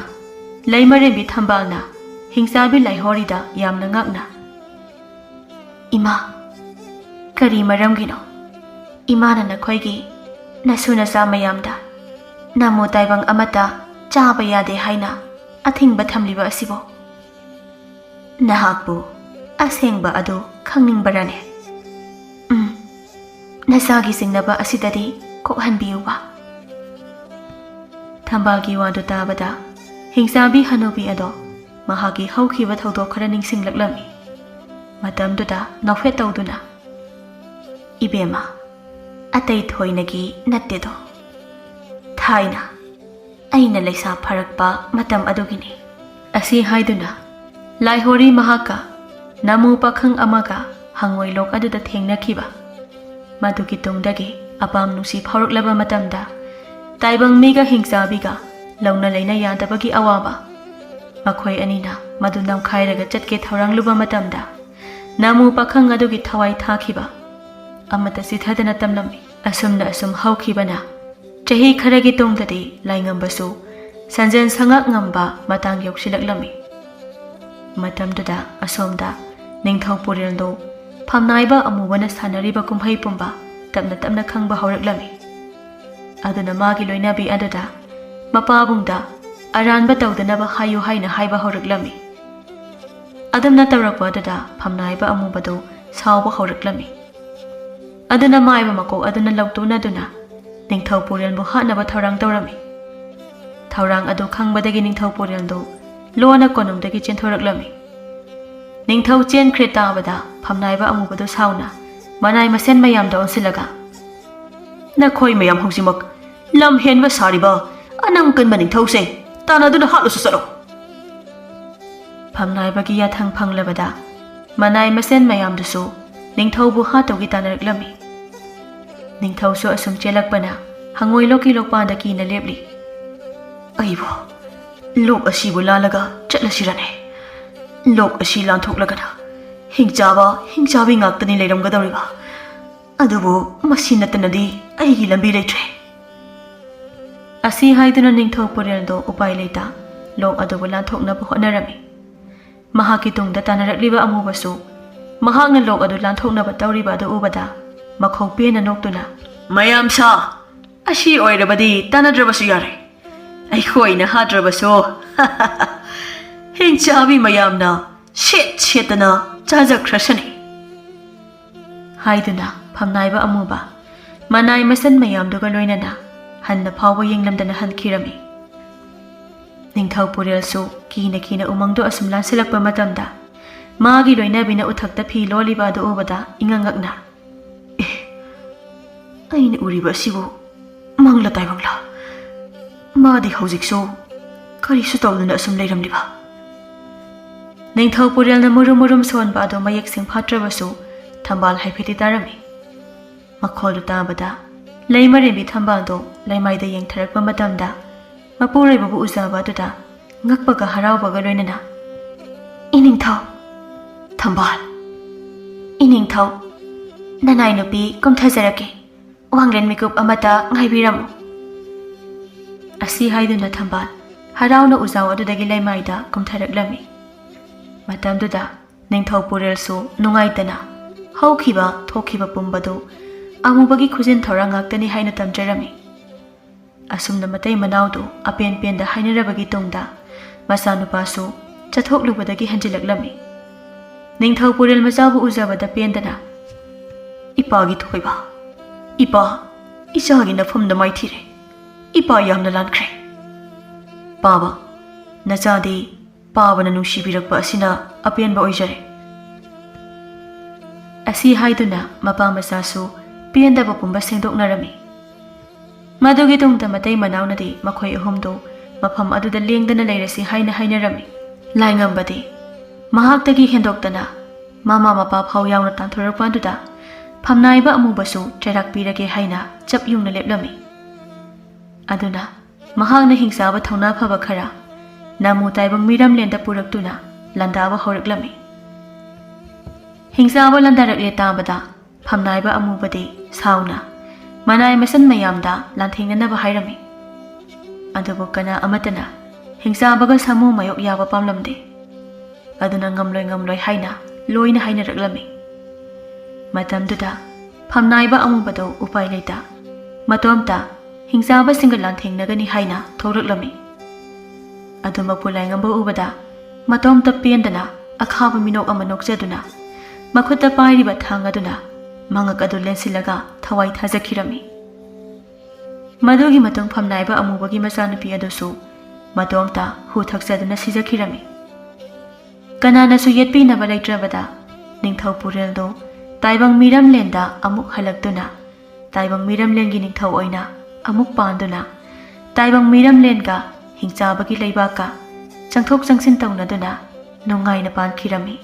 ꯂꯩꯃꯔꯦꯝꯕꯤ ꯊꯝꯕꯥꯜꯅ ꯍꯤꯡꯆꯥꯕꯤ ꯂꯥꯏꯍꯣꯔꯤꯗ ꯌꯥꯝꯅ ꯉꯛꯅ, "ꯏꯃꯥ, ꯀꯔꯤ ꯃꯔꯝꯒꯤꯅꯣ ꯏꯃꯥꯅ ꯅꯈꯣꯏꯒꯤ ꯅꯁꯨ ꯅꯆꯥ ꯃꯌꯥꯝꯗ ꯅꯃꯨ ꯇꯥꯏꯕꯪ ꯑꯃꯠꯇ ꯆꯥꯕ ꯌꯥꯗꯦ ꯍꯥꯏꯅ ꯑꯊꯤꯡꯕ ꯊꯝꯂꯤꯕ ꯑꯁꯤꯕꯣ? ꯅꯍꯥꯛꯄꯨ ꯑꯁꯦꯡꯕ ꯑꯗꯨ ꯈꯪꯅꯤꯡꯕꯔꯅꯦ? ꯎꯝ, ꯅꯆꯥꯒꯤ ꯆꯤꯡꯅꯕ ꯑꯁꯤꯗꯗꯤ ꯀꯣꯛꯍꯟꯕꯤꯌꯨꯕ꯫" ꯊꯝꯕꯥꯜꯒꯤ ꯋꯥꯗꯨ ꯇꯥꯕꯗ ꯍꯤꯡꯆꯥꯕꯤ ꯍꯅꯨꯕꯤ ꯑꯗꯣ ꯃꯍꯥꯛꯀꯤ ꯍꯧꯈꯤꯕ ꯊꯧꯗꯣꯛ ꯈꯔ ꯅꯤꯡꯁꯤꯡꯂꯛꯂꯝꯃꯤ꯫ ꯃꯇꯝꯗꯨꯗ ꯅꯣꯛꯐꯦꯠ ꯇꯧꯗꯨꯅ, "ꯏꯕꯦꯝꯃ, ꯑꯇꯩ ꯊꯣꯏꯅꯒꯤ ꯅꯠꯇꯦꯗꯣ꯫ ꯊꯥꯏꯅ ꯑꯩꯅ ꯂꯩꯁꯥ ꯐꯔꯛꯄ ꯃꯇꯝ ꯑꯗꯨꯒꯤꯅꯤ" ꯑꯁꯤ ꯍꯥꯏꯗꯨꯅ ꯂꯥꯏꯍꯣꯔꯤ ꯃꯍꯥꯛꯀ ꯅꯃꯨ ꯄꯥꯈꯪ ꯑꯃꯒ ꯍꯪꯉꯣꯏ ꯂꯣꯛ ꯑꯗꯨꯗ ꯊꯦꯡꯅꯈꯤꯕ꯫ ꯃꯗꯨꯒꯤ ꯇꯨꯡꯗꯒꯤ ꯑꯄꯥꯝ ꯅꯨꯡꯁꯤ ꯐꯥꯎꯔꯛꯂꯕ ꯃꯇꯝꯗ ꯇꯥꯏꯕꯪ ꯃꯤꯒ ꯍꯤꯡꯆꯥꯕꯤꯒ ꯂꯧꯅ ꯂꯩꯅ ꯌꯥꯗꯕꯒꯤ ꯑꯋꯥꯕ꯫ ꯃꯈꯣꯏ ꯑꯅꯤꯅ ꯃꯗꯨ ꯅꯝꯈꯥꯏꯔꯒ ꯆꯠꯀꯦ ꯊꯧꯔꯥꯡꯂꯨꯕ ꯃꯇꯝꯗ ꯅꯃꯨ ꯄꯥꯈꯪ ꯑꯗꯨꯒꯤ ꯊꯋꯥꯏ ꯊꯥꯈꯤꯕ ꯑꯃꯠꯇ ꯆꯤꯊꯗꯅ ꯇꯝꯂꯝꯃꯤ꯫ ꯑꯁꯨꯝꯅ ꯑꯁꯨꯝ ꯍꯧꯈꯤꯕꯅ ꯆꯍꯤ ꯈꯔꯒꯤ ꯇꯨꯡꯗꯗꯤ ꯂꯥꯏꯉꯝꯕꯁꯨ ꯁꯟꯖꯦꯟ ꯁꯉꯥꯛ ꯉꯝꯕ ꯃꯇꯥꯡ ꯌꯧꯁꯤꯜꯂꯛꯂꯝꯃꯤ꯫ ꯃꯇꯝꯗꯨꯗ ꯑꯁꯣꯝꯗ ꯅꯤꯡꯊꯧ ꯄꯨꯔꯦꯜꯗꯨ ꯐꯝꯅꯥꯏꯕ ꯑꯃꯨꯕꯅ ꯁꯥꯟꯅꯔꯤꯕ ꯀꯨꯝꯍꯩ ꯄꯨꯝꯕ ꯇꯞꯅ ꯇꯞꯅ ꯈꯪꯕ ꯍꯧꯔꯛꯂꯝꯃꯤ꯫ ꯑꯗꯨꯅ ꯃꯥꯒꯤ ꯂꯣꯏꯅꯕꯤ ꯑꯗꯨꯗ ꯃꯄꯥꯕꯨꯡꯗ ꯑꯔꯥꯟꯕ ꯇꯧꯗꯅꯕ ꯍꯥꯏꯌꯨ ꯍꯥꯏꯅ ꯍꯥꯏꯕ ꯍꯧꯔꯛꯂꯝꯃꯤ꯫ ꯑꯗꯨꯝꯅ ꯇꯧꯔꯛꯄ ꯑꯗꯨꯗ ꯐꯝꯅꯥꯏꯕ ꯑꯃꯨꯕꯗꯨ ꯁꯥꯎꯕ ꯍꯧꯔꯛꯂꯝꯃꯤ꯫ ꯑꯗꯨꯅ ꯃꯥꯏꯕ ꯃꯀꯣꯛ ꯑꯗꯨꯅ ꯂꯧꯇꯨꯅꯗꯨꯅ ꯅꯤꯡꯊꯧ ꯄꯨꯔꯦꯜꯕꯨ ꯍꯥꯠꯅꯕ ꯊꯧꯔꯥꯡ ꯇꯧꯔꯝꯃꯤ꯫ ꯊꯧꯔꯥꯡ ꯑꯗꯨ ꯈꯪꯕꯗꯒꯤ ꯅꯤꯡꯊꯧ ꯄꯨꯔꯦꯜꯗꯨ ꯂꯣꯟꯅ ꯀꯣꯅꯨꯡꯗꯒꯤ ꯆꯦꯟꯊꯣꯔꯛꯂꯝꯃꯤ꯫ ꯅꯤꯡꯊꯧ ꯆꯦꯟꯈ꯭ꯔꯦ ꯇꯥꯕꯗ ꯐꯝꯅꯥꯏꯕ ꯑꯃꯨꯕꯗꯨ ꯁꯥꯎꯅ ꯃꯅꯥꯏ ꯃꯁꯦꯟ ꯃꯌꯥꯝꯗ ꯑꯣꯟꯁꯤꯜꯂꯒ, "ꯅꯈꯣꯏ ꯃꯌꯥꯝ ꯍꯧꯖꯤꯛꯃꯛ ꯂꯝ ꯍꯦꯟꯕ ꯁꯥꯔꯤꯕ ꯑꯅꯪ ꯀꯟꯕ ꯅꯤꯡꯊꯧꯁꯦ ꯇꯥꯟꯅꯗꯨꯅ ꯍꯥꯠꯂꯨꯁꯨ ꯆꯠꯂꯣ!" ꯐꯝꯅꯥꯏꯕꯒꯤ ꯌꯥꯊꯪ ꯐꯪꯂꯕꯗ ꯃꯅꯥꯏ ꯃꯁꯦꯟ ꯃꯌꯥꯝꯗꯨꯁꯨ ꯅꯤꯡꯊꯧꯕꯨ ꯍꯥꯠꯇꯧꯒꯤ ꯇꯥꯟꯅꯔꯛꯂꯝꯃꯤ꯫ ꯅꯤꯡꯊꯧꯁꯨ ꯑꯁꯨꯝ ꯆꯦꯜꯂꯛꯄꯅ ꯍꯪꯉꯣꯏ ꯂꯣꯛꯀꯤ ꯂꯣꯛꯄꯥꯟꯗ ꯀꯤꯅ ꯂꯦꯞꯂꯤ꯫ "ꯑꯩꯕꯨ ꯂꯣꯛ ꯑꯁꯤꯕꯨ ꯂꯥꯜꯂꯒ ꯆꯠꯂꯁꯤꯔꯅꯦ? ꯂꯣꯛ ꯑꯁꯤ ꯂꯥꯟꯊꯣꯛꯂꯒꯅ ꯍꯤꯡꯆꯥꯕ ꯍꯤꯡꯆꯥꯕꯤ ꯉꯥꯛꯇꯅꯤ ꯂꯩꯔꯝꯒꯗꯧꯔꯤꯕ꯫ ꯑꯗꯨꯕꯨ ꯃꯁꯤ ꯅꯠꯇꯅꯗꯤ ꯑꯩꯒꯤ ꯂꯝꯕꯤ ꯂꯩꯇ꯭ꯔꯦ꯫ ꯑꯁꯤ ꯍꯥꯏꯗꯨꯅ ꯅꯤꯡꯊꯧ ꯄꯨꯔꯦꯜꯗꯣ ꯎꯄꯥꯏ ꯂꯩꯇ ꯂꯣꯛ ꯑꯗꯨꯕꯨ ꯂꯥꯟꯊꯣꯛꯅꯕ ꯍꯣꯠꯅꯔꯝꯃꯤ꯫ ꯃꯍꯥꯛꯀꯤ ꯇꯨꯡꯗ ꯇꯥꯟꯅꯔꯛꯂꯤꯕ ꯑꯃꯨꯕꯁꯨ ꯃꯍꯥꯛꯅ ꯂꯣꯛ ꯑꯗꯨ ꯂꯥꯟꯊꯣꯛꯅꯕ ꯇꯧꯔꯤꯕ ꯑꯗꯨ ꯎꯕꯗ ꯃꯈꯧ ꯄꯦꯟꯅ ꯅꯣꯛꯇꯨꯅ, "ꯃꯌꯥꯝ ꯁꯥ, ꯑꯁꯤ ꯑꯣꯏꯔꯕꯗꯤ ꯇꯥꯟꯅꯗ꯭ꯔꯕꯁꯨ ꯌꯥꯔꯦ꯫ ꯑꯩꯈꯣꯏꯅ ꯍꯥꯠꯇ꯭ꯔꯕꯁꯨ ꯍꯤꯡꯆꯥꯕꯤ ꯃꯌꯥꯝꯅ ꯁꯦꯠ ꯁꯦꯠꯇꯅ ꯆꯥꯖꯈ꯭ꯔꯁꯅꯤ" ꯍꯥꯏꯗꯨꯅ ꯐꯝꯅꯥꯏꯕ ꯑꯃꯨꯕ ꯃꯅꯥꯏ ꯃꯁꯟ ꯃꯌꯥꯝꯗꯨꯒ ꯂꯣꯏꯅꯅ ꯍꯟꯅ ꯐꯥꯎꯕ ꯌꯦꯡꯂꯝꯗꯅ ꯍꯟꯈꯤꯔꯝꯃꯤ꯫ ꯅꯤꯡꯊꯧ ꯄꯨꯔꯦꯜꯁꯨ ꯀꯤꯅ ꯀꯤꯅ ꯎꯃꯪꯗꯣ ꯑꯁꯨꯝ ꯂꯥꯟꯁꯤꯜꯂꯛꯄ ꯃꯇꯝꯗ ꯃꯥꯒꯤ ꯂꯣꯏꯅꯕꯤꯅ ꯎꯊꯛꯇ ꯐꯤ ꯂꯣꯜꯂꯤꯕ ꯑꯗꯨ ꯎꯕꯗ ꯏꯉꯛ ꯉꯛꯅ, "ꯑꯦ, ꯑꯩꯅ ꯎꯔꯤꯕ ꯑꯁꯤꯕꯨ ꯃꯪꯂ ꯇꯥꯏꯕꯪꯂ? ꯃꯥꯗꯤ ꯍꯧꯖꯤꯛꯁꯨ ꯀꯔꯤꯁꯨ ꯇꯧꯗꯅ ꯑꯁꯨꯝ ꯂꯩꯔꯝꯂꯤꯕ?" ꯅꯤꯡꯊꯧ ꯄꯨꯔꯦꯜꯅ ꯃꯨꯔꯨꯝ ꯃꯨꯔꯨꯝ ꯁꯣꯟꯕ ꯑꯗꯨ ꯃꯌꯦꯛ ꯁꯦꯡꯐꯥꯠꯇ꯭ꯔꯕꯁꯨ ꯊꯝꯕꯥꯜ ꯍꯥꯏꯐꯦꯠꯇꯤ ꯇꯥꯔꯝꯃꯤ꯫ ꯃꯈꯣꯜꯗꯨ ꯇꯥꯕꯗ ꯂꯩꯃꯔꯦꯝꯕꯤ ꯊꯝꯕꯥꯜꯗꯣ ꯂꯩꯃꯥꯏꯗ ꯌꯦꯡꯊꯔꯛꯄ ꯃꯇꯝꯗ ꯃꯄꯨꯔꯣꯏꯕꯕꯨ ꯎꯖꯕ ꯑꯗꯨꯗ ꯉꯛꯄꯒ ꯍꯔꯥꯎꯕꯒ ꯂꯣꯏꯅꯅ, "ꯏꯅꯤꯡꯊꯧ!" "ꯊꯝꯕꯥꯜ!" "ꯏꯅꯤꯡꯊꯧ, ꯅꯅꯥꯏ ꯅꯨꯄꯤ ꯀꯨꯝꯊꯖꯔꯛꯀꯦ꯫ ꯋꯥꯡꯂꯦꯟ ꯃꯤꯀꯨꯞ ꯑꯃꯇ ꯉꯥꯏꯕꯤꯔꯝꯃꯨ" ꯑꯁꯤ ꯍꯥꯏꯗꯨꯅ ꯊꯝꯕꯥꯜ ꯍꯔꯥꯎꯅ ꯎꯖꯥꯎ ꯑꯗꯨꯗꯒꯤ ꯂꯩꯃꯥꯏꯗ ꯀꯨꯝꯊꯔꯛꯂꯝꯃꯤ꯫ ꯃꯇꯝꯗꯨꯗ ꯅꯤꯡꯊꯧ ꯄꯨꯔꯦꯜꯁꯨ ꯅꯨꯡꯉꯥꯏꯇꯅ ꯍꯧꯈꯤꯕ ꯊꯣꯛꯈꯤꯕ ꯄꯨꯝꯕꯗꯨ ꯑꯃꯨꯕꯒꯤ ꯈꯨꯖꯤꯟ ꯊꯧꯔꯥꯡ ꯉꯥꯛꯇꯅꯤ ꯍꯥꯏꯅ ꯇꯝꯖꯔꯝꯃꯤ꯫ ꯑꯁꯨꯝꯅ ꯃꯇꯩ ꯃꯅꯥꯎꯗꯨ ꯑꯄꯦꯟ ꯄꯦꯟꯗ ꯍꯥꯏꯅꯔꯕꯒꯤ ꯇꯨꯡꯗ ꯃꯆꯥꯅꯨꯄꯥꯁꯨ ꯆꯠꯊꯣꯛꯂꯨꯕꯗꯒꯤ ꯍꯟꯖꯤꯜꯂꯛꯂꯝꯃꯤ꯫ ꯅꯤꯡꯊꯧ ꯄꯨꯔꯦꯜ ꯃꯆꯥꯕꯨ ꯎꯖꯕꯗ ꯄꯦꯟꯗꯅ, "ꯏꯄꯥꯒꯤ ꯊꯣꯏꯕ, ꯏꯄꯥ, ꯏꯆꯥꯒꯤ ꯅꯐꯝꯗ ꯃꯥꯏꯊꯤꯔꯦ꯫ ꯏꯄꯥ ꯌꯥꯝꯅ ꯂꯥꯟꯈ꯭ꯔꯦ꯫ ꯄꯥꯕ, ꯅꯆꯥꯗꯤ ꯄꯥꯕꯅ ꯅꯨꯡꯁꯤꯕꯤꯔꯛꯄ ꯑꯁꯤꯅ ꯑꯄꯦꯟꯕ ꯑꯣꯏꯖꯔꯦ" ꯑꯁꯤ ꯍꯥꯏꯗꯨꯅ ꯃꯄꯥ ꯃꯆꯥꯁꯨ ꯄꯦꯟꯗꯕ ꯄꯨꯝꯕ ꯁꯦꯡꯗꯣꯛꯅꯔꯝꯃꯤ꯫ ꯃꯗꯨꯒꯤ ꯇꯨꯡꯗ ꯃꯇꯩ ꯃꯅꯥꯎꯅꯗꯤ ꯃꯈꯣꯏ ꯑꯍꯨꯝꯗꯨ ꯃꯐꯝ ꯑꯗꯨꯗ ꯂꯦꯡꯗꯅ ꯂꯩꯔꯁꯤ ꯍꯥꯏꯅ ꯍꯥꯏꯅꯔꯝꯃꯤ꯫ ꯂꯥꯏꯉꯝꯕꯗꯤ ꯃꯍꯥꯛꯇꯒꯤ ꯍꯦꯟꯗꯣꯛꯇꯅ ꯃꯃꯥ ꯃꯄꯥ ꯐꯥꯎ ꯌꯥꯎꯅ ꯇꯥꯟꯊꯣꯔꯛꯄ ꯑꯗꯨꯗ ꯐꯝꯅꯥꯏꯕ ꯑꯃꯨꯕꯁꯨ ꯆꯩꯔꯥꯛ ꯄꯤꯔꯒꯦ ꯍꯥꯏꯅ ꯆꯞ ꯌꯨꯡꯅ ꯂꯦꯞꯂꯝꯃꯤ꯫ ꯑꯗꯨꯅ ꯃꯍꯥꯛꯅ ꯍꯤꯡꯆꯥꯕ ꯊꯧꯅꯥ ꯐꯕ ꯈꯔ ꯅꯥꯃꯨ ꯇꯥꯏꯕꯪ ꯃꯤꯔꯝꯂꯦꯟꯗ ꯄꯨꯔꯛꯇꯨꯅ ꯂꯥꯟꯗꯥꯕ ꯍꯧꯔꯛꯂꯝꯃꯤ꯫ ꯍꯤꯡꯆꯥꯕ ꯂꯥꯟꯗꯥꯔꯛꯂꯦ ꯇꯥꯕꯗ ꯐꯝꯅꯥꯏꯕ ꯑꯃꯨꯕꯗꯤ ꯁꯥꯎꯅ ꯃꯅꯥꯏ ꯃꯁꯟ ꯃꯌꯥꯝꯗ ꯂꯥꯟꯊꯦꯡꯅꯅꯕ ꯍꯥꯏꯔꯝꯃꯤ꯫ ꯑꯗꯨꯕꯨ ꯀꯅꯥ ꯑꯃꯠꯇꯅ ꯍꯤꯡꯆꯥꯕꯒ ꯁꯥꯃꯨ ꯃꯥꯌꯣꯛ ꯌꯥꯕ ꯄꯥꯝꯂꯝꯗꯦ꯫ ꯑꯗꯨꯅ ꯉꯝꯂꯣꯏ ꯉꯝꯂꯣꯏ ꯍꯥꯏꯅ ꯂꯣꯏꯅ ꯍꯥꯏꯅꯔꯛꯂꯝꯃꯤ꯫ ꯃꯇꯝꯗꯨꯗ ꯐꯝꯅꯥꯏꯕ ꯑꯃꯨꯕꯗꯨ ꯎꯄꯥꯏ ꯂꯩꯇ ꯃꯇꯣꯝꯇ ꯍꯤꯡꯆꯥꯕꯁꯤꯡꯒ ꯂꯥꯟꯊꯦꯡꯅꯒꯅꯤ ꯍꯥꯏꯅ ꯊꯣꯛꯂꯛꯂꯝꯃꯤ꯫ ꯑꯗꯨꯃꯛꯄꯨ ꯂꯥꯏꯉꯝꯕ ꯎꯕꯗ ꯃꯇꯣꯝꯇ ꯄꯦꯟꯗꯅ ꯑꯈꯥꯕ ꯃꯤꯅꯣꯛ ꯑꯃ ꯅꯣꯛꯆꯗꯨꯅ ꯃꯈꯨꯠꯇ ꯄꯥꯏꯔꯤꯕ ꯊꯥꯡ ꯑꯗꯨꯅ ꯃꯉꯛ ꯑꯗꯨ ꯂꯦꯟꯁꯤꯜꯂꯒ ꯊꯋꯥꯏ ꯊꯥꯖꯈꯤꯔꯝꯃꯤ꯫ ꯃꯗꯨꯒꯤ ꯃꯇꯨꯡ ꯐꯝꯅꯥꯏꯕ ꯑꯃꯨꯕꯒꯤ ꯃꯆꯥꯅꯨꯄꯤ ꯑꯗꯨꯁꯨ ꯃꯇꯣꯝꯇ ꯍꯨ ꯊꯛꯆꯗꯨꯅ ꯁꯤꯖꯈꯤꯔꯝꯃꯤ꯫ ꯀꯅꯥꯅꯁꯨ ꯌꯦꯠꯄꯤꯅꯕ ꯂꯩꯇ꯭ꯔꯕꯗ ꯅꯤꯡꯊꯧ ꯄꯨꯔꯦꯜꯗꯣ ꯇꯥꯏꯕꯪ ꯃꯤꯔꯝꯂꯦꯟꯗ ꯑꯃꯨꯛ ꯍꯜꯂꯛꯇꯨꯅ ꯇꯥꯏꯕꯪ ꯃꯤꯔꯝꯂꯦꯟꯒꯤ ꯅꯤꯡꯊꯧ ꯑꯣꯏꯅ ꯑꯃꯨꯛ ꯄꯥꯟꯗꯨꯅ ꯇꯥꯏꯕꯪ ꯃꯤꯔꯝꯂꯦꯟꯒ ꯍꯤꯡꯆꯥꯕꯒꯤ ꯂꯩꯕꯥꯛꯀ ꯆꯪꯊꯣꯛ ꯆꯪꯁꯤꯟ ꯇꯧꯅꯗꯨꯅ ꯅꯨꯡꯉꯥꯏꯅ ꯄꯥꯟꯈꯤꯔꯝꯃꯤ꯫